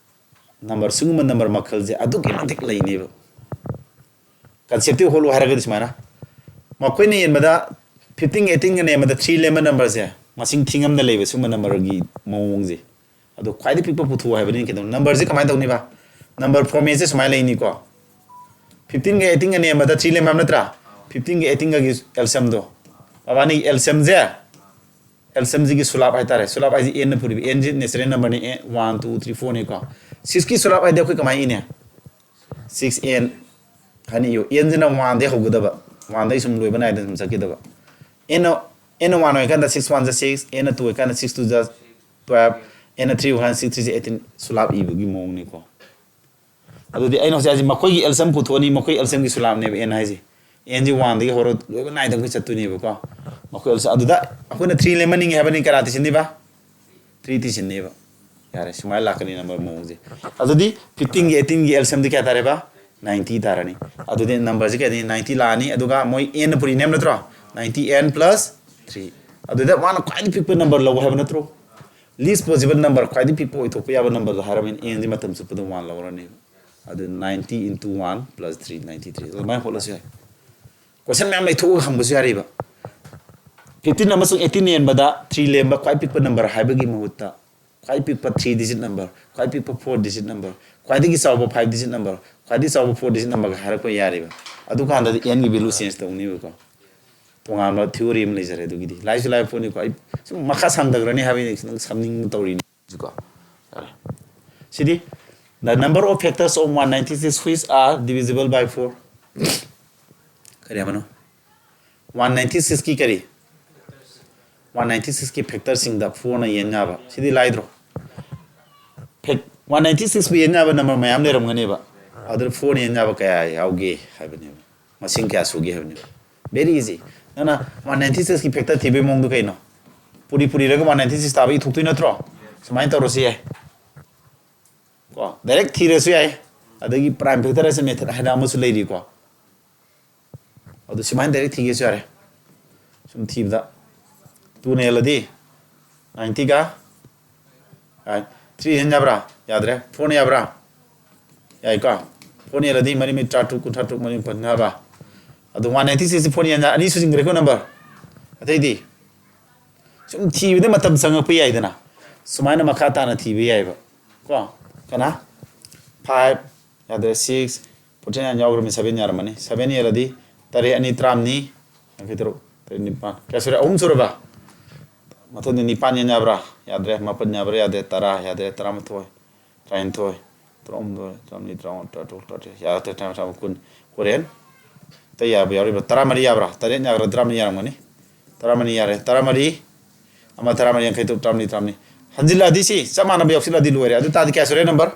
ꯅꯝꯕꯔ, ꯁꯤꯒꯨꯝꯕ ꯅꯝꯕꯔ ꯃꯈꯜꯁꯦ ꯑꯗꯨꯛꯀꯤ ꯃꯇꯤꯛ ꯂꯩꯅꯦꯕ꯫ ꯀꯟꯁꯦꯞꯇꯤꯚ ꯍꯣꯠꯂꯨ ꯍꯥꯏꯔꯒꯗꯤ ꯁꯨꯃꯥꯏꯅ, ꯃꯈꯣꯏꯅ ꯌꯦꯟꯕꯗ, ꯐꯤꯐꯇꯤꯟꯒ ꯑꯩꯠꯇꯤꯟꯒꯅ ꯌꯦꯟꯕꯗ ꯊ꯭ꯔꯤ ꯂꯦꯝꯕ ꯅꯝꯕꯔꯁꯦ, ꯃꯁꯤꯡ ꯊꯤꯉꯝꯗ ꯂꯩꯕ ꯁꯨꯝꯕ ꯅꯝꯕꯔꯒꯤ ꯃꯑꯣꯡꯁꯦ꯫ ꯑꯗꯣ ꯈ꯭ꯋꯥꯏꯗꯒꯤ ꯄꯤꯛꯄ ꯄꯨꯊꯣꯛꯑꯣ ꯍꯥꯏꯕꯅꯤ ꯀꯩꯅꯣ꯫ ꯅꯝꯕꯔꯁꯦ ꯀꯃꯥꯏꯅ ꯇꯧꯅꯤꯕ? ꯅꯝꯕꯔ ꯐꯣꯔꯃꯦꯠꯁꯦ ꯁꯨꯃꯥꯏꯅ ꯂꯩꯅꯤꯀꯣ꯫ ꯐꯤꯐꯇꯤꯟꯒ ꯑꯩꯠꯇꯤꯟꯒꯅ ꯌꯦꯟꯕꯗ ꯊ꯭ꯔꯤ ꯂꯦꯝꯕ ꯍꯥꯏꯕ ꯅꯠꯇ꯭ꯔꯥ? ꯐꯤꯐꯇꯤꯟꯒ ꯑꯩꯠꯇꯤꯟꯒꯒꯤ ꯑꯦꯜꯁꯤꯌꯝꯗꯣ, ꯃꯕꯥꯅꯤꯒꯤ ꯑꯦꯜꯁꯤꯌꯝꯁꯦ, ꯑꯦꯜꯁꯤꯌꯝꯁꯤꯒꯤ ꯁꯨꯂꯥꯞ ꯍꯥꯏꯇꯥꯔꯦ꯫ ꯁꯨꯂꯥꯞ ꯍꯥꯏꯁꯦ ꯑꯦꯟꯅ ꯄꯨꯔꯤꯕ, ꯑꯦꯟꯁꯤ ꯅꯦꯆꯔꯦꯜ ꯅꯝꯕꯔꯅꯤ, ꯑꯦ, ꯋꯥꯟ, ꯇꯨ, ꯊ꯭ꯔꯤ, ꯐꯣꯔꯅꯤꯀꯣ꯫ ꯁꯤꯛꯁꯀꯤ ꯁꯨꯂꯥꯞ ꯍꯥꯏꯗꯤ ꯑꯩꯈꯣꯏ ꯀꯃꯥꯏꯅ ꯏꯅꯤ? ꯁꯤꯛꯁ ꯑꯦꯟ ꯍꯥꯏꯅ ꯏꯌꯨ꯫ ꯑꯦꯟꯁꯤꯅ ꯋꯥꯟꯗꯒꯤ ꯍꯧꯒꯗꯕ, ꯋꯥꯟꯗꯒꯤ ꯁꯨꯝ ꯂꯣꯏꯕ ꯅꯥꯏꯗꯅ ꯁꯨꯝ ꯆꯠꯈꯤꯗꯕ꯫ ꯑꯦꯟꯅ, ꯑꯦꯟꯅ ꯋꯥꯟ ꯑꯣꯏꯔꯀꯥꯟꯗ ꯁꯤꯛꯁ ꯋꯥꯟ ꯖ ꯁꯤꯛꯁ, ꯑꯦꯟꯅ ꯇꯨ ꯑꯣꯏꯔꯀꯥꯟꯗ ꯁꯤꯛꯁ ꯇꯨ ꯖ ꯇ꯭ꯋꯦꯜꯐ, ꯑꯦꯟꯅ ꯊ꯭ꯔꯤ ꯑꯣꯏꯔꯀꯥꯟꯗ ꯁꯤꯛꯁ ꯊ꯭ꯔꯤ ꯖ ꯑꯩꯠꯇꯤꯟ, ꯁꯨꯂꯥꯞ ꯏꯕꯒꯤ ꯃꯑꯣꯡꯅꯤꯀꯣ꯫ ꯑꯗꯨꯗꯤ ꯑꯩꯅ ꯍꯧꯖꯤꯛ ꯍꯥꯏꯁꯦ ꯃꯈꯣꯏꯒꯤ ꯑꯦꯜꯁꯤꯌꯝ ꯄꯨꯊꯣꯛꯑꯅꯤ, ꯃꯈꯣꯏ ꯑꯦꯜꯁꯤꯌꯝꯒꯤ ꯁꯨꯂꯥꯞꯅꯦꯕ ꯑꯦꯟ ꯍꯥꯏꯁꯦ꯫ ꯑꯦꯟꯁꯤ ꯋꯥꯟꯗꯒꯤ ꯍꯧꯔ ꯂꯣꯏꯕ ꯅꯥꯏꯗꯕ ꯆꯠꯇꯣꯏꯅꯦꯕꯀꯣ꯫ ꯃꯈꯣꯏ ꯑꯦꯜꯁꯤꯌꯝ ꯑꯗꯨꯗ ꯑꯩꯈꯣꯏꯅ ꯊ꯭ꯔꯤ ꯂꯦꯝꯍꯟꯅꯤꯡꯉꯦ ꯍꯥꯏꯕꯅꯤ, ꯀꯅꯥ ꯊꯤꯁꯤꯟꯅꯤꯕ? ꯊ꯭ꯔꯤ ꯊꯤꯁꯤꯟꯅꯤꯕ꯫ ꯌꯥꯔꯦ, ꯁꯨꯃꯥꯏꯅ ꯂꯥꯛꯀꯅꯤ ꯅꯝꯕꯔ ꯃꯑꯣꯡꯁꯦ꯫ ꯑꯗꯨꯗꯤ ꯐꯤꯐꯇꯤꯟꯒꯤ ꯑꯩꯠꯇꯤꯟꯒꯤ ꯑꯦꯜꯁꯤꯌꯝꯗꯤ ꯀꯌꯥ ꯇꯥꯔꯦꯕ? ꯅꯥꯏꯟꯇꯤ ꯇꯥꯔꯅꯤ꯫ ꯑꯗꯨꯗꯤ ꯅꯝꯕꯔꯁꯦ ꯀꯌꯥꯅꯤ? ꯅꯥꯏꯟꯇꯤ ꯂꯥꯛꯑꯅꯤ꯫ ꯑꯗꯨꯒ ꯃꯣꯏ ꯑꯦꯟꯅ ꯄꯨꯔꯤꯅꯦꯕ ꯅꯠꯇ꯭ꯔꯣ? Ninety N plus three. ꯑꯗꯨꯗ ꯃꯥꯅ ꯈ꯭ꯋꯥꯏꯗꯒꯤ ꯄꯤꯛꯄ ꯅꯝꯕꯔ ꯂꯧ ꯍꯥꯏꯕ ꯅꯠꯇ꯭ꯔꯣ? Least possible number, ꯈ꯭ꯋꯥꯏꯗꯒꯤ ꯄꯤꯛꯄ ꯑꯣꯏꯊꯣꯛꯄ ꯌꯥꯕ numberꯗꯣ ꯍꯥꯏꯔꯕꯅꯤꯅ, n ꯁꯤ ꯃꯇꯝ ꯆꯨꯞꯄꯗ one ꯂꯧꯔꯅꯦꯕ꯫ ꯑꯗꯨ ninety into one plus three, ninety three, ꯑꯗꯨꯃꯥꯏꯅ ꯍꯣꯠꯂꯁꯨ ꯌꯥꯏ꯫ Question ꯃꯌꯥꯝ ꯂꯩꯊꯣꯛꯑꯒ ꯍꯪꯕꯁꯨ ꯌꯥꯔꯤꯕ꯫ Fifteen ꯑꯃꯁꯨꯡ eighteen ꯌꯦꯟꯕꯗ three ꯂꯦꯝꯕ ꯈ꯭ꯋꯥꯏ ꯄꯤꯛꯄ number ꯍꯥꯏꯕꯒꯤ ꯃꯍꯨꯠꯇ, ꯈ꯭ꯋꯥꯏ ꯄꯤꯛꯄ three digit number, ꯈ꯭ꯋꯥꯏ ꯄꯤꯛꯄ four digit number, ꯈ꯭ꯋꯥꯏꯗꯒꯤ ꯆꯥꯎꯕ five digit number, ꯈ꯭ꯋꯥꯏꯗꯒꯤ ꯆꯥꯎꯕ four digit numberꯒ ꯍꯥꯏꯔꯛꯄ ꯌꯥꯔꯤꯕ꯫ ꯑꯗꯨꯀꯥꯟꯗꯗꯤ nꯒꯤ value change ꯇꯧꯅꯤꯕꯀꯣ꯫ ꯇꯣꯉꯥꯟꯕ theory ꯑꯃ ꯂꯩꯖꯔꯦ꯫ ꯑꯗꯨꯒꯤꯗꯤ ꯂꯥꯏꯁꯨ ꯂꯥꯏꯕ ꯄꯣꯠꯅꯤꯀꯣ꯫ ꯑꯩ ꯁꯨꯝ ꯃꯈꯥ ꯁꯥꯡꯊꯈ꯭ꯔꯅꯤ ꯍꯥꯏꯕꯒꯤ ꯈꯤꯇꯪ ꯁꯝꯅꯤꯡꯕ ꯇꯧꯔꯤꯅꯤ ꯀꯣ꯫ ꯌꯥꯔꯦ꯫ ꯁꯤꯗꯤ, the number of factors of one ninety six which are divisible by four꯫ ꯀꯔꯤ ꯍꯥꯏꯕꯅꯣ? One ninety sixꯀꯤ ꯀꯔꯤ? One ninety sixꯀꯤ factorꯁꯤꯡꯗ fourꯅ ꯌꯦꯟ ꯌꯥꯕ꯫ ꯁꯤꯗꯤ ꯂꯥꯏꯗ꯭ꯔꯣ? Fact-, one ninety sixꯄꯨ ꯌꯦꯟ ꯌꯥꯕ number ꯃꯌꯥꯝ ꯂꯩꯔꯝꯒꯅꯦꯕ꯫ ꯑꯗꯨꯗ fourꯅ ꯌꯦꯟ ꯌꯥꯕ ꯀꯌꯥ ꯌꯥꯎꯒꯦ ꯍꯥꯏꯕꯅꯦꯕ꯫ ꯃꯁꯤꯡ ꯀꯌꯥ ꯁꯨꯒꯦ ꯍꯥꯏꯕꯅꯦꯕ꯫ Very easy꯫ ꯅꯪꯅ one ninety sixꯀꯤ factor ꯊꯤꯕꯒꯤ ꯃꯑꯣꯡꯗꯣ ꯀꯩꯅꯣ? ꯄꯨꯔꯤ ꯄꯨꯔꯤꯔꯒ one ninety six ꯇꯥꯕ ꯏꯊꯣꯛꯇꯣꯏ ꯅꯠꯇ꯭ꯔꯣ? ꯁꯨꯃꯥꯏꯅ ꯇꯧꯔꯁꯨ ꯌꯥꯏ꯫ ꯀꯣ, direct ꯊꯤꯔꯁꯨ ꯌꯥꯏ꯫ ꯑꯗꯒꯤ prime factor as a method ꯍꯥꯏꯅ ꯑꯃꯁꯨ ꯂꯩꯔꯤꯀꯣ꯫ ꯑꯗꯨ ꯁꯨꯃꯥꯏꯅ direct ꯊꯤꯒꯦꯁꯨ ꯌꯥꯔꯦ꯫ ꯁꯨꯝ ꯊꯤꯕꯗ, twoꯅ ꯍꯦꯜꯂꯗꯤ ninety ꯒ, three ꯍꯦꯟ ꯌꯥꯕ꯭ꯔꯥ? ꯌꯥꯗ꯭ꯔꯦ꯫ Fourꯅ ꯌꯥꯕ꯭ꯔꯥ? ꯌꯥꯏꯀꯣ? Fourꯅ ꯍꯦꯜꯂꯗꯤ ꯃꯔꯤ ꯃꯔꯤ ꯇꯔꯥꯇꯔꯨꯛ, ꯀꯨꯟꯊ꯭ꯔꯥ ꯇꯔꯨꯛ, ꯃꯔꯤ ꯃꯥꯄꯟ ꯍꯥꯏꯕ꯫ ꯑꯗꯨ one ninety sixꯁꯤ fourꯅ ꯍꯦꯟꯅ ꯑꯅꯤ ꯁꯨꯖꯤꯟꯈ꯭ꯔꯦꯀꯣ number꯫ ꯑꯇꯩꯗꯤ ꯁꯨꯝ ꯊꯤꯕꯗ ꯃꯇꯝ ꯆꯪꯉꯛꯄ ꯌꯥꯏꯗꯅ꯫ ꯁꯨꯃꯥꯏꯅ ꯃꯈꯥ ꯇꯥꯅ ꯊꯤꯕ ꯌꯥꯏꯕ꯫ ꯀꯣ? ꯀꯅꯥ? Five, ꯌꯥꯗ꯭ꯔꯦ, six, fourteen ꯌꯥꯝ ꯌꯥꯎꯈ꯭ꯔꯕꯅꯤ, seven ꯌꯥꯔꯝꯃꯅꯤ꯫ Seven ꯍꯦꯜꯂꯗꯤ ꯇꯔꯦꯠ ꯑꯅꯤ ꯇꯔꯥꯃꯔꯤ, ꯌꯥꯡꯈꯩ ꯇꯔꯨꯛ, ꯇꯔꯦꯠ ꯅꯤꯄꯥꯟ꯫ ꯀꯌꯥ ꯁꯨꯔꯦ? ꯑꯍꯨꯝ ꯁꯨꯔꯕ? ꯃꯊꯪꯗꯤ ꯅꯤꯄꯥꯟ ꯌꯦꯟ ꯌꯥꯕ꯭ꯔꯥ? ꯌꯥꯗ꯭ꯔꯦ꯫ ꯃꯥꯄꯟ ꯌꯥꯕ꯭ꯔꯥ? ꯌꯥꯗꯦ꯫ ꯇꯔꯥ ꯌꯥꯗ꯭ꯔꯦ꯫ ꯇꯔꯥꯃꯥꯊꯣꯏ, ꯇꯔꯥꯅꯤꯊꯣꯏ, ꯇꯔꯥꯍꯨꯝꯗꯣꯏ, ꯇꯔꯥꯃꯔꯤ, ꯇꯔꯥꯃꯉꯥ, ꯇꯔꯥꯇꯔꯨꯛ, ꯇꯔꯥꯇꯔꯦꯠ, ꯌꯥꯔꯦ, ꯇꯔꯥꯃꯥꯄꯟ, ꯀꯨꯟ, ꯀꯨꯟ ꯍꯦꯟ꯫ ꯑꯇꯩ ꯌꯥꯕ ꯌꯥꯎꯔꯤꯕ꯭ꯔꯥ? ꯇꯔꯥꯃꯔꯤ ꯌꯥꯕ꯭ꯔꯥ? ꯇꯔꯦꯠ ꯌꯥꯒꯗ꯭ꯔꯥ? ꯇꯔꯥꯃꯔꯤ ꯌꯥꯔꯝꯒꯅꯤ꯫ ꯇꯔꯥꯃꯔꯤ ꯌꯥꯔꯦ꯫ ꯇꯔꯥꯃꯔꯤ, ꯑꯃ, ꯇꯔꯥꯃꯔꯤ, ꯌꯥꯡꯈꯩ ꯇꯔꯨꯛ, ꯇꯔꯥꯃꯔꯤ, ꯇꯔꯥꯃꯔꯤ꯫ ꯍꯟꯖꯤꯜꯂꯛꯑꯗꯤ ꯁꯤ ꯆꯞ ꯃꯥꯟꯅꯕ ꯌꯥꯎꯁꯤꯜꯂꯛꯑꯗꯤ ꯂꯣꯏꯔꯦ꯫ ꯑꯗꯨ ꯇꯥꯔꯗꯤ ꯀꯌꯥ ꯁꯨꯔꯦ number?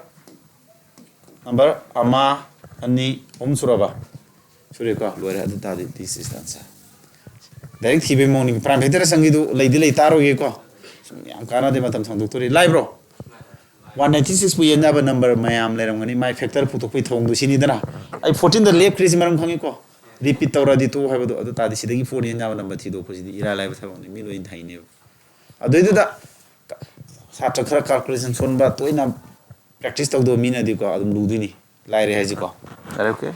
Number ꯑꯃ, ꯑꯅꯤ, ꯑꯍꯨꯝ ꯁꯨꯔꯕ? ꯁꯨꯔꯦꯀꯣ? ꯂꯣꯏꯔꯦ꯫ ꯑꯗꯨ ꯇꯥꯔꯗꯤ this is the answer꯫ Direct ꯊꯤꯕꯒꯤ ꯃꯑꯣꯡꯅꯤ꯫ Prime factor ꯆꯪꯈꯤꯗꯨ ꯂꯩꯗꯤ ꯂꯩ ꯇꯥꯔꯣꯏꯒꯦꯀꯣ꯫ ꯁꯨꯝ ꯌꯥꯝ ꯀꯥꯟꯅꯗꯦ, ꯃꯇꯝ ꯁꯥꯡꯗꯣꯛꯇꯣꯔꯤ꯫ ꯂꯥꯏꯕ꯭ꯔꯣ? One ninety sixꯄꯨ ꯌꯦꯟ ꯌꯥꯕ number ꯃꯌꯥꯝ ꯂꯩꯔꯝꯒꯅꯤ꯫ ꯃꯥꯏ factor ꯄꯨꯊꯣꯛꯄꯒꯤ ꯊꯧꯑꯣꯡꯗꯨ ꯁꯤꯅꯤꯗꯅ꯫ ꯑꯩ fourteenꯗ ꯂꯦꯞꯈ꯭ꯔꯤꯁꯤ ꯃꯔꯝ ꯈꯪꯉꯤꯀꯣ꯫ Repeat ꯇꯧꯔꯗꯤ ꯇꯣꯛꯑꯣ ꯍꯥꯏꯕꯗꯣ꯫ ꯑꯗꯨ ꯇꯥꯔꯗꯤ ꯁꯤꯗꯒꯤ four ꯌꯦꯟ ꯌꯥꯕ number ꯊꯤꯗꯣꯛꯄꯁꯤꯗꯤ ꯏꯔꯥꯏ ꯂꯥꯏꯕ ꯊꯕꯛꯅꯤ꯫ ꯃꯤ ꯂꯣꯏꯅ ꯍꯩꯅꯦꯕ꯫ ꯑꯗꯨꯏꯗꯨꯗ ꯁꯥꯇ꯭ꯔ ꯈꯔ ꯀꯥꯜꯀꯨꯂꯦꯁꯟ ꯁꯣꯟꯕ, ꯇꯣꯏꯅ ꯄ꯭ꯔꯦꯛꯇꯤꯁ ꯇꯧꯗꯕ ꯃꯤꯅꯗꯤꯀꯣ ꯑꯗꯨꯝ ꯂꯨꯗꯣꯏꯅꯤ, ꯂꯥꯏꯔꯦ ꯍꯥꯏꯁꯤꯀꯣ꯫ ꯌꯥꯔꯦ, okay.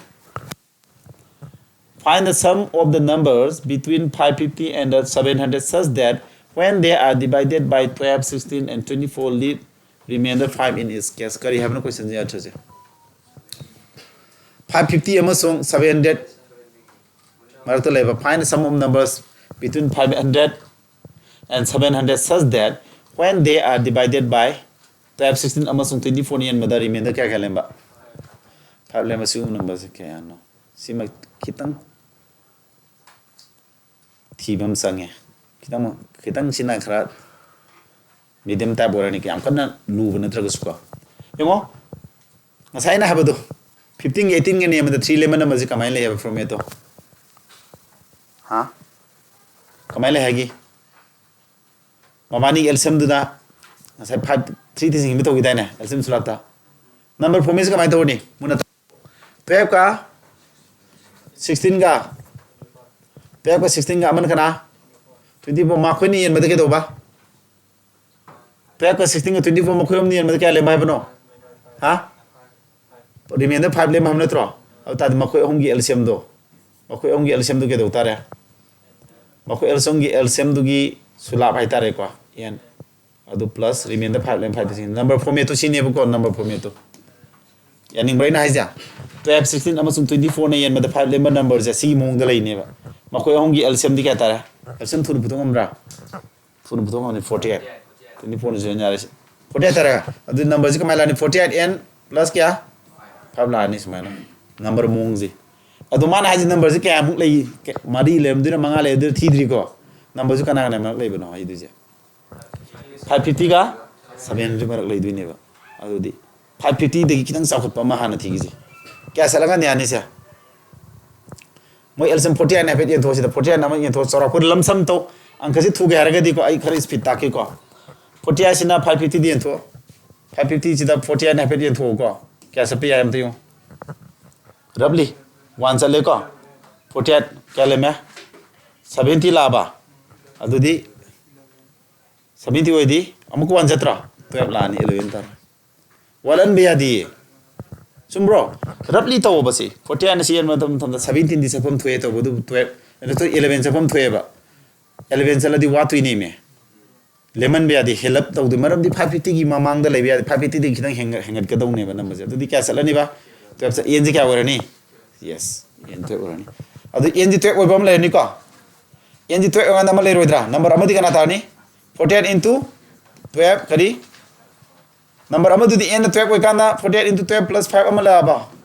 Find the sum of the numbers between five fifty and the seven hundred such that when they are divided by twelve, sixteen and twenty-four, leave remainder five in its case. ꯀꯔꯤ ꯍꯥꯏꯕꯅꯣ ꯀꯣꯏꯁꯟꯁꯦ ꯑꯟꯁꯔꯁꯦ? Five fifty ꯑꯃꯁꯨꯡ seven hundred ꯃꯔꯛꯇ ꯂꯩꯕ, find the sum of numbers between five hundred and seven hundred such that when they are divided by twelve, sixteen ꯑꯃꯁꯨꯡ twenty-four ꯅ ꯌꯦꯟꯕꯗ remainder ꯀꯌꯥ ꯀꯌꯥ ꯂꯦꯝꯕ? Five ꯂꯦꯝꯕ꯫ ꯁꯤꯒꯨꯝꯕ ꯅꯝꯕꯔꯁꯦ ꯀꯌꯥꯅꯣ? ꯁꯤꯃ ꯈꯤꯇꯪ ꯊꯤꯕ ꯑꯃ ꯆꯪꯉꯦ꯫ ꯈꯤꯇꯪ, ꯈꯤꯇꯪ ꯁꯤꯅ ꯈꯔ medium type ꯑꯣꯏꯔꯅꯤ, ꯌꯥꯝ ꯀꯟꯅ ꯂꯨꯕ ꯅꯠꯇ꯭ꯔꯒꯁꯨꯀꯣ꯫ ꯌꯦꯡꯉꯣ, ꯉꯁꯥꯏ ꯑꯩꯅ ꯍꯥꯏꯕꯗꯣ, fifteen ꯒ eighteen ꯒ ꯅꯦꯝꯕꯗ three ꯂꯦꯝꯕ ꯅꯝꯕꯔꯁꯦ ꯀꯃꯥꯏꯅ ꯂꯩ ꯍꯥꯏꯕ format ꯇꯣ? ꯍꯥ? ꯀꯃꯥꯏꯅ ꯂꯩ ꯍꯥꯏꯒꯦ? ꯃꯕꯥꯅꯤꯒꯤ LCM ꯗꯨꯗ ꯉꯁꯥꯏ five, three ꯊꯤꯡꯖꯤꯟꯕ ꯇꯧꯈꯤꯗꯥꯏꯅꯦ? LCM ꯁꯨꯂꯥꯞꯇ꯫ ꯅꯝꯕꯔ format ꯁꯦ ꯀꯃꯥꯏꯅ ꯇꯧꯔꯅꯤ? ꯃꯨꯟꯅ twelve ꯀ sixteen ꯒ, twelve ꯀ sixteen ꯒ ꯑꯃꯅ ꯀꯅꯥ? Twenty-four꯫ ꯃꯈꯣꯏꯅ ꯌꯦꯟꯕꯗ ꯀꯩꯗꯧꯕ? Twelve ꯀ sixteen ꯒ twenty-four ꯃꯈꯣꯏ ꯑꯍꯨꯝꯅ ꯌꯦꯟꯕꯗ ꯀꯌꯥ ꯂꯦꯝꯕ ꯍꯥꯏꯕꯅꯣ? ꯍꯥ? Remainder five ꯂꯦꯝꯕ ꯍꯥꯏꯕ ꯅꯠꯇ꯭ꯔꯣ? ꯑꯗꯨ ꯇꯥꯔꯗꯤ ꯃꯈꯣꯏ ꯑꯍꯨꯝꯒꯤ LCM ꯗꯣ, ꯃꯈꯣꯏ ꯑꯍꯨꯝꯒꯤ LCM ꯗꯨ ꯀꯩꯗꯧ ꯇꯥꯔꯦ? ꯃꯈꯣꯏ ꯑꯍꯨꯝꯒꯤ LCM ꯗꯨꯒꯤ ꯁꯨꯂꯥꯞ ꯍꯥꯏꯇꯥꯔꯦꯀꯣ, n꯫ ꯑꯗꯨ plus remainder five ꯂꯦꯝꯕ, five ꯁꯤ number format ꯇꯨ ꯁꯤꯅꯦꯕꯀꯣ, number format ꯇꯨ꯫ ꯌꯥꯅꯤꯡꯕ꯭ꯔꯥ ꯑꯩꯅ ꯍꯥꯏꯁꯦ? Twelve, sixteen ꯑꯃꯁꯨꯡ twenty-four ꯅ ꯌꯦꯟꯕꯗ five ꯂꯦꯝꯕ ꯅꯝꯕꯔꯁꯦ ꯁꯤꯒꯤ ꯃꯑꯣꯡꯗ ꯂꯩꯅꯦꯕ꯫ ꯃꯈꯣꯏ ꯑꯍꯨꯝꯒꯤ LCM ꯗꯤ ꯀꯌꯥ ꯇꯥꯔꯦ? LCM ꯊꯨꯅ ꯄꯨꯊꯣꯛ ꯉꯝꯕ꯭ꯔꯥ? ꯊꯨꯅ ꯄꯨꯊꯣꯛ ꯉꯝꯅꯤ, forty eight꯫ Twenty-four ꯅ ꯁꯤꯖꯤꯟꯅ ꯌꯥꯔꯦ꯫ Forty eight ꯇꯥꯔꯦ꯫ ꯑꯗꯨꯗꯤ ꯅꯝꯕꯔꯁꯤ ꯀꯃꯥꯏꯅ ꯂꯥꯛꯅꯤ? Forty eight n plus ꯀꯌꯥ? Five ꯂꯥꯛꯑꯅꯤ ꯁꯨꯃꯥꯏꯅ꯫ ꯅꯝꯕꯔ ꯃꯑꯣꯡꯁꯦ꯫ ꯑꯗꯣ ꯃꯥꯅ ꯍꯥꯏꯁꯦ ꯅꯝꯕꯔꯁꯤ ꯀꯌꯥꯃꯨꯛ ꯂꯩ? ꯀ-, ꯃꯔꯤ ꯂꯩꯔꯝꯗꯣꯏꯔꯥ, ꯃꯉꯥ ꯂꯩꯔꯝꯗꯣꯏꯔꯥ ꯊꯤꯗ꯭ꯔꯤꯀꯣ꯫ ꯅꯝꯕꯔꯁꯤ ꯀꯅꯥ ꯀꯅꯥ ꯃꯔꯛ ꯂꯩꯕꯅꯣ ꯍꯥꯏꯗꯣꯏꯁꯦ? Five fifty ꯒ seven hundred ꯃꯔꯛ ꯂꯩꯗꯣꯏꯅꯦꯕ꯫ ꯑꯗꯨꯗꯤ five fifty ꯗꯒꯤ ꯈꯤꯇꯪ ꯆꯥꯎꯈꯠꯄ ꯑꯃ ꯍꯥꯟꯅ ꯊꯤꯈꯤꯁꯦ꯫ ꯀꯌꯥ ꯆꯠꯂꯒꯅꯤ ꯌꯥꯅꯤꯁꯦ? ꯃꯣꯏ LCM forty eight ꯍꯥꯏꯐꯦꯠ ꯌꯦꯟꯊꯣꯛꯑꯁꯤꯗ, forty eight ꯑꯃ ꯌꯦꯟꯊꯣꯛꯑ ꯆꯥꯎꯔꯥꯛꯄ ꯂꯝꯁꯝ ꯇꯧ꯫ ꯑꯪꯀꯁꯤ ꯊꯨꯒꯦ ꯍꯥꯏꯔꯒꯗꯤꯀꯣ, ꯑꯩ ꯈꯔ speed ꯇꯥꯛꯀꯦꯀꯣ꯫ Forty eight ꯁꯤꯅ five fifty ꯗ ꯌꯦꯟꯊꯣꯛꯑꯣ꯫ Five fifty ꯁꯤꯗ forty eight ꯍꯥꯏꯐꯦꯠ ꯌꯦꯟꯊꯣꯛꯑꯣꯀꯣ꯫ ꯀꯌꯥ ꯆꯠꯄ ꯌꯥꯏ ꯑꯝꯇ ꯌꯦꯡꯉꯣ꯫ Roughly one ꯆꯠꯂꯦꯀꯣ꯫ Forty eight ꯀꯌꯥ ꯂꯩꯔꯝꯃꯦ? Seventy ꯂꯥꯛꯑꯕ? ꯑꯗꯨꯗꯤ ꯁꯚꯦꯟꯇꯤ ꯑꯣꯏꯗꯤ ꯑꯃꯨꯛꯀ ꯋꯥꯟ ꯆꯠꯇ꯭ꯔꯥ? ꯇꯨꯌꯦꯜꯞ ꯂꯥꯛꯑꯅꯤ, ꯏꯂꯚꯦꯟ ꯇꯥꯔꯦ꯫ ꯋꯥꯠꯍꯟꯕ ꯌꯥꯗꯤꯌꯦ꯫ ꯆꯨꯝꯕ꯭ꯔꯣ? ꯔꯐꯂꯤ ꯇꯧꯑꯣꯕ ꯁꯤ꯫ ꯐꯣꯔꯇꯤ ꯑꯥꯏꯠꯅ ꯁꯤ ꯌꯦꯟꯕ ꯃꯇꯝꯗ ꯁꯚꯦꯟꯇꯤꯟꯗꯤ ꯆꯠꯐꯝ ꯊꯣꯛꯑꯦ ꯇꯧꯕ, ꯑꯗꯨ ꯇꯨꯌꯦꯜꯞ, ꯅꯠꯇ꯭ꯔ ꯏꯂꯚꯦꯟ ꯆꯠꯐꯝ ꯊꯣꯛꯑꯦꯕ꯫ ꯏꯂꯚꯦꯟ ꯆꯠꯂꯗꯤ ꯋꯥꯠꯇꯣꯏꯅꯦꯃꯦ꯫ ꯂꯦꯝꯍꯟꯕ ꯌꯥꯗꯦ, ꯍꯦꯜꯂꯞ ꯇꯧꯗꯣꯏ꯫ ꯃꯔꯝꯗꯤ ꯐꯥꯏꯚ ꯐꯤꯐꯇꯤꯒꯤ ꯃꯃꯥꯡꯗ ꯂꯩꯕ ꯌꯥꯗꯦ, ꯐꯥꯏꯚ ꯐꯤꯐꯇꯤꯗꯒꯤ ꯈꯤꯇꯪ ꯍꯦꯟꯒꯠ-, ꯍꯦꯟꯒꯠꯀꯗꯧꯅꯦꯕ ꯅꯝꯕꯔꯁꯦ꯫ ꯑꯗꯨꯗꯤ ꯀꯌꯥ ꯆꯠꯂꯅꯤꯕ? ꯇꯨꯌꯦꯜꯞ ꯆꯠ-, ꯑꯦꯟꯁꯦ ꯀꯌꯥ ꯑꯣꯏꯔꯅꯤ? ꯌꯦꯁ, ꯑꯦꯟ ꯇꯨꯌꯦꯜꯞ ꯑꯣꯏꯔꯅꯤ꯫ ꯑꯗꯨ ꯑꯦꯟꯁꯦ ꯇꯨꯌꯦꯜꯞ ꯑꯣꯏꯕ ꯑꯃ ꯂꯩꯔꯅꯤꯀꯣ꯫ ꯑꯦꯟꯁꯦ ꯇꯨꯌꯦꯜꯞ ꯑꯣꯏꯔꯀꯥꯟꯗ ꯑꯃ ꯂꯩꯔꯣꯏꯗ꯭ꯔꯥ? ꯅꯝꯕꯔ ꯑꯃꯗꯤ ꯀꯅꯥ ꯇꯥꯔꯅꯤ? ꯐꯣꯔꯇꯤ ꯑꯥꯏꯠ ꯏꯟꯇꯨ ꯇꯨꯌꯦꯜꯞ ꯀꯔꯤ? ꯅꯝꯕꯔ ꯑꯃꯗꯨꯗꯤ ꯑꯦꯟꯅ ꯇꯨꯌꯦꯜꯞ ꯑꯣꯏꯀꯥꯟꯗ forty eight into twelve plus five ꯑꯃ ꯂꯥꯛꯑꯕ?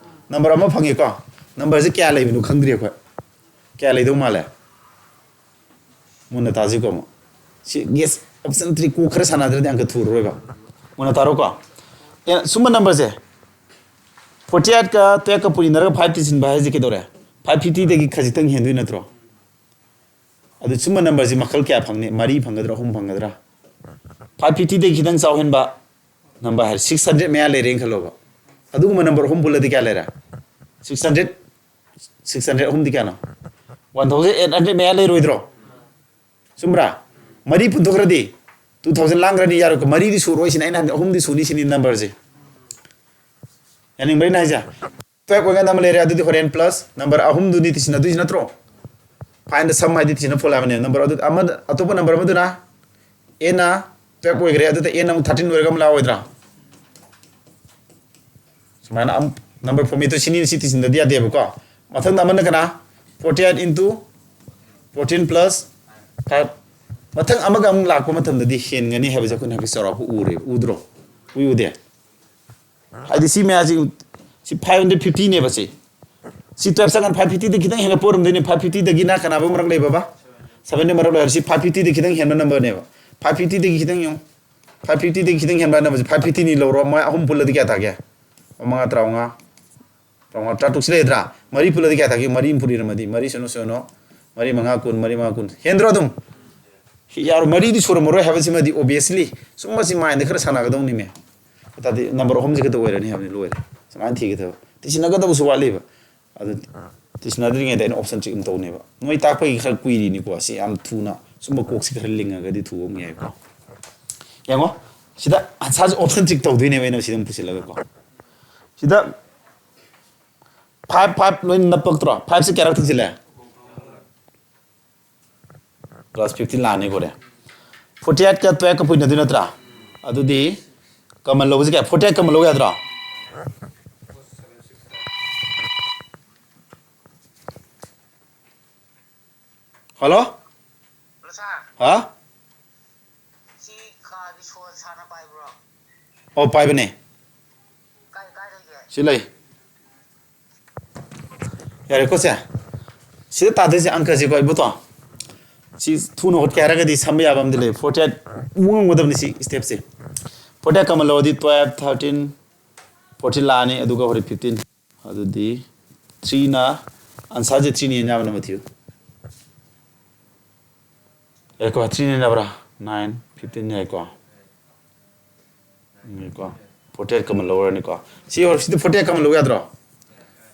ꯅꯝꯕꯔ ꯑꯃ ꯐꯪꯉꯤꯀꯣ꯫ ꯅꯝꯕꯔꯁꯦ ꯀꯌꯥ ꯂꯩꯕꯅꯣ ꯈꯪꯗ꯭ꯔꯤ ꯑꯩꯈꯣꯏ꯫ ꯀꯌꯥ ꯂꯩꯗꯧ ꯃꯥꯜꯂꯦ? ꯃꯨꯟꯅ ꯇꯥꯁꯤꯀꯣ ꯑꯃꯨꯛ꯫ ꯁꯤ ꯒꯦꯁ ꯑꯣꯞꯁꯟ ꯇ꯭ꯔꯤ ꯀꯣꯛ ꯈꯔ ꯁꯥꯟꯅꯗ꯭ꯔꯗꯤ ꯑꯪꯀ ꯊꯨꯔꯔꯣꯏꯕ꯫ ꯃꯨꯟꯅ ꯇꯥꯔꯣꯀꯣ꯫ ꯑꯦ, ꯁꯨꯝꯕ ꯅꯝꯕꯔꯁꯦ ꯐꯣꯔꯇꯤ ꯑꯥꯏꯠꯀ ꯇꯨꯌꯦꯜꯞꯀ ꯄꯨꯔꯤꯅꯔꯒ ꯐꯥꯏꯚ ꯇꯤꯁꯤꯟꯕ ꯍꯥꯏꯁꯦ ꯀꯩꯗꯧꯔꯦ? ꯐꯥꯏꯚ ꯐꯤꯐꯇꯤꯗꯒꯤ ꯈꯖꯤꯛꯇꯪ ꯍꯦꯟꯗꯣꯏ ꯅꯠꯇ꯭ꯔꯣ? ꯑꯗꯨ ꯁꯨꯝꯕ ꯅꯝꯕꯔꯁꯤ ꯃꯈꯜ ꯀꯌꯥ ꯐꯪꯅꯤ? ꯃꯔꯤ ꯐꯪꯒꯗ꯭ꯔꯥ, ꯑꯍꯨꯝ ꯐꯪꯒꯗ꯭ꯔꯥ? ꯐꯥꯏꯚ ꯐꯤꯐꯇꯤꯗꯒꯤ ꯈꯤꯇꯪ ꯆꯥꯎꯍꯦꯟꯕ ꯅꯝꯕꯔ ꯍꯥꯏꯔꯦ, ꯁꯤꯛꯁ ꯍꯟꯗ꯭ꯔꯦꯠ ꯃꯌꯥ ꯂꯩꯔꯦꯅ ꯈꯜꯂꯣꯕ꯫ ꯑꯗꯨꯒꯨꯝꯕ ꯅꯝꯕꯔ ꯑꯍꯨꯝ ꯄꯨꯜꯂꯗꯤ ꯀꯌꯥ ꯂꯩꯔꯦ? Six hundred. ꯁꯤꯛꯁ ꯍꯟꯗ꯭ꯔꯦꯠ ꯑꯍꯨꯝꯗꯤ ꯀꯌꯥꯅꯣ? ꯋꯥꯟ ꯊꯥꯎꯖꯟ ꯑꯩꯠ ꯍꯟꯗ꯭ꯔꯦꯠ ꯃꯌꯥ ꯂꯩꯔꯣꯏꯗ꯭ꯔꯣ? ꯆꯨꯝꯕ꯭ꯔꯥ? ꯃꯔꯤ ꯄꯨꯟꯊꯣꯛꯈ꯭ꯔꯗꯤ ꯇꯨ ꯊꯥꯎꯖꯟ ꯂꯥꯡꯈ꯭ꯔꯅꯤ, ꯌꯥꯔꯣꯏꯀꯣ? ꯃꯔꯤꯗꯤ ꯁꯨꯔꯣꯏ ꯁꯤꯅꯤ ꯑꯩꯅ ꯍꯥꯏꯕꯗꯤ, ꯑꯍꯨꯝꯗꯤ ꯁꯨꯅꯤ ꯁꯤꯅꯤ ꯅꯝꯕꯔꯁꯦ꯫ ꯌꯥꯅꯤꯡꯕ꯭ꯔꯥ ꯑꯩꯅ ꯍꯥꯏꯁꯦ? ꯇꯨꯌꯦꯜꯞ ꯑꯣꯏꯀꯥꯟꯗ ꯑꯃ ꯂꯩꯔꯦ, ꯑꯗꯨꯗꯤ ꯍꯣꯔꯦꯟ ꯄ꯭ꯂꯁ ꯅꯝꯕꯔ ꯑꯍꯨꯝꯗꯨꯅꯤ ꯇꯤꯁꯤꯟꯅꯗꯣꯏꯁꯤ ꯅꯠꯇ꯭ꯔꯣ? Find the sum ꯍꯥꯏꯗꯤ ꯇꯤꯁꯤꯟꯅ ꯐꯣꯜ ꯍꯥꯏꯕꯅꯦ꯫ ꯅꯝꯕꯔ ꯑꯗꯨ ꯑꯃ, ꯑꯇꯣꯞꯄ ꯅꯝꯕꯔ ꯑꯃꯗꯨꯅ ꯑꯦꯟꯅ ꯇꯨꯌꯦꯜꯞ ꯑꯣꯏꯈ꯭ꯔꯦ, ꯑꯗꯨꯗ ꯑꯦꯟ ꯑꯃꯨꯛ ꯊꯥꯔꯇꯤꯟ ꯑꯣꯏꯔꯒ ꯑꯃ ꯂꯥꯛꯑꯣꯏꯗ꯭ꯔꯥ? ꯁꯨꯃꯥꯏꯅ ꯑꯝ-, ꯅꯝꯕꯔ ꯐꯣꯔꯃꯦꯠꯇꯣ ꯁꯤꯅꯤ, ꯁꯤ ꯇꯤꯁꯤꯟꯗꯗꯤ ꯌꯥꯗꯦꯕꯀꯣ꯫ ꯃꯊꯪꯗ ꯑꯃꯅ ꯀꯅꯥ? Forty eight into fourteen plus five꯫ ꯃꯊꯪ ꯑꯃꯒ ꯑꯃꯨꯛ ꯂꯥꯛꯄ ꯃꯇꯝꯗꯗꯤ ꯍꯦꯟꯒꯅꯤ ꯍꯥꯏꯕꯁꯦ ꯑꯩꯈꯣꯏꯅ ꯍꯥꯏꯐꯦꯠ ꯆꯥꯎꯔꯥꯛꯄ ꯎꯔꯦ, ꯎꯗ꯭ꯔꯣ? ꯎꯏ ꯎꯗꯦ? ꯍꯥꯏꯗꯤ ꯁꯤ ꯃꯌꯥꯝꯁꯤ, ꯁꯤ ꯐꯥꯏꯚ ꯍꯟꯗ꯭ꯔꯦꯠ ꯐꯤꯐꯇꯤꯅꯦꯕ ꯁꯤ꯫ ꯁꯤ ꯇꯨꯌꯦꯜꯞ ꯆꯪꯉꯥꯟ ꯐꯥꯏꯚ ꯐꯤꯐꯇꯤꯗ ꯈꯤꯇꯪ ꯍꯦꯟꯒꯠꯄ ꯑꯣꯏꯔꯝꯗꯣꯏꯅꯦ꯫ ꯐꯥꯏꯚ ꯐꯤꯐꯇꯤꯗꯒꯤꯅ ꯀꯅꯥꯕꯨ ꯃꯔꯛ ꯂꯩꯕꯕ? ꯁꯚꯦꯟꯗ ꯃꯔꯛ ꯂꯩꯔꯦ꯫ ꯁꯤ ꯐꯥꯏꯚ ꯐꯤꯐꯇꯤꯗ ꯈꯤꯇꯪ ꯍꯦꯟꯕ ꯅꯝꯕꯔꯅꯦꯕ꯫ ꯐꯥꯏꯚ ꯐꯤꯐꯇꯤꯗꯒꯤ ꯈꯤꯇꯪ ꯌꯦꯡꯉꯨ꯫ ꯐꯥꯏꯚ ꯐꯤꯐꯇꯤꯗꯒꯤ ꯈꯤꯇꯪ ꯍꯦꯟꯕ ꯅꯝꯕꯔꯁꯦ ꯐꯥꯏꯚ ꯐꯤꯐꯇꯤꯅꯤ ꯂꯧꯔꯣ꯫ ꯃꯣꯏ ꯑꯍꯨꯝ ꯄꯨꯜꯂꯗꯤ ꯀꯌꯥ ꯇꯥꯒꯦ? ꯃꯉꯥ, ꯇꯔꯥꯃꯉꯥ, ꯇꯔꯥꯃꯉꯥ, ꯇꯔꯥꯇꯔꯨꯛꯁꯤ ꯂꯩꯔꯗ꯭ꯔꯥ? ꯃꯔꯤ ꯄꯨꯜꯂꯗꯤ ꯀꯌꯥ ꯇꯥꯒꯦ? ꯃꯔꯤ ꯑꯃ ꯄꯨꯜꯂꯤꯔꯝꯃꯗꯤ, ꯃꯔꯤ ꯁꯨꯅꯣ ꯁꯨꯅꯣ, ꯃꯔꯤ ꯃꯉꯥ ꯀꯨꯟ, ꯃꯔꯤ ꯃꯉꯥ ꯀꯨꯟ꯫ ꯍꯦꯟꯗ꯭ꯔꯣ ꯑꯗꯨꯝ? ꯁꯤ ꯌꯥꯔꯣ, ꯃꯔꯤꯗꯤ ꯁꯨꯔꯝꯃꯔꯣꯏ ꯍꯥꯏꯕꯁꯤꯃꯗꯤ obviously ꯁꯨꯝꯕꯁꯤ ꯃꯥꯏꯟꯗ ꯈꯔ ꯁꯥꯟꯅꯒꯗꯧꯅꯤꯃꯦ꯫ ꯑꯗꯨ ꯇꯥꯔꯗꯤ ꯅꯝꯕꯔ ꯑꯍꯨꯝꯁꯤ ꯈꯛꯇ ꯑꯣꯏꯔꯅꯤ ꯍꯥꯏꯕꯅꯤ, ꯂꯣꯏꯔꯦ꯫ ꯁꯨꯃꯥꯏꯅ ꯊꯤꯒꯗꯕ꯫ ꯇꯤꯁꯤꯟꯅꯒꯗꯕꯁꯨ ꯋꯥꯠꯂꯤꯕ꯫ ꯑꯗꯨ ꯇꯤꯁꯤꯟꯅꯗ꯭ꯔꯤꯉꯩꯗ ꯑꯩꯅ ꯑꯣꯞꯁꯟ ꯆꯦꯛ ꯑꯃ ꯇꯧꯅꯦꯕ꯫ ꯅꯣꯏ ꯇꯥꯛꯄꯒꯤ ꯈꯔ ꯀꯨꯏꯔꯤꯅꯤꯀꯣ꯫ ꯁꯤ ꯌꯥꯝ ꯊꯨꯅ ꯁꯨꯝꯕ ꯀꯣꯛꯁꯤ ꯈꯔ ꯂꯤꯡꯉꯒꯗꯤ ꯊꯨꯕ ꯑꯃ ꯌꯥꯏꯀꯣ꯫ ꯌꯦꯡꯉꯣ, ꯁꯤꯗ ꯑꯟꯁꯥꯔꯁꯦ ꯑꯣꯞꯁꯟ ꯇꯤꯛ ꯇꯧꯗꯣꯏꯅꯦꯕ ꯑꯩꯅ ꯁꯤꯗ ꯑꯃꯨꯛ ꯄꯨꯁꯤꯜꯂꯒꯀꯣ꯫ ꯁꯤꯗ ꯐꯥꯏꯚ ꯐꯥꯏꯚ ꯂꯣꯏꯅ ꯅꯞꯄꯛꯇ꯭ꯔꯣ? ꯐꯥꯏꯚꯁꯦ ꯀꯌꯥꯔꯛ ꯊꯤꯡꯖꯤꯜꯂꯦ? ꯄ꯭ꯂꯁ ꯐꯤꯐꯇꯤꯟ ꯂꯥꯛꯑꯅꯤ ꯀꯣꯔꯦ꯫ ꯐꯣꯔꯇꯤ ꯑꯩꯠꯀ ꯇꯨꯌꯦꯜꯐꯀ ꯄꯨꯏꯅꯗꯣꯏ ꯅꯠꯇ꯭ꯔꯥ? ꯑꯗꯨꯗꯤ ꯀꯃꯟ ꯂꯧꯕꯁꯦ ꯀꯌꯥ? ꯐꯣꯔꯇꯤ ꯑꯩꯠ ꯀꯃꯟ ꯂꯧ ꯌꯥꯗ꯭ꯔꯣ? ꯍꯜꯂꯣ? ꯍꯜꯂꯣ ꯁꯥꯔ꯫ ꯍꯥ? ꯁꯤ ꯀꯥꯒꯤ ꯁꯣꯜ ꯁꯥꯔꯅ ꯄꯥꯏꯕ꯭ꯔꯣ? ꯑꯣ, ꯄꯥꯏꯕꯅꯦ꯫ ꯀꯥꯏ ꯀꯥꯏ ꯂꯩꯒꯦ? ꯁꯤ ꯂꯩ꯫ ꯌꯥꯔꯦꯀꯣ ꯁꯦ? ꯁꯤꯗ ꯇꯥꯗꯣꯏꯁꯦ ꯑꯪꯀꯁꯦꯀꯣ ꯏꯕꯣꯇꯣ꯫ ꯁꯤ ꯊꯨꯅ ꯍꯣꯠꯀꯦ ꯍꯥꯏꯔꯒꯗꯤ ꯁꯝꯕ ꯌꯥꯕ ꯑꯃꯗꯤ ꯂꯩ꯫ ꯐꯣꯔꯇꯤ ꯑꯩꯠ ꯃꯨꯛ ꯉꯝꯒꯗꯕꯅꯤ ꯁꯤ ꯁ꯭ꯇꯦꯞꯁꯦ꯫ ꯐꯣꯔꯇꯤ ꯑꯩꯠ ꯀꯃꯟ ꯂꯧꯔꯗꯤ ꯇꯨꯌꯦꯜꯐ, ꯊꯥꯔꯇꯤꯟ, ꯐꯣꯔꯇꯤꯟ ꯂꯥꯛꯑꯅꯤ, ꯑꯗꯨꯒ ꯍꯣꯔꯦꯟ ꯐꯤꯐꯇꯤꯟ꯫ ꯑꯗꯨꯗꯤ ꯊ꯭ꯔꯤꯅ, ꯑꯟꯁꯥꯔꯁꯦ ꯊ꯭ꯔꯤꯅ ꯌꯦꯟ ꯌꯥꯕ ꯅꯝꯕꯔ ꯊꯤꯌꯨ꯫ ꯌꯥꯏꯀꯣ, ꯊ꯭ꯔꯤꯅ ꯌꯦꯟ ꯌꯥꯕ꯭ꯔꯥ? ꯅꯥꯏꯟ, ꯐꯤꯐꯇꯤꯟ ꯌꯥꯏꯀꯣ꯫ ꯌꯥꯏꯀꯣ꯫ ꯐꯣꯔꯇꯤ ꯑꯩꯠ ꯀꯃꯟ ꯂꯧꯔꯅꯤꯀꯣ꯫ ꯁꯤ ꯍꯣꯔ-, ꯁꯤꯗ ꯐꯣꯔꯇꯤ ꯑꯩꯠ ꯀꯃꯟ ꯂꯧ ꯌꯥꯗ꯭ꯔꯣ?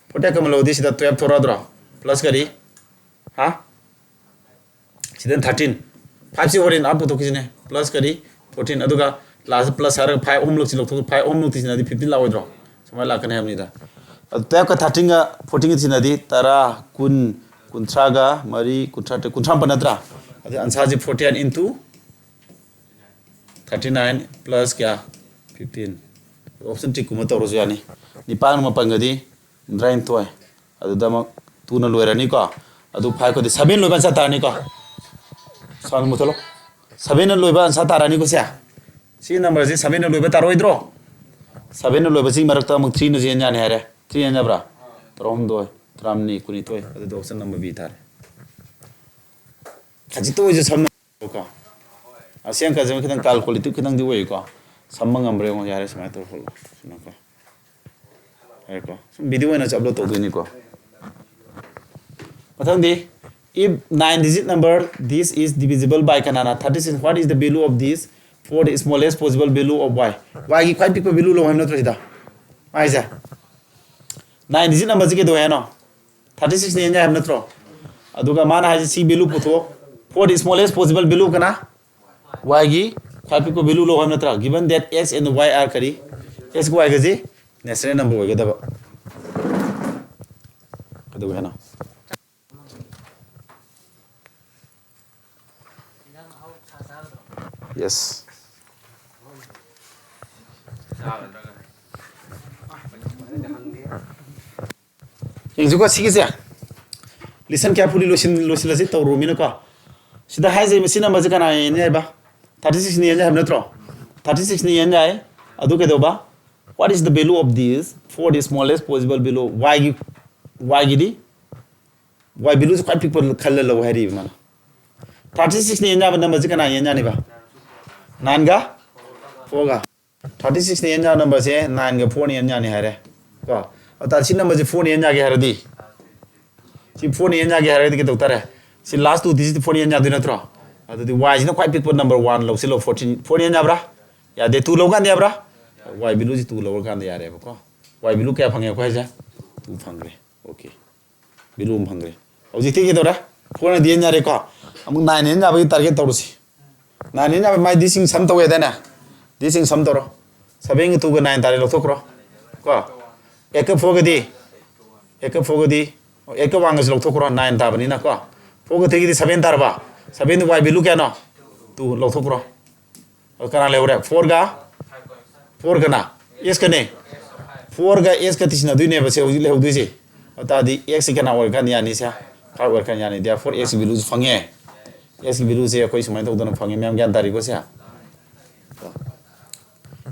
ꯐꯣꯔꯇꯤ ꯑꯩꯠ ꯀꯃꯟ ꯂꯧꯗꯤ ꯁꯤꯗ ꯇꯨꯌꯦꯜꯐ ꯊꯣꯔꯛꯑꯗ꯭ꯔꯣ? ꯄ꯭ꯂꯁ ꯀꯔꯤ? ꯍꯥ? ꯁꯤꯗ ꯊꯥꯔꯇꯤꯟ꯫ ꯐꯥꯏꯚꯁꯤ ꯍꯣꯔꯦꯟ ꯑꯥ ꯄꯨꯊꯣꯛꯈꯤꯁꯤꯅꯦ꯫ ꯄ꯭ꯂꯁ ꯀꯔꯤ? ꯐꯣꯔꯇꯤꯟ꯫ ꯑꯗꯨꯒ ꯂꯥꯁꯇ ꯄ꯭ꯂꯁ ꯍꯥꯏꯔꯒ ꯐꯥꯏꯚ ꯑꯍꯨꯝꯂꯛꯁꯤ ꯂꯧꯊꯣꯛ, ꯐꯥꯏꯚ ꯑꯍꯨꯝꯂꯛꯇꯤ ꯁꯤꯟꯅꯗꯤ ꯐꯤꯐꯇꯤꯟ ꯂꯥꯛꯑꯣꯏꯗ꯭ꯔꯣ? ꯁꯨꯃꯥꯏꯅ ꯂꯥꯛꯀꯅꯤ ꯍꯥꯏꯕꯅꯤꯗ꯫ ꯑꯗꯨ ꯇꯨꯌꯦꯜꯐꯀ ꯊꯥꯔꯇꯤꯟꯒ ꯐꯣꯔꯇꯤꯟꯒ ꯁꯤꯟꯅꯗꯤ ꯇꯔꯥ, ꯀꯨꯟ, ꯀꯨꯟꯊ꯭ꯔꯥꯒ ꯃꯔꯤ, ꯀꯨꯟꯊ꯭ꯔꯥ ꯇꯔꯦꯠ, ꯀꯨꯟꯊ꯭ꯔꯥ ꯃꯥꯄꯟ ꯅꯠꯇ꯭ꯔꯥ? ꯑꯗꯨ ꯑꯟꯁꯥꯔꯁꯤ forty eight into thirty nine plus ꯀꯌꯥ? ꯐꯤꯐꯇꯤꯟ꯫ ꯑꯣꯞꯁꯟ ꯇꯤꯛꯀꯨꯝꯕ ꯇꯧꯔꯁꯨ ꯌꯥꯅꯤ꯫ ꯅꯤꯄꯥꯟ ꯃꯥꯄꯟꯒꯗꯤ ꯍꯨꯝꯗ꯭ꯔꯥꯅꯤꯊꯣꯏ꯫ ꯑꯗꯨꯗ ꯑꯃꯨꯛ ꯇꯨꯅ ꯂꯣꯏꯔꯅꯤꯀꯣ꯫ ꯑꯗꯨ ꯐꯥꯏꯚꯀꯗꯤ ꯁꯚꯦꯟ ꯂꯣꯏꯕ ꯑꯟꯁꯥꯔ ꯇꯥꯔꯅꯤꯀꯣ꯫ ꯁꯥꯎꯟ ꯃꯨꯊꯠꯂꯣ꯫ ꯁꯚꯦꯟꯅ ꯂꯣꯏꯕ ꯑꯟꯁꯥꯔ ꯇꯥꯔꯅꯤꯀꯣ ꯁꯦ꯫ ꯁꯤ ꯅꯝꯕꯔꯁꯤ ꯁꯚꯦꯟꯅ ꯂꯣꯏꯕ ꯇꯥꯔꯣꯏꯗ꯭ꯔꯣ? ꯁꯚꯦꯟꯅ ꯂꯣꯏꯕꯁꯤ ꯃꯔꯛꯇ ꯑꯃꯨꯛ ꯊ꯭ꯔꯤꯅ ꯆꯦꯟ ꯌꯥꯅꯤ ꯍꯥꯏꯔꯦ꯫ ꯊ꯭ꯔꯤ ꯌꯦꯟ ꯌꯥꯕ꯭ꯔꯥ? ꯇꯔꯥꯍꯨꯝꯗꯣꯏ, ꯇꯔꯥꯃꯔꯤ, ꯀꯨꯟꯅꯤꯊꯣꯏ꯫ ꯑꯗꯨꯗ ꯑꯣꯞꯁꯟ ꯅꯝꯕꯔ ꯕꯤ ꯇꯥꯔꯦ꯫ ꯈꯖꯤꯛꯇ ꯑꯣꯏꯁꯨ ꯁꯝꯅ ꯀꯣ꯫ ꯑꯁꯦꯡ ꯈꯖꯤꯛ ꯈꯤꯇꯪ ꯀꯥꯜꯀꯨꯂꯦꯇꯤꯞ ꯈꯤꯇꯪꯗꯤ ꯑꯣꯏꯌꯦꯀꯣ꯫ ꯁꯝꯕ ꯉꯝꯕ꯭ꯔꯥ ꯌꯦꯡꯉꯣ꯫ ꯌꯥꯔꯦ, ꯁꯨꯃꯥꯏꯅ ꯇꯧꯔ ꯍꯣꯠꯂꯣ꯫ ꯁꯤꯅꯀꯣ꯫ ꯌꯥꯔꯦꯀꯣ? ꯁꯨꯝ ꯚꯤꯗꯤꯑꯣ ꯑꯣꯏꯅꯁꯨ ꯑꯞꯂꯣꯗ ꯇꯧꯗꯣꯏꯅꯤꯀꯣ꯫ ꯃꯊꯪꯗꯤ, if nine digit number this is divisible by ꯀꯅꯥꯅ? Thirty six, what is the value of this for the smallest possible value of y? Y ꯒꯤ ꯈ꯭ꯋꯥꯏ ꯄꯤꯛꯄ ꯚꯦꯂꯨ ꯂꯧ ꯍꯥꯏꯕ ꯅꯠꯇ꯭ꯔꯣ ꯁꯤꯗ? ꯃꯥꯏꯁꯦ꯫ ꯅꯥꯏꯟ ꯗꯤꯖꯤꯠ ꯅꯝꯕꯔꯁꯤ ꯀꯩꯗꯧꯋꯦ ꯍꯥꯏꯅꯣ? ꯊꯥꯔꯇꯤ ꯁꯤꯛꯁꯅ ꯍꯦꯟ ꯌꯥꯏ ꯍꯥꯏꯕ ꯅꯠꯇ꯭ꯔꯣ? ꯑꯗꯨꯒ ꯃꯥꯅ ꯍꯥꯏꯁꯦ ꯁꯤ ꯚꯦꯂꯨ ꯄꯨꯊꯣꯛ꯫ For the smallest possible value ꯀꯅꯥ? Y ꯒꯤ ꯈ꯭ꯋꯥꯏ ꯄꯤꯛꯄ value ꯂꯧ ꯍꯥꯏꯕ ꯅꯠꯇ꯭ꯔꯥ? Given that x and y are ꯀꯔꯤ? X ꯒ y ꯒꯁꯤ natural number ꯑꯣꯏꯒꯗꯕ꯫ ꯀꯩꯗꯧꯒꯦ ꯍꯥꯏꯅꯣ? Yes. ꯌꯦꯡꯁꯤꯀꯣ ꯁꯤꯒꯤꯁꯦ꯫ Listen carefully, ꯂꯣꯏꯁꯤꯟ ꯂꯣꯏꯁꯤꯜꯂꯁꯤ, ꯇꯧꯔꯨꯃꯤꯅꯀꯣ꯫ ꯁꯤꯗ ꯍꯥꯏꯖꯩ, ꯃꯁꯤ numberꯁꯦ ꯀꯅꯥ ꯌꯦꯟꯅꯤ ꯍꯥꯏꯕ? Thirty sixꯅ ꯌꯦꯟꯅꯤ ꯍꯥꯏꯕ ꯅꯠꯇ꯭ꯔꯣ? Thirty sixꯅ ꯌꯦꯟ ꯌꯥꯏ꯫ ꯑꯗꯨ ꯀꯩꯗꯧꯕ? What is the value of this for the smallest possible value? Yꯒꯤ, Yꯒꯤꯗꯤ, Y valueꯁꯦ ꯈ꯭ꯋꯥꯏ ꯄꯤꯛꯄ ꯈꯜꯂ ꯂꯧ ꯍꯥꯏꯔꯤꯕ ꯃꯥꯅ꯫ Thirty sixꯅ ꯌꯦꯟ ꯌꯥꯕ numberꯁꯦ ꯀꯅꯥ ꯌꯦꯟ ꯌꯥꯅꯤꯕ? Nineꯒ fourꯒ꯫ Thirty sixꯅ ꯌꯦꯟ ꯌꯥꯕ numberꯁꯦ nineꯒ fourꯅ ꯌꯦꯟ ꯌꯥꯅꯤ ꯍꯥꯏꯔꯦ꯫ ꯀꯣ? ꯑꯗ ꯁꯤ numberꯁꯦ fourꯅ ꯌꯦꯟ ꯌꯥꯒꯦ ꯍꯥꯏꯔꯗꯤ, ꯁꯤ fourꯅ ꯌꯦꯟ ꯌꯥꯒꯦ ꯍꯥꯏꯔꯒꯗꯤ ꯀꯩꯗꯧ ꯇꯥꯔꯦ? ꯁꯤ last two digitꯁꯤ fourꯅ ꯌꯦꯟ ꯌꯥꯗꯣꯏ ꯅꯠꯇ꯭ꯔꯣ? ꯑꯗꯨꯗꯤ Yꯁꯤꯅ ꯈ꯭ꯋꯥꯏ ꯄꯤꯛꯄ number one ꯂꯧꯁꯤꯜꯂꯣ, fourteen꯫ Fourꯅ ꯌꯦꯟ ꯌꯥꯕ꯭ꯔꯥ? ꯌꯥꯗꯦ꯫ Two ꯂꯧꯀꯥꯟꯗ ꯌꯥꯕ꯭ꯔꯥ? Y valueꯁꯤ two ꯂꯧꯔꯀꯥꯟꯗ ꯌꯥꯔꯦꯕꯀꯣ꯫ Y value ꯀꯌꯥ ꯐꯪꯉꯦ ꯑꯩꯈꯣꯏ ꯍꯥꯏꯁꯦ? Two ꯐꯪꯈ꯭ꯔꯦ꯫ Okay꯫ Value ꯑꯃ ꯐꯪꯈ꯭ꯔꯦ꯫ ꯍꯧꯖꯤꯛꯇꯤ ꯀꯩꯗꯧꯔꯦ? Fourꯅꯗꯤ ꯌꯦꯟ ꯌꯥꯔꯦꯀꯣ꯫ ꯑꯃꯨꯛ nine ꯌꯦꯟ ꯌꯥꯕꯒꯤ target ꯇꯧꯔꯁꯤ꯫ Nine ꯌꯦꯟ ꯌꯥꯕ, ꯃꯥꯏ ꯗꯤꯁꯤꯡ sum ꯇꯧꯋꯦ ꯍꯥꯏꯗꯥꯏꯅꯦ? ꯗꯤꯁꯤꯡ sum ꯇꯧꯔꯣ꯫ Sevenꯒ twoꯒ nine ꯇꯥꯔꯦ, ꯂꯧꯊꯣꯛꯈ꯭ꯔꯣ꯫ ꯀꯣ? Eightꯀ fourꯒꯗꯤ? Eightꯀ fourꯒꯗꯤ? ꯑꯣ, eightꯀ oneꯒꯁꯨ ꯂꯧꯊꯣꯛꯈ꯭ꯔꯣ, nine ꯇꯥꯕꯅꯤꯅ ꯀꯣ꯫ Fourꯒ threeꯒꯗꯤ seven ꯇꯥꯔꯕ? Sevenꯗꯤ Y value ꯀꯌꯥꯅꯣ? Two, ꯂꯧꯊꯣꯛꯈ꯭ꯔꯣ꯫ ꯑꯗꯨ ꯀꯅꯥ ꯂꯩꯍꯧꯔꯦ? Fourꯒ? Fourꯒꯅ? Xꯀꯅꯦ? Fourꯒ Xꯀ ꯇꯤꯁꯤꯟꯅꯗꯣꯏꯅꯦꯕ ꯁꯦ ꯍꯧꯖꯤꯛ ꯂꯩꯍꯧꯗꯣꯏꯁꯦ꯫ ꯑꯗꯨ ꯇꯥꯔꯗꯤ Xꯁꯤ ꯀꯅꯥ ꯑꯣꯏꯔꯀꯥꯟꯗ ꯌꯥꯅꯤ ꯁꯦ? Five ꯑꯣꯏꯔꯀꯥꯟꯗ ꯌꯥꯅꯤ꯫ Therefore X valueꯁꯤ ꯐꯪꯉꯦ꯫ Xꯀꯤ valueꯁꯦ ꯑꯩꯈꯣꯏ ꯁꯨꯃꯥꯏꯅ ꯇꯧꯗꯅ ꯐꯪꯉꯦ꯫ ꯃꯌꯥꯝ ꯒ꯭ꯌꯥꯟ ꯇꯥꯔꯤꯀꯣ ꯁꯦ?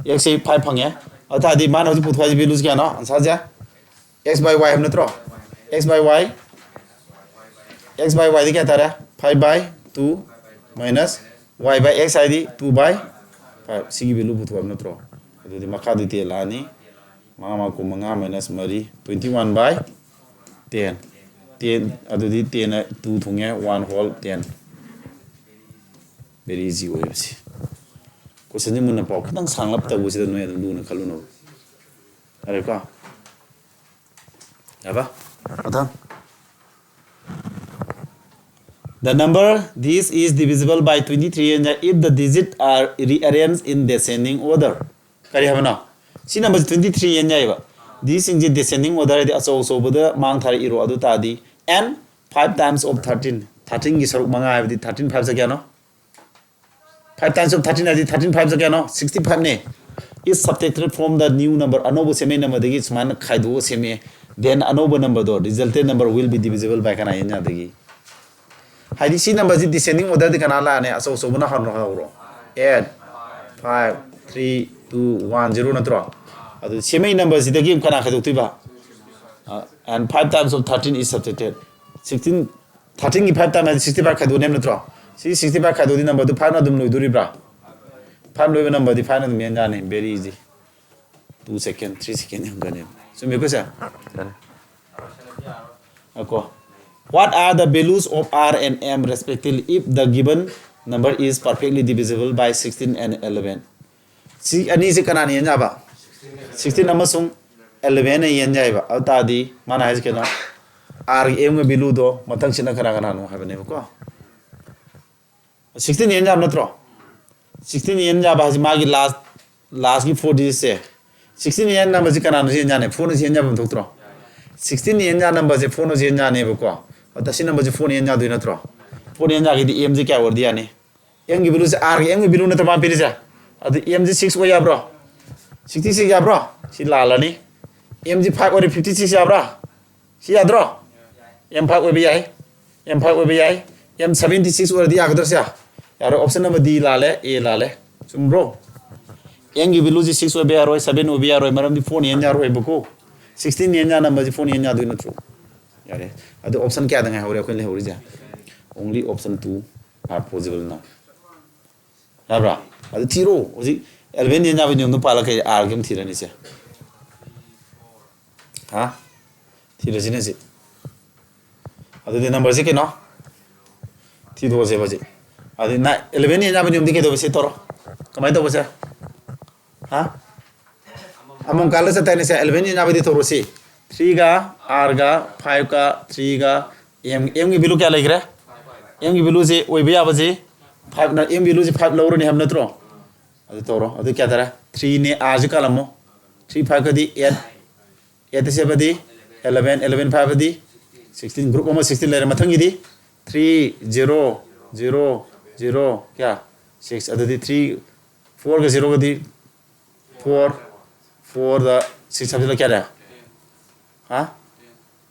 Xꯁꯤ five ꯐꯪꯉꯦ꯫ ꯑꯗꯨ ꯇꯥꯔꯗꯤ ꯃꯥꯅ ꯍꯧꯖꯤꯛ ꯄꯨꯊꯣꯛ ꯍꯥꯏꯁꯦ valueꯁꯤ ꯀꯌꯥꯅꯣ? Answerꯁꯦ? X by Y ꯍꯥꯏꯕ ꯅꯠꯇ꯭ꯔꯣ? X by Y꯫ X by Yꯗꯤ ꯀꯌꯥ ꯇꯥꯔꯦ? Five by two minus Y by X ꯍꯥꯏꯗꯤ two by five꯫ ꯁꯤꯒꯤ value ꯄꯨꯊꯣꯛ ꯍꯥꯏꯕ ꯅꯠꯇ꯭ꯔꯣ? ꯑꯗꯨꯗꯤ ꯃꯈꯥꯗꯤ ten ꯂꯥꯛꯑꯅꯤ꯫ ꯃꯉꯥ ꯃꯉꯥ ꯀꯨꯟꯃꯉꯥ minus ꯃꯔꯤ, twenty one by ten꯫ Ten, ꯑꯗꯨꯗꯤ ten two ꯊꯨꯡꯉꯦ, one whole ten꯫ Very easy ꯑꯣꯏꯕꯁꯤ꯫ Questionꯁꯤ ꯃꯨꯟꯅ ꯄꯥꯎ꯫ ꯈꯤꯇꯪ ꯁꯥꯡꯂꯞ ꯇꯧꯕꯁꯤꯗ ꯅꯣꯏ ꯑꯗꯨꯝ ꯂꯨꯅ ꯈꯜꯂꯨꯅꯕ꯫ ꯌꯥꯔꯦꯀꯣ? ꯌꯥꯕ? ꯃꯊꯪ꯫ The number this is divisible by twenty three ꯌꯦꯟ ꯌꯥꯏ if the digits are rearranged in descending order. ꯀꯔꯤ ꯍꯥꯏꯕꯅꯣ? ꯁꯤ ꯅꯝꯕꯔꯁꯤ ꯇ꯭ꯋꯦꯟꯇꯤ ꯊ꯭ꯔꯤ ꯌꯦꯟ ꯌꯥꯏꯑꯕ꯫ ꯗꯤꯁꯤꯡꯁꯦ ꯗꯤꯁꯦꯟꯗꯤꯡ ꯑꯣꯔꯗꯔ ꯍꯥꯏꯗꯤ ꯑꯆꯧ ꯑꯆꯧꯕꯗ ꯃꯥꯡ ꯊꯥꯔ ꯏꯔꯣ꯫ ꯑꯗꯨ ꯇꯥꯔꯗꯤ and five times of thirteen, ꯊꯥꯔꯇꯤꯟꯒꯤ ꯁꯔꯨꯛ ꯃꯉꯥ ꯍꯥꯏꯕꯗꯤ ꯊꯥꯔꯇꯤꯟ ꯐꯥꯏꯚ ꯁꯦ ꯀꯌꯥꯅꯣ? Five times of thirteen ꯍꯥꯏꯗꯤ ꯊꯥꯔꯇꯤꯟ ꯐꯥꯏꯚ ꯁꯦ ꯀꯌꯥꯅꯣ? Sixty ꯐꯥꯏꯚꯅꯦ꯫ Is subtracted from the new number, ꯑꯅꯧꯕ ꯁꯦꯝꯃꯛꯏ ꯅꯝꯕꯔꯗꯒꯤ ꯁꯨꯃꯥꯏꯅ ꯈꯥꯏꯗꯣꯛꯑꯒ ꯁꯦꯝꯃꯛꯑꯦ꯫ Then ꯑꯅꯧꯕ ꯅꯝꯕꯔꯗꯣ, resultant number will be divisible by ꯀꯅꯥ ꯌꯦꯟ ꯌꯥꯗꯒꯤ? ꯍꯥꯏꯗꯤ ꯁꯤ ꯅꯝꯕꯔꯁꯤ ꯗꯤꯁꯦꯟꯗꯤꯡ ꯑꯣꯔꯗꯔꯗꯤ ꯀꯅꯥ ꯂꯥꯛꯑꯅꯤ? ꯑꯆꯧ ꯑꯆꯧꯕꯅ ꯍꯧꯔꯣ, ꯍꯧꯔꯣ꯫ Eight, five, three, two, one, zero ꯅꯠꯇ꯭ꯔꯣ? ꯑꯗꯨ ꯁꯦꯝꯃꯛꯏ ꯅꯝꯕꯔꯁꯤꯗꯒꯤ ꯀꯅꯥ ꯈꯥꯏꯗꯣꯛꯇꯣꯏꯕ? ꯑ, and five times of thirteen is subtracted. Sixteen, ꯊꯥꯔꯇꯤꯟꯒꯤ ꯐꯥꯏꯚ ꯇꯥꯏꯝ ꯍꯥꯏꯗꯤ ꯁꯤꯛꯁꯇꯤ ꯐꯥꯏꯚ ꯈꯥꯏꯗꯣꯛꯅꯦꯕ ꯅꯠꯇ꯭ꯔꯣ? ꯁꯤ ꯁꯤꯛꯁꯇꯤ ꯐꯥꯏꯚ ꯈꯥꯏꯗꯣꯛꯑꯗꯤ ꯅꯝꯕꯔꯗꯨ ꯐꯥꯏꯚꯅ ꯑꯗꯨꯝ ꯂꯣꯏꯗꯣꯔꯤꯕ꯭ꯔꯥ? ꯐꯥꯏꯚ ꯂꯣꯏꯕ ꯅꯝꯕꯔꯗꯤ ꯐꯥꯏꯚꯅ ꯑꯗꯨꯝ ꯌꯦꯟ ꯌꯥꯅꯤ꯫ Very easy. Two second, three second ꯌꯥꯝꯒꯅꯦꯕ꯫ ꯆꯨꯝꯃꯦꯀꯣ ꯁꯦ? ꯌꯥꯔꯦ꯫ ꯑꯀꯣ, what are the values of R and M respectively if the given number is perfectly divisible by sixteen and eleven? ꯁꯤ ꯑꯅꯤꯁꯤ ꯀꯅꯥꯅ ꯌꯦꯟ ꯌꯥꯕ? ꯁꯤꯛꯁꯇꯤꯟ ꯑꯃꯁꯨꯡ ꯑꯦꯂꯚꯦꯟꯅ ꯌꯦꯟ ꯌꯥꯏꯕ꯫ ꯑꯗꯨ ꯇꯥꯔꯗꯤ ꯃꯥꯅ ꯍꯥꯏꯁꯦ ꯀꯩꯅꯣ? Rꯒꯤ Mꯒꯤ ꯚꯦꯂꯨꯗꯣ ꯃꯊꯪꯁꯤꯅ ꯀꯅꯥ ꯀꯅꯥꯅꯣ ꯍꯥꯏꯕꯅꯦꯕꯀꯣ꯫ ꯁꯤꯛꯁꯇꯤꯟ ꯌꯦꯟ ꯌꯥꯕ ꯅꯠꯇ꯭ꯔꯣ? ꯁꯤꯛꯁꯇꯤꯟ ꯌꯦꯟ ꯌꯥꯕ ꯍꯥꯏꯁꯦ ꯃꯥꯒꯤ ꯂꯥꯁ, ꯂꯥꯁꯀꯤ ꯐꯣꯔ ꯗꯤꯖꯤꯠꯁꯦ꯫ ꯁꯤꯛꯁꯇꯤꯟ ꯌꯦꯟ ꯅꯝꯕꯔꯁꯦ ꯀꯅꯥꯅꯁꯨ ꯌꯦꯟ ꯌꯥꯅꯤ? ꯐꯣꯔꯅꯁꯨ ꯌꯦꯟ ꯌꯥꯐꯝ ꯊꯣꯛꯇ꯭ꯔꯣ? ꯁꯤꯛꯁꯇꯤꯟ ꯌꯦꯟ ꯌꯥ ꯅꯝꯕꯔꯁꯦ ꯐꯣꯔꯅꯁꯨ ꯌꯦꯟ ꯌꯥꯅꯦꯕꯀꯣ꯫ ꯑꯗ ꯁꯤ ꯅꯝꯕꯔꯁꯦ ꯐꯣꯔꯅ ꯌꯦꯟ ꯌꯥꯗꯣꯏ ꯅꯠꯇ꯭ꯔꯣ? ꯐꯣꯔꯅ ꯌꯦꯟ ꯌꯥꯒꯤꯗꯤ Mꯁꯦ ꯀꯌꯥ ꯑꯣꯏꯔꯗꯤ ꯌꯥꯅꯤ? Mꯒꯤ ꯚꯦꯂꯨꯁꯦ, Rꯒꯤ Mꯒꯤ ꯚꯦꯂꯨ ꯅꯠꯇ꯭ꯔꯣ ꯃꯥ ꯄꯤꯔꯤꯁꯦ? ꯑꯗꯨ Mꯁꯦ ꯁꯤꯛꯁ ꯑꯣꯏ ꯌꯥꯕ꯭ꯔꯣ? ꯁꯤꯛꯁꯇꯤ ꯁꯤꯛꯁ ꯌꯥꯕ꯭ꯔꯣ? ꯁꯤ ꯂꯥꯜꯂꯅꯤ꯫ Mꯁꯦ ꯐꯥꯏꯚ ꯑꯣꯏꯔꯦ, ꯐꯤꯐꯇꯤ ꯁꯤꯛꯁ ꯌꯥꯕ꯭ꯔꯥ? ꯁꯤ ꯌꯥꯗ꯭ꯔꯣ? M ꯐꯥꯏꯚ ꯑꯣꯏꯕ ꯌꯥꯏ꯫ M ꯐꯥꯏꯚ ꯑꯣꯏꯕ ꯌꯥꯏ꯫ M ꯁꯚꯦꯟꯇꯤ ꯁꯤꯛꯁ ꯑꯣꯏꯔꯗꯤ ꯌꯥꯒꯗ꯭ꯔꯣ ꯁꯦ? ꯌꯥꯔꯣꯏ, ꯑꯣꯞꯁꯟ ꯑꯃ D ꯂꯥꯜꯂꯦ, A ꯂꯥꯜꯂꯦ꯫ ꯆꯨꯝꯕ꯭ꯔꯣ? Mꯒꯤ ꯚꯦꯂꯨꯁꯤ ꯁꯤꯛꯁ ꯑꯣꯏꯕ ꯌꯥꯔꯣꯏ, ꯁꯚꯦꯟ ꯑꯣꯏꯕ ꯌꯥꯔꯣꯏ, ꯃꯔꯝꯗꯤ ꯐꯣꯔꯅ ꯌꯦꯟ ꯌꯥꯔꯣꯏꯕꯀꯣ꯫ ꯁꯤꯛꯁꯇꯤꯟ ꯌꯦꯟ ꯌꯥ ꯅꯝꯕꯔꯁꯤ ꯐꯣꯔꯅ ꯌꯦꯟ ꯌꯥꯗꯣꯏ ꯅꯠꯇ꯭ꯔꯣ? ꯌꯥꯔꯦ꯫ ꯑꯗꯨ ꯑꯣꯞꯁꯟ ꯀꯌꯥꯗ ꯉꯥꯏꯍꯧꯔꯦ ꯑꯩꯈꯣꯏꯅ ꯂꯩꯍꯧꯔꯤꯁꯦ? Only option two are possible now. ꯌꯥꯕ꯭ꯔꯥ? ꯑꯗꯨ ꯊꯤꯔꯣ꯫ ꯍꯧꯖꯤꯛ ꯑꯦꯂꯚꯦꯟ ꯌꯦꯟ ꯌꯥꯕꯒꯤ ꯅꯤꯌꯣꯝꯗꯣ ꯄꯥꯜꯂꯒ ꯀꯩ Rꯒꯤ ꯑꯃ ꯊꯤꯔꯅꯤꯁꯦ? ꯍꯥ? ꯊꯤꯔꯁꯤꯅꯦ ꯁꯤ꯫ ꯑꯗꯨꯗꯤ ꯅꯝꯕꯔꯁꯤ ꯀꯩꯅꯣ? ꯊꯤꯗꯣꯛꯑꯁꯦꯕ ꯍꯧꯖꯤꯛ꯫ ꯑꯗꯨꯗꯤ ꯅꯥꯏ-, ꯑꯦꯂꯚꯦꯟ ꯌꯦꯟ ꯌꯥꯕꯒꯤ ꯅꯤꯌꯣꯝꯗꯤ ꯀꯩꯗꯧꯕ ꯁꯤ ꯇꯧꯔꯣ? ꯀꯃꯥꯏꯅ ꯇꯧꯕꯁꯦ? ꯍꯥ? ꯑꯃꯃꯝ ꯀꯥꯜꯂ ꯆꯠꯇꯥꯏꯅꯦ ꯁꯦ꯫ ꯑꯦꯂꯚꯦꯟ ꯌꯦꯟ ꯌꯥꯕꯗꯤ ꯇꯧꯔꯣ ꯁꯤ꯫ ꯊ꯭ꯔꯤꯒ, Rꯒ, ꯐꯥꯏꯚꯀ, ꯊ꯭ꯔꯤꯒ, M, Mꯒꯤ ꯚꯦꯂꯨ ꯀꯌꯥ ꯂꯩꯈ꯭ꯔꯦ? ꯑꯦꯝꯒꯤ ꯚꯦꯂꯨꯁꯦ ꯑꯣꯏꯕ ꯌꯥꯕꯁꯦ ꯐꯥꯏꯚ, ꯑꯦꯝ ꯚꯦꯂꯨꯁꯦ ꯐꯥꯏꯚ ꯂꯧꯔꯅꯤ ꯍꯥꯏꯕ ꯅꯠꯇ꯭ꯔꯣ? ꯑꯗꯨ ꯇꯧꯔꯣ꯫ ꯑꯗꯨ ꯀꯌꯥ ꯇꯥꯔꯦ? ꯊ꯭ꯔꯤꯅꯦ꯫ ꯑꯥꯔꯁꯦ ꯀꯥꯜꯂꯝꯃꯣ꯫ ꯊ꯭ꯔꯤ ꯐꯥꯏꯚꯀꯗꯤ ꯑꯦꯠ, ꯑꯦꯠꯇ ꯁꯦꯞꯄꯗꯤ ꯑꯦꯂꯚꯦꯟ, ꯑꯦꯂꯚꯦꯟ ꯐꯥꯏꯚꯇꯗꯤ ꯁꯤꯛꯁꯇꯤꯟ꯫ ꯒ꯭ꯔꯨꯞ ꯑꯃ ꯁꯤꯛꯁꯇꯤꯟ ꯂꯩꯔꯦ꯫ ꯃꯊꯪꯒꯤꯗꯤ ꯊ꯭ꯔꯤ ꯖꯦꯔꯣ ꯖꯦꯔꯣ ꯖꯦꯔꯣ ꯀꯌꯥ? ꯁꯤꯛꯁ꯫ ꯑꯗꯨꯗꯤ ꯊ꯭ꯔꯤ, ꯐꯣꯔꯒ ꯖꯦꯔꯣꯒꯗꯤ ꯐꯣꯔ, ꯐꯣꯔꯗ ꯁꯤꯛꯁ ꯍꯥꯞꯆꯤꯜꯂ ꯀꯌꯥ ꯂꯩ? ꯍꯥ?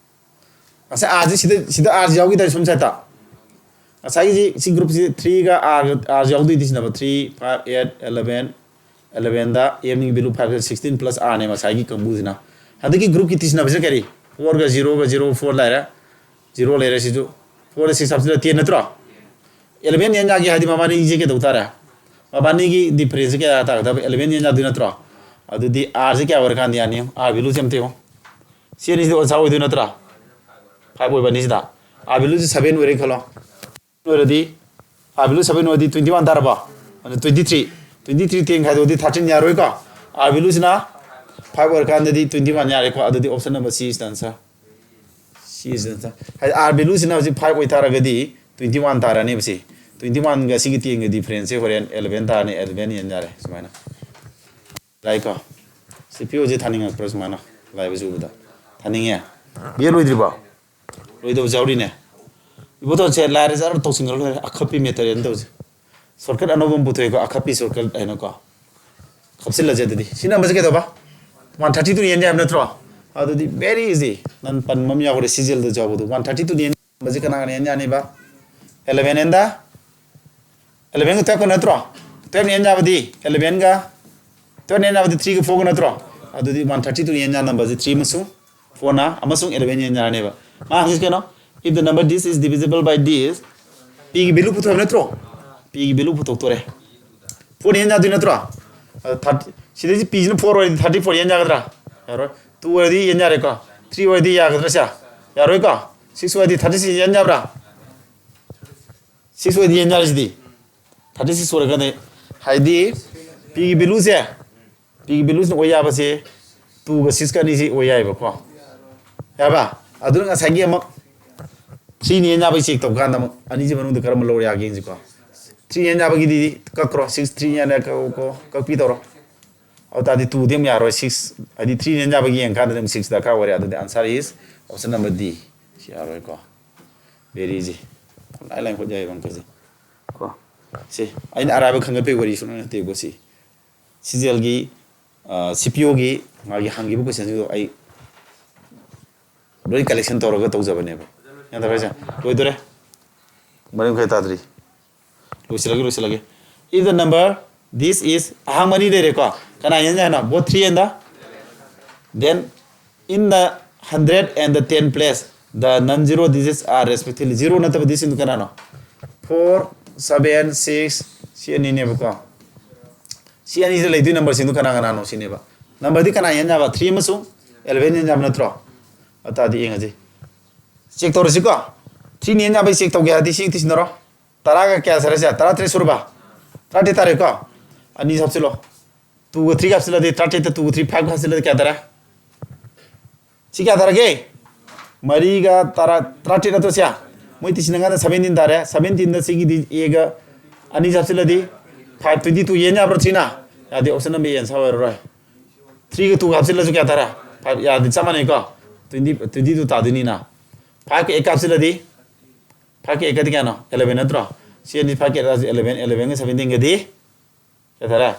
ꯉꯁꯥꯏ ꯑꯥꯔꯁꯤ ꯁꯤꯗ, ꯁꯤꯗ ꯑꯥꯔꯁꯤ ꯌꯥꯎꯈꯤꯗꯥꯏ ꯁꯣꯝ ꯁꯥꯏꯠꯇ? ꯉꯁꯥꯏꯒꯤꯁꯤ, ꯁꯤ ꯒ꯭ꯔꯨꯞꯁꯤ ꯊ꯭ꯔꯤꯒ ꯑꯥꯔꯒ, ꯑꯥꯔꯁꯤ ꯌꯥꯎꯗꯣꯏꯗꯤ ꯁꯤꯅꯕ ꯊ꯭ꯔꯤ, ꯐꯥꯏꯚ, ꯑꯦꯠ, ꯑꯦꯂꯚꯦꯟ, ꯑꯦꯂꯚꯦꯟꯗ ꯑꯦꯝꯒꯤ ꯚꯦꯂꯨ ꯐꯥꯏꯚ, ꯁꯤꯛꯁꯇꯤꯟ ꯄ꯭ꯂꯁ ꯑꯥꯔꯅꯦ ꯉꯁꯥꯏꯒꯤ ꯀꯥꯡꯕꯨꯁꯤꯅ꯫ ꯍꯟꯗꯛꯀꯤ ꯒ꯭ꯔꯨꯞꯀꯤ ꯇꯤꯁꯤꯟꯅꯕꯁꯤꯅ ꯀꯔꯤ? ꯐꯣꯔꯒ ꯖꯤꯔꯣꯒ ꯖꯤꯔꯣ ꯐꯣꯔ ꯂꯩꯔꯦ, ꯖꯤꯔꯣ ꯂꯩꯔꯦ ꯁꯤꯁꯨ꯫ ꯐꯣꯔꯗ ꯁꯤꯛꯁ ꯍꯥꯞꯆꯤꯜꯂ ꯇꯦꯟ ꯅꯠꯇ꯭ꯔꯣ? ꯑꯦꯂꯚꯦꯟ ꯑꯦꯟ ꯌꯥꯒꯦ ꯍꯥꯏꯗꯤ ꯃꯕꯥꯅꯤꯁꯦ ꯀꯩꯗꯧ ꯇꯥꯔꯦ? ꯃꯕꯥꯅꯤꯒꯤ ꯗꯤꯐ꯭ꯔꯦꯟꯁꯁꯦ ꯀꯌꯥ ꯇꯥꯒꯗꯕ? ꯑꯦꯂꯚꯦꯟ ꯑꯦꯟ ꯌꯥꯗꯣꯏ ꯅꯠꯇ꯭ꯔꯣ? ꯑꯗꯨꯗꯤ ꯑꯥꯔꯁꯦ ꯀꯌꯥ ꯑꯣꯏꯔꯀꯥꯟꯗ ꯌꯥꯅꯤ? ꯑꯥꯔ ꯚꯦꯂꯨꯁꯦ ꯑꯝꯇ ꯌꯦꯡꯉꯣ꯫ ꯁꯤ ꯑꯅꯤꯁꯤꯗ ꯑꯣꯟꯁꯥ ꯑꯣꯏꯗꯣꯏ ꯅꯠꯇ꯭ꯔꯥ? ꯐꯥꯏꯚ ꯑꯣꯏꯕ ꯑꯅꯤꯁꯤꯗ ꯑꯥꯔ ꯚꯦꯂꯨꯁꯦ ꯁꯚꯦꯟ ꯑꯣꯏꯔꯦ ꯈꯜꯂꯣ꯫ ꯑꯣꯏꯔꯗꯤ, ꯑꯥꯔ ꯚꯦꯂꯨ ꯁꯚꯦꯟ ꯑꯣꯏꯔꯗꯤ ꯇ꯭ꯋꯦꯟꯇꯤ ꯋꯥꯟ ꯇꯥꯔꯕ? ꯑꯗꯨ twenty three, twenty three ten ꯈꯥꯏꯗꯣꯛꯑꯗꯤ ꯊꯥꯔꯇꯤꯟ ꯌꯥꯔꯣꯏꯀꯣ? ꯑꯥꯔ ꯚꯦꯂꯨꯁꯤꯅ ꯐꯥꯏꯚ ꯑꯣꯏꯔꯀꯥꯟꯗꯗꯤ ꯇ꯭ꯋꯦꯟꯇꯤ ꯋꯥꯟ ꯌꯥꯔꯦꯀꯣ? ꯑꯗꯨꯗꯤ option number C is the answer꯫ C is the answer꯫ ꯍꯥꯏꯗꯤ ꯑꯥꯔ ꯚꯦꯂꯨꯁꯤꯅ ꯍꯧꯖꯤꯛ ꯐꯥꯏꯚ ꯑꯣꯏꯇꯥꯔꯒꯗꯤ ꯇ꯭ꯋꯦꯟꯇꯤ ꯋꯥꯟ ꯇꯥꯔꯅꯦꯕ ꯁꯤ꯫ ꯇ꯭ꯋꯦꯟꯇꯤ ꯋꯥꯟꯒ ꯁꯤꯒꯤ ꯇꯦꯟꯒ ꯗꯤꯐ꯭ꯔꯦꯟꯁꯁꯦ ꯍꯣꯔꯦꯟ ꯑꯦꯂꯚꯦꯟ ꯇꯥꯔꯅꯤ, ꯑꯦꯂꯚꯦꯟ ꯑꯦꯟ ꯌꯥꯔꯦ ꯁꯨꯃꯥꯏꯅ꯫ ꯂꯥꯏꯀꯣ꯫ ꯁꯤ ꯄꯤꯌꯣꯁꯦ ꯊꯥꯅꯤꯡꯉꯛꯄ꯭ꯔꯥ ꯁꯨꯃꯥꯏꯅ? ꯂꯥꯏꯕꯁꯤ ꯎꯕꯗ꯫ ꯊꯥꯅꯤꯡꯉꯦ? ꯕꯤ ꯑꯦ ꯂꯣꯏꯗ꯭ꯔꯤꯕꯣ? ꯂꯣꯏꯗꯕꯁꯨ ꯌꯥꯎꯔꯤꯅꯦ꯫ ꯏꯕꯣꯇꯣꯟꯁꯦ ꯂꯥꯏꯔꯦ ꯖꯔ ꯇꯧꯁꯤꯟꯈ꯭ꯔ ꯂꯣꯏꯔꯦ꯫ ꯑꯈꯞꯄꯤ ꯃꯦꯇꯔꯤꯌꯦꯜ ꯇꯧꯁꯦ꯫ ꯁꯣꯔꯠꯀꯠ ꯑꯅꯧꯕ ꯑꯃ ꯄꯨꯊꯣꯛꯑꯦꯀꯣ, ꯑꯈꯞꯄꯤ ꯁꯣꯔꯠꯀꯠ ꯍꯥꯏꯅꯀꯣ꯫ ꯈꯞꯆꯤꯜꯂꯁꯦ ꯑꯗꯨꯗꯤ꯫ ꯁꯤ ꯅꯝꯕꯔꯁꯦ ꯀꯩꯗꯧꯕ? ꯋꯥꯟ ꯊꯥꯔꯇꯤ ꯇꯨ ꯌꯦꯟ ꯌꯥꯏ ꯍꯥꯏꯕ ꯅꯠꯇ꯭ꯔꯣ? ꯑꯗꯨꯗꯤ very easy꯫ ꯅꯪ ꯄꯟꯕ ꯑꯃ ꯌꯥꯎꯈ꯭ꯔꯦ, ꯁꯤꯖꯦꯜꯗ ꯌꯥꯎꯕꯗꯣ꯫ ꯋꯥꯟ ꯊꯥꯔꯇꯤ ꯇꯨ ꯌꯦꯟ ꯅꯝꯕꯔꯁꯦ ꯀꯅꯥ ꯀꯅꯥ ꯌꯦꯟ ꯌꯥꯅꯤꯕ? ꯑꯦꯂꯚꯦꯟ ꯑꯦꯟꯗ ꯑꯦꯂꯚꯦꯟꯒ ꯇꯨꯌꯦꯜꯐꯀ ꯅꯠꯇ꯭ꯔꯣ? ꯇꯨꯌꯦꯜꯐꯅ ꯑꯦꯟ ꯌꯥꯕꯗꯤ ꯑꯦꯂꯚꯦꯟꯒ, ꯇꯨꯌꯦꯜꯐꯅ ꯑꯦꯟ ꯌꯥꯕꯗꯤ ꯊ꯭ꯔꯤꯒ ꯐꯣꯔꯒ ꯅꯠꯇ꯭ꯔꯣ? ꯑꯗꯨꯗꯤ ꯋꯥꯟ ꯊꯥꯔꯇꯤ ꯇꯨꯅ ꯑꯦꯟ ꯌꯥ ꯅꯝꯕꯔꯁꯦ ꯊ꯭ꯔꯤ ꯑꯃꯁꯨꯡ ꯐꯣꯔꯅ ꯑꯃꯁꯨꯡ ꯑꯦꯂꯚꯦꯟ ꯑꯦꯟ ꯌꯥꯔꯅꯦꯕ꯫ ꯃꯥ ꯍꯪꯉꯤꯁꯤ ꯀꯩꯅꯣ? If the number this is divisible by this, ꯄꯤꯒꯤ ꯚꯦꯂꯨ ꯄꯨꯊꯣꯛꯑꯕ ꯅꯠꯇ꯭ꯔꯣ? ꯄꯤꯒꯤ ꯚꯦꯂꯨ ꯄꯨꯊꯣꯛꯇꯣꯔꯦ꯫ ꯐꯣꯔꯅ ꯑꯦꯟ ꯌꯥꯗꯣꯏ ꯅꯠꯇ꯭ꯔꯣ? ꯑꯗ ꯊꯥꯔꯇꯤ, ꯁꯤꯗꯩꯁꯤ ꯄꯤꯁꯤꯅ ꯐꯣꯔ ꯑꯣꯏꯔꯗꯤ ꯊꯥꯔꯇꯤ ꯐꯣꯔ ꯑꯦꯟ ꯌꯥꯒꯗ꯭ꯔꯥ? ꯌꯥꯔꯣꯏ꯫ ꯇꯨ ꯑꯣꯏꯔꯗꯤ ꯑꯦꯟ ꯌꯥꯔꯦꯀꯣ? ꯊ꯭ꯔꯤ ꯑꯣꯏꯔꯗꯤ ꯌꯥꯒꯗ꯭ꯔꯥ ꯁꯦ? ꯌꯥꯔꯣꯏꯀꯣ? ꯁꯤꯛꯁ ꯑꯣꯏꯔꯗꯤ ꯊꯥꯔꯇꯤ ꯁꯤꯛꯁ ꯑꯦꯟ ꯌꯥꯕ꯭ꯔꯥ? ꯁꯤꯛꯁ ꯑꯣꯏꯗꯤ ꯑꯦꯟ ꯌꯥꯔꯤꯁꯤꯗꯤ꯫ ꯊꯥꯔꯇꯤ ꯁꯤꯛꯁ ꯑꯣꯏꯔꯒꯅꯦ꯫ ꯍꯥꯏꯗꯤ ꯄꯤꯒꯤ ꯚꯦꯂꯨꯁꯦ, ꯄꯤꯒꯤ ꯚꯦꯂꯨꯁꯤꯅ ꯑꯣꯏ ꯌꯥꯕꯁꯦ ꯇꯨꯒ ꯁꯤꯛꯁꯀ ꯑꯅꯤꯁꯤ ꯑꯣꯏ ꯌꯥꯏꯕꯀꯣ꯫ ꯌꯥꯔꯕ? ꯑꯗꯨꯅ ꯉꯁꯥꯏꯒꯤ ꯑꯃ ꯊ꯭ꯔꯤꯅ ꯌꯦꯟ ꯌꯥꯕꯒꯤ ꯆꯦꯛ ꯇꯧ ꯀꯥꯟꯗ ꯑꯃꯨꯛ ꯑꯅꯤꯁꯤ ꯃꯅꯨꯡꯗ ꯀꯔꯝꯕ ꯂꯧꯔ ꯌꯥꯒꯦ ꯌꯦꯡꯁꯤꯀꯣ꯫ ꯊ꯭ꯔꯤꯅ ꯌꯦꯟ ꯌꯥꯕꯒꯤꯗꯤ ꯀꯛꯈ꯭ꯔꯣ, ꯁꯤꯛꯁ ꯊ꯭ꯔꯤꯅ ꯌꯦꯟ ꯌꯥ ꯀꯛꯎꯀꯣ, ꯀꯛꯄꯤ ꯇꯧꯔꯣ꯫ ꯑꯗꯨ ꯇꯥꯔꯗꯤ ꯇꯨꯗꯤ ꯑꯃꯨꯛ ꯌꯥꯔꯣꯏ, ꯁꯤꯛꯁ ꯍꯥꯏꯗꯤ ꯊ꯭ꯔꯤꯅ ꯌꯦꯟ ꯌꯥꯕꯒꯤ ꯌꯦꯡ ꯀꯥꯟꯗꯗꯤ ꯑꯃꯨꯛ ꯁꯤꯛꯁ ꯗꯔꯀꯥꯔ ꯑꯣꯏꯔꯦ꯫ ꯑꯗꯨꯗꯤ answer is option number D꯫ ꯁꯤ ꯌꯥꯔꯣꯏꯀꯣ꯫ ꯕꯦꯔꯤꯁꯤ ꯂꯥꯏ ꯂꯥꯏ ꯍꯣꯠ ꯌꯥꯏꯕ ꯑꯪꯀꯁꯦ ꯀꯣ꯫ ꯁꯤ ꯑꯩꯅ ꯑꯔꯥꯏꯕ ꯈꯪꯒꯠꯄꯩ ꯋꯥꯔꯤ ꯁꯨꯡꯅꯠ ꯅꯠꯇꯦꯀꯣ꯫ ꯁꯤ ꯁꯤꯖꯦꯜꯒꯤ ꯁꯤ ꯄꯤ ꯑꯣꯒꯤ ꯃꯥꯒꯤ ꯍꯪꯈꯤꯕ ꯀꯣꯏꯁꯟꯁꯤꯡꯗꯣ ꯑꯩ ꯂꯣꯏ ꯀꯂꯦꯛꯁꯟ ꯇꯧꯔꯒ ꯇꯧꯖꯕꯅꯦꯕ꯫ ꯒ꯭ꯌꯥꯟ ꯇꯥꯕ꯭ꯔꯥ ꯍꯥꯏꯁꯦ? ꯂꯣꯏꯗꯣꯔꯦ꯫ ꯃꯔꯤ ꯃꯈꯥꯏ ꯇꯥꯗ꯭ꯔꯤ꯫ ꯂꯣꯏꯁꯤꯜꯂꯒꯦ, ꯂꯣꯏꯁꯤꯜꯂꯒꯦ꯫ If the number, this is, ꯑꯍꯥꯡꯕ ꯑꯅꯤ ꯂꯩꯔꯦꯀꯣ꯫ ꯀꯅꯥ ꯌꯦꯟ ꯌꯥꯅꯣ? Both three and the, then in the hundred and the ten place, the non zero digits are respectively zero ꯅꯠꯇꯕ ꯗꯤꯁꯤꯡꯗꯨ ꯀꯅꯥꯅꯣ? Four, seven, six, ꯁꯤ ꯑꯅꯤꯅꯦꯕꯀꯣ꯫ ꯁꯤ ꯑꯅꯤꯁꯤꯗ ꯂꯩꯗꯣꯏ ꯅꯝꯕꯔꯁꯤꯡꯗꯨ ꯀꯅꯥ ꯀꯅꯥꯅꯣ ꯁꯤꯅꯦꯕ꯫ ꯅꯝꯕꯔꯗꯤ ꯀꯅꯥ ꯌꯦꯟ ꯌꯥꯕ? ꯊ꯭ꯔꯤ ꯑꯃꯁꯨꯡ ꯑꯦꯂꯚꯦꯟ ꯌꯦꯟ ꯌꯥꯕ ꯅꯠꯇ꯭ꯔꯣ? ꯑꯗꯨ ꯇꯥꯔꯗꯤ ꯌꯦꯡꯉꯁꯤ꯫ ꯆꯦꯛ ꯇꯧꯔꯁꯤꯀꯣ꯫ ꯊ꯭ꯔꯤꯅ ꯌꯦꯟ ꯌꯥꯕꯩ ꯆꯦꯛ ꯇꯧꯒꯦ ꯍꯥꯏꯔꯗꯤ ꯁꯤ ꯇꯤꯁꯤꯟꯅꯔꯣ꯫ ꯇꯔꯥꯒ ꯀꯌꯥ ꯁꯥꯔꯁꯦ? ꯇꯔꯥꯇꯔꯦꯠ ꯁꯨꯔꯕ? ꯇꯔꯥꯇꯔꯦꯠ ꯇꯥꯔꯦꯀꯣ? ꯑꯅꯤ ꯍꯥꯞꯆꯤꯜꯂꯣ꯫ ꯇꯨꯒ ꯊ꯭ꯔꯤꯒ ꯍꯥꯞꯆꯤꯜꯂꯗꯤ ꯇꯔꯥꯇꯔꯦꯠꯇ ꯇꯨꯒ ꯊ꯭ꯔꯤ ꯐꯥꯏꯚꯀ ꯍꯥꯞꯆꯤꯜꯂꯗꯤ ꯀꯌꯥ ꯇꯥꯔꯦ? ꯁꯤ ꯀꯌꯥ ꯇꯥꯔꯒꯦ? ꯃꯔꯤꯒ ꯇꯔꯥ, ꯇꯔꯥꯇꯔꯦꯠ ꯅꯠꯇ꯭ꯔꯣ ꯁꯤ? ꯃꯣꯏ ꯇꯤꯁꯤꯟꯅ ꯀꯥꯟꯗ ꯁꯚꯦꯟꯇꯤꯟ ꯇꯥꯔꯦ꯫ ꯁꯚꯦꯟꯇꯤꯟꯗ ꯁꯤꯒꯤꯗꯤ ꯑꯦꯒ ꯑꯅꯤ ꯍꯥꯞꯆꯤꯜꯂꯗꯤ ꯐꯥꯏꯚ ꯇ꯭ꯋꯦꯟꯇꯤ ꯇꯨ ꯌꯦꯟ ꯌꯥꯕ꯭ꯔꯣ ꯊ꯭ꯔꯤꯅ? ꯌꯥꯗꯦ, ꯑꯣꯞꯁꯟ ꯅꯝꯕꯔ ꯑꯦ ꯑꯟꯁꯔ ꯑꯣꯏꯔꯔꯣꯏ꯫ ꯊ꯭ꯔꯤꯒ ꯇꯨꯒ ꯍꯥꯞꯆꯤꯜꯂꯁꯨ ꯀꯌꯥ ꯇꯥꯔꯦ? ꯐꯥꯏꯚ ꯌꯥꯗꯦ, ꯆꯞ ꯃꯥꯟꯅꯩꯀꯣ꯫ ꯇ꯭ꯋꯦꯟꯇꯤ, ꯇ꯭ꯋꯦꯟꯇꯤ ꯇꯨ ꯇꯥꯗꯣꯏꯅꯤꯅ꯫ ꯐꯥꯏꯚꯀ ꯑꯦꯠꯀ ꯍꯥꯞꯆꯤꯜꯂꯗꯤ, ꯐꯥꯏꯚꯀ ꯑꯦꯠꯀꯗꯤ ꯀꯌꯥꯅꯣ? ꯑꯦꯂꯚꯦꯟ ꯅꯠꯇ꯭ꯔꯣ? ꯁꯤ ꯑꯅꯤ ꯐꯥꯏꯚꯀ ꯑꯦꯠ, ꯑꯦꯂꯚꯦꯟ, ꯑꯦꯂꯚꯦꯟꯒ ꯁꯚꯦꯟꯇꯤꯟꯒꯗꯤ ꯀꯌꯥ ꯇꯥꯔꯦ?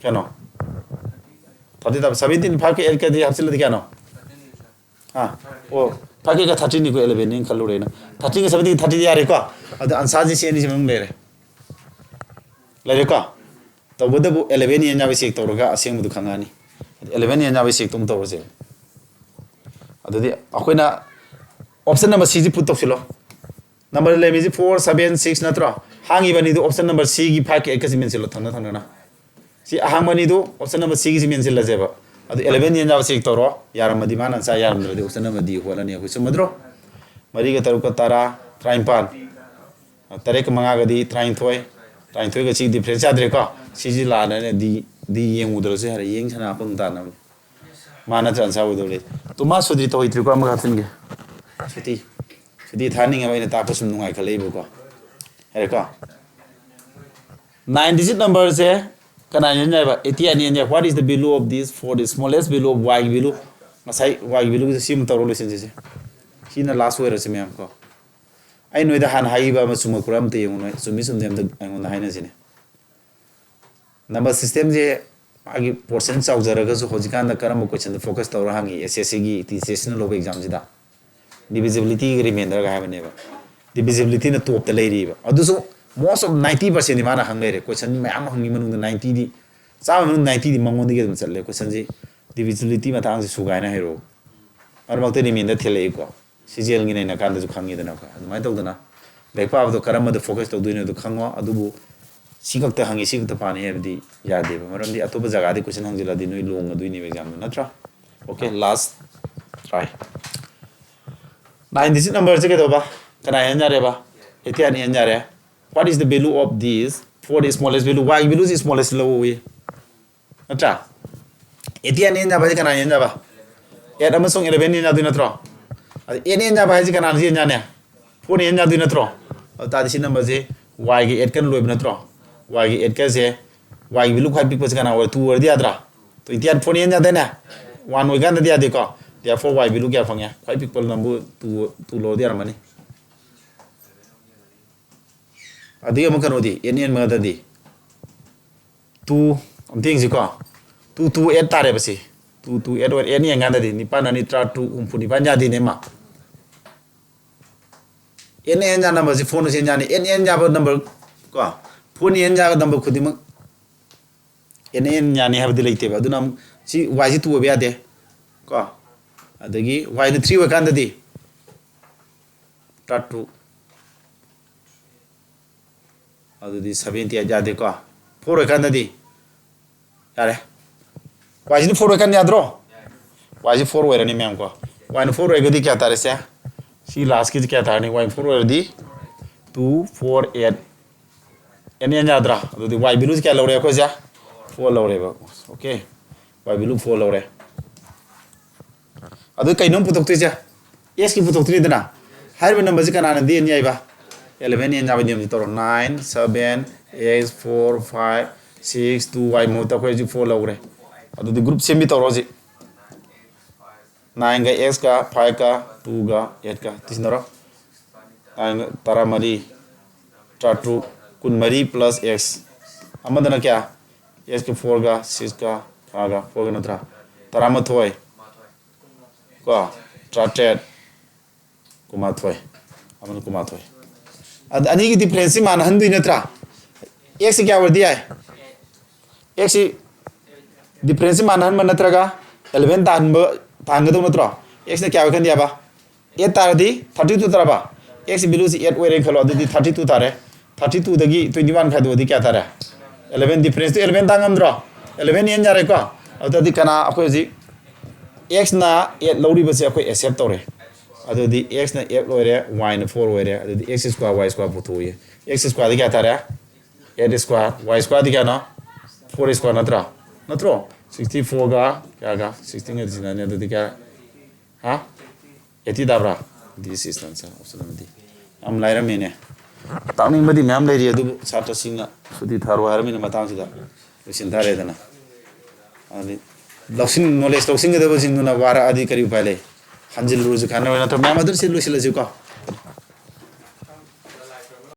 ꯀꯩꯅꯣ? ꯊꯥꯔꯇꯤ ꯇꯥꯕ꯫ ꯁꯚꯦꯟꯇꯤꯟ ꯐꯥꯏꯚꯀ ꯑꯦꯠꯀꯗꯤ ꯍꯥꯞꯆꯤꯜꯂꯗꯤ ꯀꯌꯥꯅꯣ? ꯍꯥ? ꯑꯣ, ꯐꯥꯏꯚꯀ ꯑꯦꯠꯀ ꯊꯥꯔꯇꯤꯟꯅꯤꯀꯣ, ꯑꯦꯂꯚꯦꯟꯅꯤ ꯈꯜꯂꯨꯔꯦ ꯑꯩꯅ꯫ ꯊꯥꯔꯇꯤꯟꯒ ꯁꯚꯦꯟꯇꯤꯟ, ꯊꯥꯔꯇꯤꯗꯤ ꯌꯥꯔꯦꯀꯣ? ꯑꯗꯣ ꯑꯟꯁꯔꯁꯤ ꯁꯤ ꯑꯅꯤꯁꯤ ꯃꯅꯨꯡ ꯂꯩꯔꯦ꯫ ꯂꯩꯔꯦꯀꯣ? ꯇꯧꯕꯇꯕꯨ ꯑꯦꯂꯚꯦꯟ ꯌꯦꯟ ꯌꯥꯕꯩ ꯆꯦꯛ ꯇꯧꯔꯒ ꯑꯁꯦꯡꯕꯗꯨ ꯈꯪꯉꯛꯑꯅꯤ꯫ ꯑꯦꯂꯚꯦꯟ ꯌꯦꯟ ꯌꯥꯕꯩ ꯆꯦꯛꯇꯨ ꯑꯃꯨꯛ ꯇꯧꯔꯁꯦ꯫ ꯑꯗꯨꯗꯤ ꯑꯩꯈꯣꯏꯅ ꯑꯣꯞꯁꯟ ꯅꯝꯕꯔ ꯁꯤꯁꯤ ꯄꯨꯠ ꯇꯧꯁꯤꯜꯂꯣ꯫ ꯅꯝꯕꯔ ꯂꯩꯔꯝꯃꯤꯁꯤ ꯐꯣꯔ, ꯁꯚꯦꯟ, ꯁꯤꯛꯁ ꯅꯠꯇ꯭ꯔꯣ? ꯍꯥꯡꯉꯤꯕ ꯑꯅꯤꯗꯨ ꯑꯣꯞꯁꯟ ꯅꯝꯕꯔ ꯁꯤꯒꯤ ꯐꯥꯏꯚꯀ ꯑꯦꯠꯀꯁꯤ ꯃꯦꯟꯁꯤꯜꯂꯣ, ꯊꯪꯅ ꯊꯪꯅꯅ꯫ ꯁꯤ ꯑꯍꯥꯡꯕ ꯑꯅꯤꯗꯨ ꯑꯣꯞꯁꯟ ꯅꯝꯕꯔ ꯁꯤꯒꯤꯁꯤ ꯃꯦꯟꯁꯤꯜꯂꯁꯦꯕ꯫ ꯑꯗꯨ ꯑꯦꯂꯚꯦꯟ ꯌꯦꯟ ꯌꯥꯕ ꯆꯦꯛ ꯇꯧꯔꯣ꯫ ꯌꯥꯔꯝꯃꯗꯤ ꯃꯥꯅ ꯑꯟꯁꯔ, ꯌꯥꯔꯝꯗ꯭ꯔꯗꯤ ꯑꯣꯞꯁꯟ ꯅꯝꯕꯔ ꯗꯤ ꯍꯣꯠꯂꯅꯤ ꯑꯩꯈꯣꯏ꯫ ꯆꯨꯝꯃꯗ꯭ꯔꯣ? ꯃꯔꯤꯒ ꯇꯔꯨꯛꯀ ꯇꯔꯥ, ꯇꯔꯥꯅꯤꯄꯥꯟ꯫ ꯇꯔꯦꯠꯀ ꯃꯉꯥꯒꯗꯤ ꯇꯔꯥꯅꯤꯊꯣꯏ꯫ ꯇꯔꯥꯅꯤꯊꯣꯏꯒ ꯁꯤ ꯗꯤꯐ꯭ꯔꯦꯟꯁ ꯌꯥꯗ꯭ꯔꯦꯀꯣ꯫ ꯁꯤꯁꯤ ꯂꯥꯟꯅꯅꯦ꯫ ꯗꯤ, ꯗꯤ ꯌꯦꯡꯉꯨꯗ꯭ꯔꯁꯨ ꯌꯥꯔꯦ꯫ ꯌꯦꯡ ꯁꯥꯟꯅ ꯑꯄꯪ ꯇꯥꯅꯕꯅꯤ꯫ ꯃꯥ ꯅꯠꯇ꯭ꯔ ꯑꯟꯁꯔ ꯑꯣꯏꯗꯧꯔꯤ꯫ ꯇꯨ ꯃꯥ ꯁꯨꯗ꯭ꯔꯤ, ꯇꯧꯍꯩꯇ꯭ꯔꯤꯀꯣ꯫ ꯑꯃꯒ ꯍꯥꯞꯆꯤꯟꯒꯦ꯫ ꯁꯨꯇꯤ ꯁꯨꯇꯤ ꯊꯥꯅꯤꯡꯉꯕ ꯑꯩꯅ ꯇꯥꯛꯄ ꯁꯨꯝ ꯅꯨꯡꯉꯥꯏꯈꯠꯂꯛꯏꯕꯀꯣ꯫ ꯍꯥꯏꯔꯦꯀꯣ? Nine digit numberꯁꯦ ꯀꯅꯥ ꯍꯦꯟ ꯌꯥꯏꯕ? Eighty eight ꯍꯦꯟ ꯌꯥꯏ꯫ What is the value of this for the smallest value of yꯒꯤ value? ꯉꯁꯥꯏ yꯒꯤ valueꯒꯤꯗ ꯁꯤꯃ ꯇꯧꯔ ꯂꯣꯏꯁꯤꯟꯁꯤꯁꯦ꯫ ꯁꯤꯅ last ꯑꯣꯏꯔꯁꯤ ꯃꯌꯥꯝ ꯀꯣ꯫ ꯑꯩ ꯅꯣꯏꯗ ꯍꯥꯟꯅ ꯍꯥꯏꯈꯤꯕ ꯑꯃ ꯆꯨꯝꯃꯛꯄ꯭ꯔꯥ ꯑꯝꯇ ꯌꯦꯡꯉꯨ ꯅꯣꯏ꯫ ꯆꯨꯝꯃꯤ ꯆꯨꯝꯗꯦ ꯑꯝꯇ ꯑꯩꯉꯣꯟꯗ ꯍꯥꯏꯅꯁꯤꯅꯦ꯫ Number systemꯁꯦ ꯃꯥꯒꯤ portion ꯆꯥꯎꯖꯔꯒꯁꯨ ꯍꯧꯖꯤꯛꯀꯥꯟꯗ ꯀꯔꯝꯕ questionꯗ focus ꯇꯧꯔ ꯍꯪꯉꯤ? S S Cꯒꯤ T C Sꯅ ꯂꯧꯕ examꯁꯤꯗ divisibilityꯒ remainderꯒ ꯍꯥꯏꯕꯅꯦꯕ꯫ Divisibilityꯅ topꯇ ꯂꯩꯔꯤꯕ꯫ ꯑꯗꯨꯁꯨ most of ninety percentꯗꯤ ꯃꯥꯅ ꯍꯪ ꯂꯩꯔꯦ꯫ Question ꯃꯌꯥꯝ ꯍꯪꯉꯤ ꯃꯅꯨꯡꯗ ninetyꯗꯤ, ꯆꯥꯝꯃ ꯃꯅꯨꯡꯗ ninetyꯗꯤ ꯃꯉꯣꯟꯗꯒꯤ ꯑꯗꯨꯝ ꯆꯠꯂꯦ꯫ Questionꯁꯤ divisibility ꯃꯇꯥꯡꯁꯤ ꯁꯨꯒꯥꯏꯅ ꯍꯩꯔꯛꯑꯣ꯫ ꯃꯔꯛ ꯃꯔꯛꯇ remainder ꯊꯦꯜꯂꯛꯏꯀꯣ꯫ ꯁꯤꯖꯦꯜꯒꯤ ꯅꯩꯅꯀꯥꯟꯗꯁꯨ ꯈꯪꯉꯤꯗꯅꯀꯣ꯫ ꯑꯗꯨꯃꯥꯏꯅ ꯇꯧꯗꯅ ꯂꯥꯏꯔꯤꯛ ꯄꯥꯕꯗꯣ ꯀꯔꯝꯕꯗ focus ꯇꯧꯗꯣꯏꯅꯣꯗꯣ ꯈꯪꯉꯣ꯫ ꯑꯗꯨꯕꯨ ꯁꯤ ꯈꯛꯇ ꯍꯪꯉꯤ, ꯁꯤ ꯈꯛꯇ ꯄꯥꯅꯤ ꯍꯥꯏꯕꯗꯤ ꯌꯥꯗꯦꯕ꯫ ꯃꯔꯝꯗꯤ ꯑꯇꯣꯞꯄ ꯖꯒꯥꯗꯤ question ꯍꯪꯖꯤꯜꯂꯗꯤ ꯅꯣꯏ ꯂꯣꯡꯉꯗꯣꯏꯅꯦꯕ examꯗꯣ, ꯅꯠꯇ꯭ꯔꯥ? Okay, last try. Nine digit numberꯁꯦ ꯀꯩꯗꯧꯕ? ꯀꯅꯥ ꯍꯦꯟ ꯌꯥꯔꯦꯕ? Eighty eight ꯍꯦꯟ ꯌꯥꯔꯦ꯫ What is the value of this for the smallest value? Yꯒꯤ valueꯁꯤ smallest ꯂꯧꯋꯤ꯫ ꯅꯠꯇ꯭ꯔꯥ? Eighty eight ꯍꯦꯟ ꯌꯥꯕ ꯍꯥꯏꯁꯦ ꯀꯅꯥ ꯍꯦꯟ ꯌꯥꯕ? Eight ꯑꯃꯁꯨꯡ eleven ꯍꯦꯟ ꯌꯥꯗꯣꯏ ꯅꯠꯇ꯭ꯔꯣ? ꯑꯗ eight ꯍꯦꯟ ꯌꯥꯕ ꯍꯥꯏꯁꯦ ꯀꯅꯥꯅ ꯍꯦꯟ ꯌꯥꯅꯤ? Fourꯅ ꯍꯦꯟ ꯌꯥꯗꯣꯏ ꯅꯠꯇ꯭ꯔꯣ? ꯑꯗꯨ ꯇꯥꯔꯗꯤ ꯁꯤ numberꯁꯦ Yꯒꯤ eightꯀꯅ ꯂꯣꯏꯕ ꯅꯠꯇ꯭ꯔꯣ? Yꯒꯤ eightꯀꯁꯦ, Yꯒꯤ value ꯈ꯭ꯋꯥꯏ ꯄꯤꯛꯄꯁꯦ ꯀꯅꯥ ꯑꯣꯏ? Two ꯑꯣꯏꯔꯗꯤ ꯌꯥꯗ꯭ꯔꯥ? Twenty eight four ꯍꯦꯟ ꯌꯥꯗꯦꯅꯦ? One ꯑꯣꯏꯀꯥꯟꯗꯗꯤ ꯌꯥꯗꯦꯀꯣ? Therefore Y value ꯀꯌꯥ ꯐꯪꯉꯦ? ꯈ꯭ꯋꯥꯏ ꯄꯤꯛꯄ number two, two ꯂꯧꯔꯗꯤ ꯌꯥꯔꯝꯃꯅꯤ꯫ ꯑꯗꯒꯤ ꯑꯃꯨꯛ ꯀꯩꯅꯣꯗꯤ, eight ꯍꯦꯟꯕꯗꯗꯤ two ꯑꯝꯇ ꯌꯦꯡꯁꯤꯀꯣ꯫ Two two eight ꯇꯥꯔꯦꯕ ꯁꯤ꯫ Two two eight ꯑꯣꯏꯔꯦ꯫ Eight ꯌꯦꯡꯀꯥꯟꯗꯗꯤ ꯅꯤꯄꯥꯟ ꯑꯅꯤ ꯇꯔꯥ ꯇꯔꯨꯛ, ꯍꯨꯝꯐꯨ ꯅꯤꯄꯥꯟ ꯌꯥꯗꯦꯅꯦ ꯃꯥ꯫ Eight ꯍꯦꯟ ꯌꯥ numberꯁꯤ fourꯅꯁꯨ ꯍꯦꯟ ꯌꯥꯅꯤ꯫ Eight ꯍꯦꯟ ꯌꯥꯕ number ꯀꯣ, fourꯅ ꯍꯦꯟ ꯌꯥꯕ number ꯈꯨꯗꯤꯡꯃꯛ eight ꯍꯦꯟ ꯌꯥꯅꯤ ꯍꯥꯏꯕꯗꯤ ꯂꯩꯇꯦꯕ꯫ ꯑꯗꯨꯅ ꯑꯃꯨꯛ ꯁꯤ Yꯁꯤ two ꯑꯣꯏꯕ ꯌꯥꯗꯦ ꯀꯣ꯫ ꯑꯗꯒꯤ Yꯅ three ꯑꯣꯏꯔꯀꯥꯟꯗꯗꯤ ꯇꯔꯥꯇꯔꯨꯛ, ꯑꯗꯨꯗꯤ seventy eight ꯌꯥꯗꯦꯀꯣ꯫ Four ꯑꯣꯏꯔꯀꯥꯟꯗꯗꯤ ꯌꯥꯔꯦ꯫ Yꯁꯤꯅ four ꯑꯣꯏꯔꯀꯥꯟꯗ ꯌꯥꯗ꯭ꯔꯣ? Yꯁꯤ four ꯑꯣꯏꯔꯅꯤ ꯃꯌꯥꯝ ꯀꯣ꯫ Yꯅ four ꯑꯣꯏꯔꯒꯗꯤ ꯀꯌꯥ ꯇꯥꯔꯦ ꯁꯦ? ꯁꯤ lastꯀꯤꯁꯤ ꯀꯌꯥ ꯇꯥꯔꯅꯤ? Y four ꯑꯣꯏꯔꯗꯤ two four eight꯫ Eight ꯌꯥꯗ꯭ꯔꯥ? ꯑꯗꯨꯗꯤ Y valueꯁꯤ ꯀꯌꯥ ꯂꯧꯔꯦ ꯑꯩꯈꯣꯏꯁꯦ? Four ꯂꯧꯔꯦꯕ꯫ Okay, Y value four ꯂꯧꯔꯦ꯫ ꯑꯗꯨ ꯀꯩꯅꯣ ꯑꯃꯨꯛ ꯄꯨꯊꯣꯛꯇꯣꯏꯁꯦ? ꯑꯦꯛꯁꯀꯤ ꯄꯨꯊꯣꯛꯇ꯭ꯔꯤꯗꯅ꯫ ꯍꯥꯏꯔꯤꯕ ꯅꯝꯕꯔꯁꯤ ꯀꯅꯥꯅ ꯗꯤ ꯑꯦꯟ ꯌꯥꯏꯕ? ꯑꯦꯂꯚꯦꯟ ꯑꯦꯟ ꯌꯥꯕ ꯅꯤꯌꯝꯁꯤ ꯇꯧꯔꯣ꯫ Nine seven X four five six two Y ꯃꯍꯨꯠꯇ ꯑꯩꯈꯣꯏ ꯍꯧꯖꯤꯛ ꯐꯣꯔ ꯂꯧꯈ꯭ꯔꯦ꯫ ꯑꯗꯨꯗꯤ ꯒ꯭ꯔꯨꯞ ꯁꯦꯝꯕꯤ ꯇꯧꯔꯣ ꯍꯧꯖꯤꯛ꯫ ꯅꯥꯏꯟꯒ ꯑꯦꯛꯁꯀ ꯐꯥꯏꯚꯀ ꯇꯨꯒ ꯑꯦꯠꯀ ꯇꯤꯁꯤꯟꯅꯔꯣ꯫ ꯅꯥꯏꯟꯒ ꯇꯔꯥꯃꯔꯤ, ꯇꯔꯥꯇꯔꯨꯛ, ꯀꯨꯟꯃꯔꯤ ꯄ꯭ꯂꯁ ꯑꯦꯛꯁ꯫ ꯑꯃꯗꯅ ꯀꯌꯥ? ꯑꯦꯛꯁꯀ ꯐꯣꯔꯒ ꯁꯤꯛꯁꯀ ꯐꯥꯏꯚꯒ ꯐꯣꯔꯒ ꯅꯠꯇ꯭ꯔꯥ? ꯇꯔꯥꯃꯥꯊꯣꯏ ꯀꯣ, ꯇꯔꯥꯇꯔꯦꯠ, ꯀꯨꯟꯃꯥꯊꯣꯏ꯫ ꯑꯃꯅ ꯀꯨꯟꯃꯥꯊꯣꯏ꯫ ꯑꯗ ꯑꯅꯤꯒꯤ ꯗꯤꯐ꯭ꯔꯦꯟꯁꯁꯤ ꯃꯥꯟꯅꯍꯟꯗꯣꯏ ꯅꯠꯇ꯭ꯔꯥ? ꯑꯦꯛꯁꯁꯤ ꯀꯌꯥ ꯑꯣꯏꯔꯗꯤ ꯌꯥꯏ? ꯑꯦꯛꯁꯁꯤ ꯗꯤꯐ꯭ꯔꯦꯟꯁꯁꯤ ꯃꯥꯟꯅꯍꯟꯕ ꯅꯠꯇ꯭ꯔꯒ ꯑꯦꯂꯚꯦꯟ ꯇꯥꯍꯟꯕ, ꯇꯥꯍꯟꯒꯗꯧ ꯅꯠꯇ꯭ꯔꯣ? ꯑꯦꯛꯁꯅ ꯀꯌꯥ ꯑꯣꯏ ꯈꯟꯗꯤ ꯌꯥꯕ? ꯑꯦꯠ ꯇꯥꯔꯗꯤ ꯊꯥꯔꯇꯤ ꯇꯨ ꯇꯥꯔꯕ? ꯑꯦꯛꯁ ꯚꯦꯂꯨꯁꯤ ꯑꯦꯠ ꯑꯣꯏꯔꯦꯅ ꯈꯜꯂꯣ, ꯑꯗꯨꯗꯤ ꯊꯥꯔꯇꯤ ꯇꯨ ꯇꯥꯔꯦ꯫ ꯊꯥꯔꯇꯤ ꯇꯨꯗꯒꯤ ꯇ꯭ꯋꯦꯟꯇꯤ ꯋꯥꯟ ꯈꯥꯏꯗꯣꯛꯑꯗꯤ ꯀꯌꯥ ꯇꯥꯔꯦ? ꯑꯦꯂꯚꯦꯟ꯫ ꯗꯤꯐ꯭ꯔꯦꯟꯁꯇꯨ ꯑꯦꯂꯚꯦꯟ ꯇꯥ ꯉꯝꯗ꯭ꯔꯣ? ꯑꯦꯂꯚꯦꯟ ꯑꯦꯟ ꯌꯥꯔꯦꯀꯣ? ꯑꯗꯨꯗꯤ ꯀꯅꯥ ꯑꯩꯈꯣꯏ ꯍꯧꯖꯤꯛ ꯑꯦꯛꯁꯅ ꯑꯦꯠ ꯂꯧꯔꯤꯕꯁꯦ ꯑꯩꯈꯣꯏ ꯑꯦꯛꯁꯦꯞ ꯇꯧꯔꯦ꯫ ꯑꯗꯨꯗꯤ ꯑꯦꯛꯁꯅ ꯑꯦꯠ ꯑꯣꯏꯔꯦ, ꯋꯥꯏꯅ ꯐꯣꯔ ꯑꯣꯏꯔꯦ, ꯑꯗꯨꯗꯤ ꯑꯦꯛꯁ ꯁ꯭ꯀ꯭ꯋꯥꯔ ꯋꯥꯏ ꯁ꯭ꯀ꯭ꯋꯥꯔ ꯄꯨꯊꯣꯛꯏ꯫ ꯑꯦꯛꯁ ꯁ꯭ꯀ꯭ꯋꯥꯔꯗꯤ ꯀꯌꯥ ꯇꯥꯔꯦ? Eight square. ꯋꯥꯏ ꯁ꯭ꯀ꯭ꯋꯥꯔꯗꯤ ꯀꯌꯥꯅꯣ? ꯐꯣꯔ ꯁ꯭ꯀ꯭ꯋꯥꯔ ꯅꯠꯇ꯭ꯔꯥ? ꯅꯠꯇ꯭ꯔꯣ? ꯁꯤꯛꯁꯇꯤ ꯐꯣꯔꯒ ꯀꯌꯥꯒ? ꯁꯤꯛꯁꯇꯤꯟꯒꯗꯤ ꯁꯤꯟꯅꯅꯤ, ꯑꯗꯨꯗꯤ ꯀꯌꯥ? ꯍꯥ? ꯑꯦꯠꯇꯤ ꯇꯥꯕ꯭ꯔꯥ? This is the answer, option D. ꯌꯥꯝ ꯂꯥꯏꯔꯝꯃꯤꯅꯦ꯫ ꯇꯥꯛꯅꯤꯡꯕꯗꯤ ꯃꯌꯥꯝ ꯂꯩꯔꯤ, ꯑꯗꯨꯕꯨ ꯁꯥꯇ꯭ꯔꯁꯤꯡꯅ ꯁꯨꯇꯤ ꯊꯥꯔꯣ ꯍꯥꯏꯔꯕꯅꯤꯅ ꯃꯇꯥꯡꯁꯤꯗ ꯂꯣꯏꯁꯤꯟ ꯇꯥꯔꯦꯗꯅ꯫ ꯑꯗꯨꯗꯤ ꯂꯧꯁꯤꯟ-, ꯅꯣꯂꯦꯖ ꯂꯧꯁꯤꯟꯒꯗꯕꯁꯤꯡꯗꯨꯅ ꯋꯥꯔꯛꯑꯗꯤ ꯀꯔꯤ ꯎꯄꯥꯏ ꯂꯩ? ꯍꯟꯖꯤꯜꯂꯨꯔꯁꯨ ꯀꯥꯟꯅꯔꯣꯏ ꯅꯠꯇ꯭ꯔꯣ? ꯃꯌꯥꯝ ꯑꯗꯨꯝ ꯁꯤ ꯂꯣꯏꯁꯤꯜꯂꯁꯤꯀꯣ꯫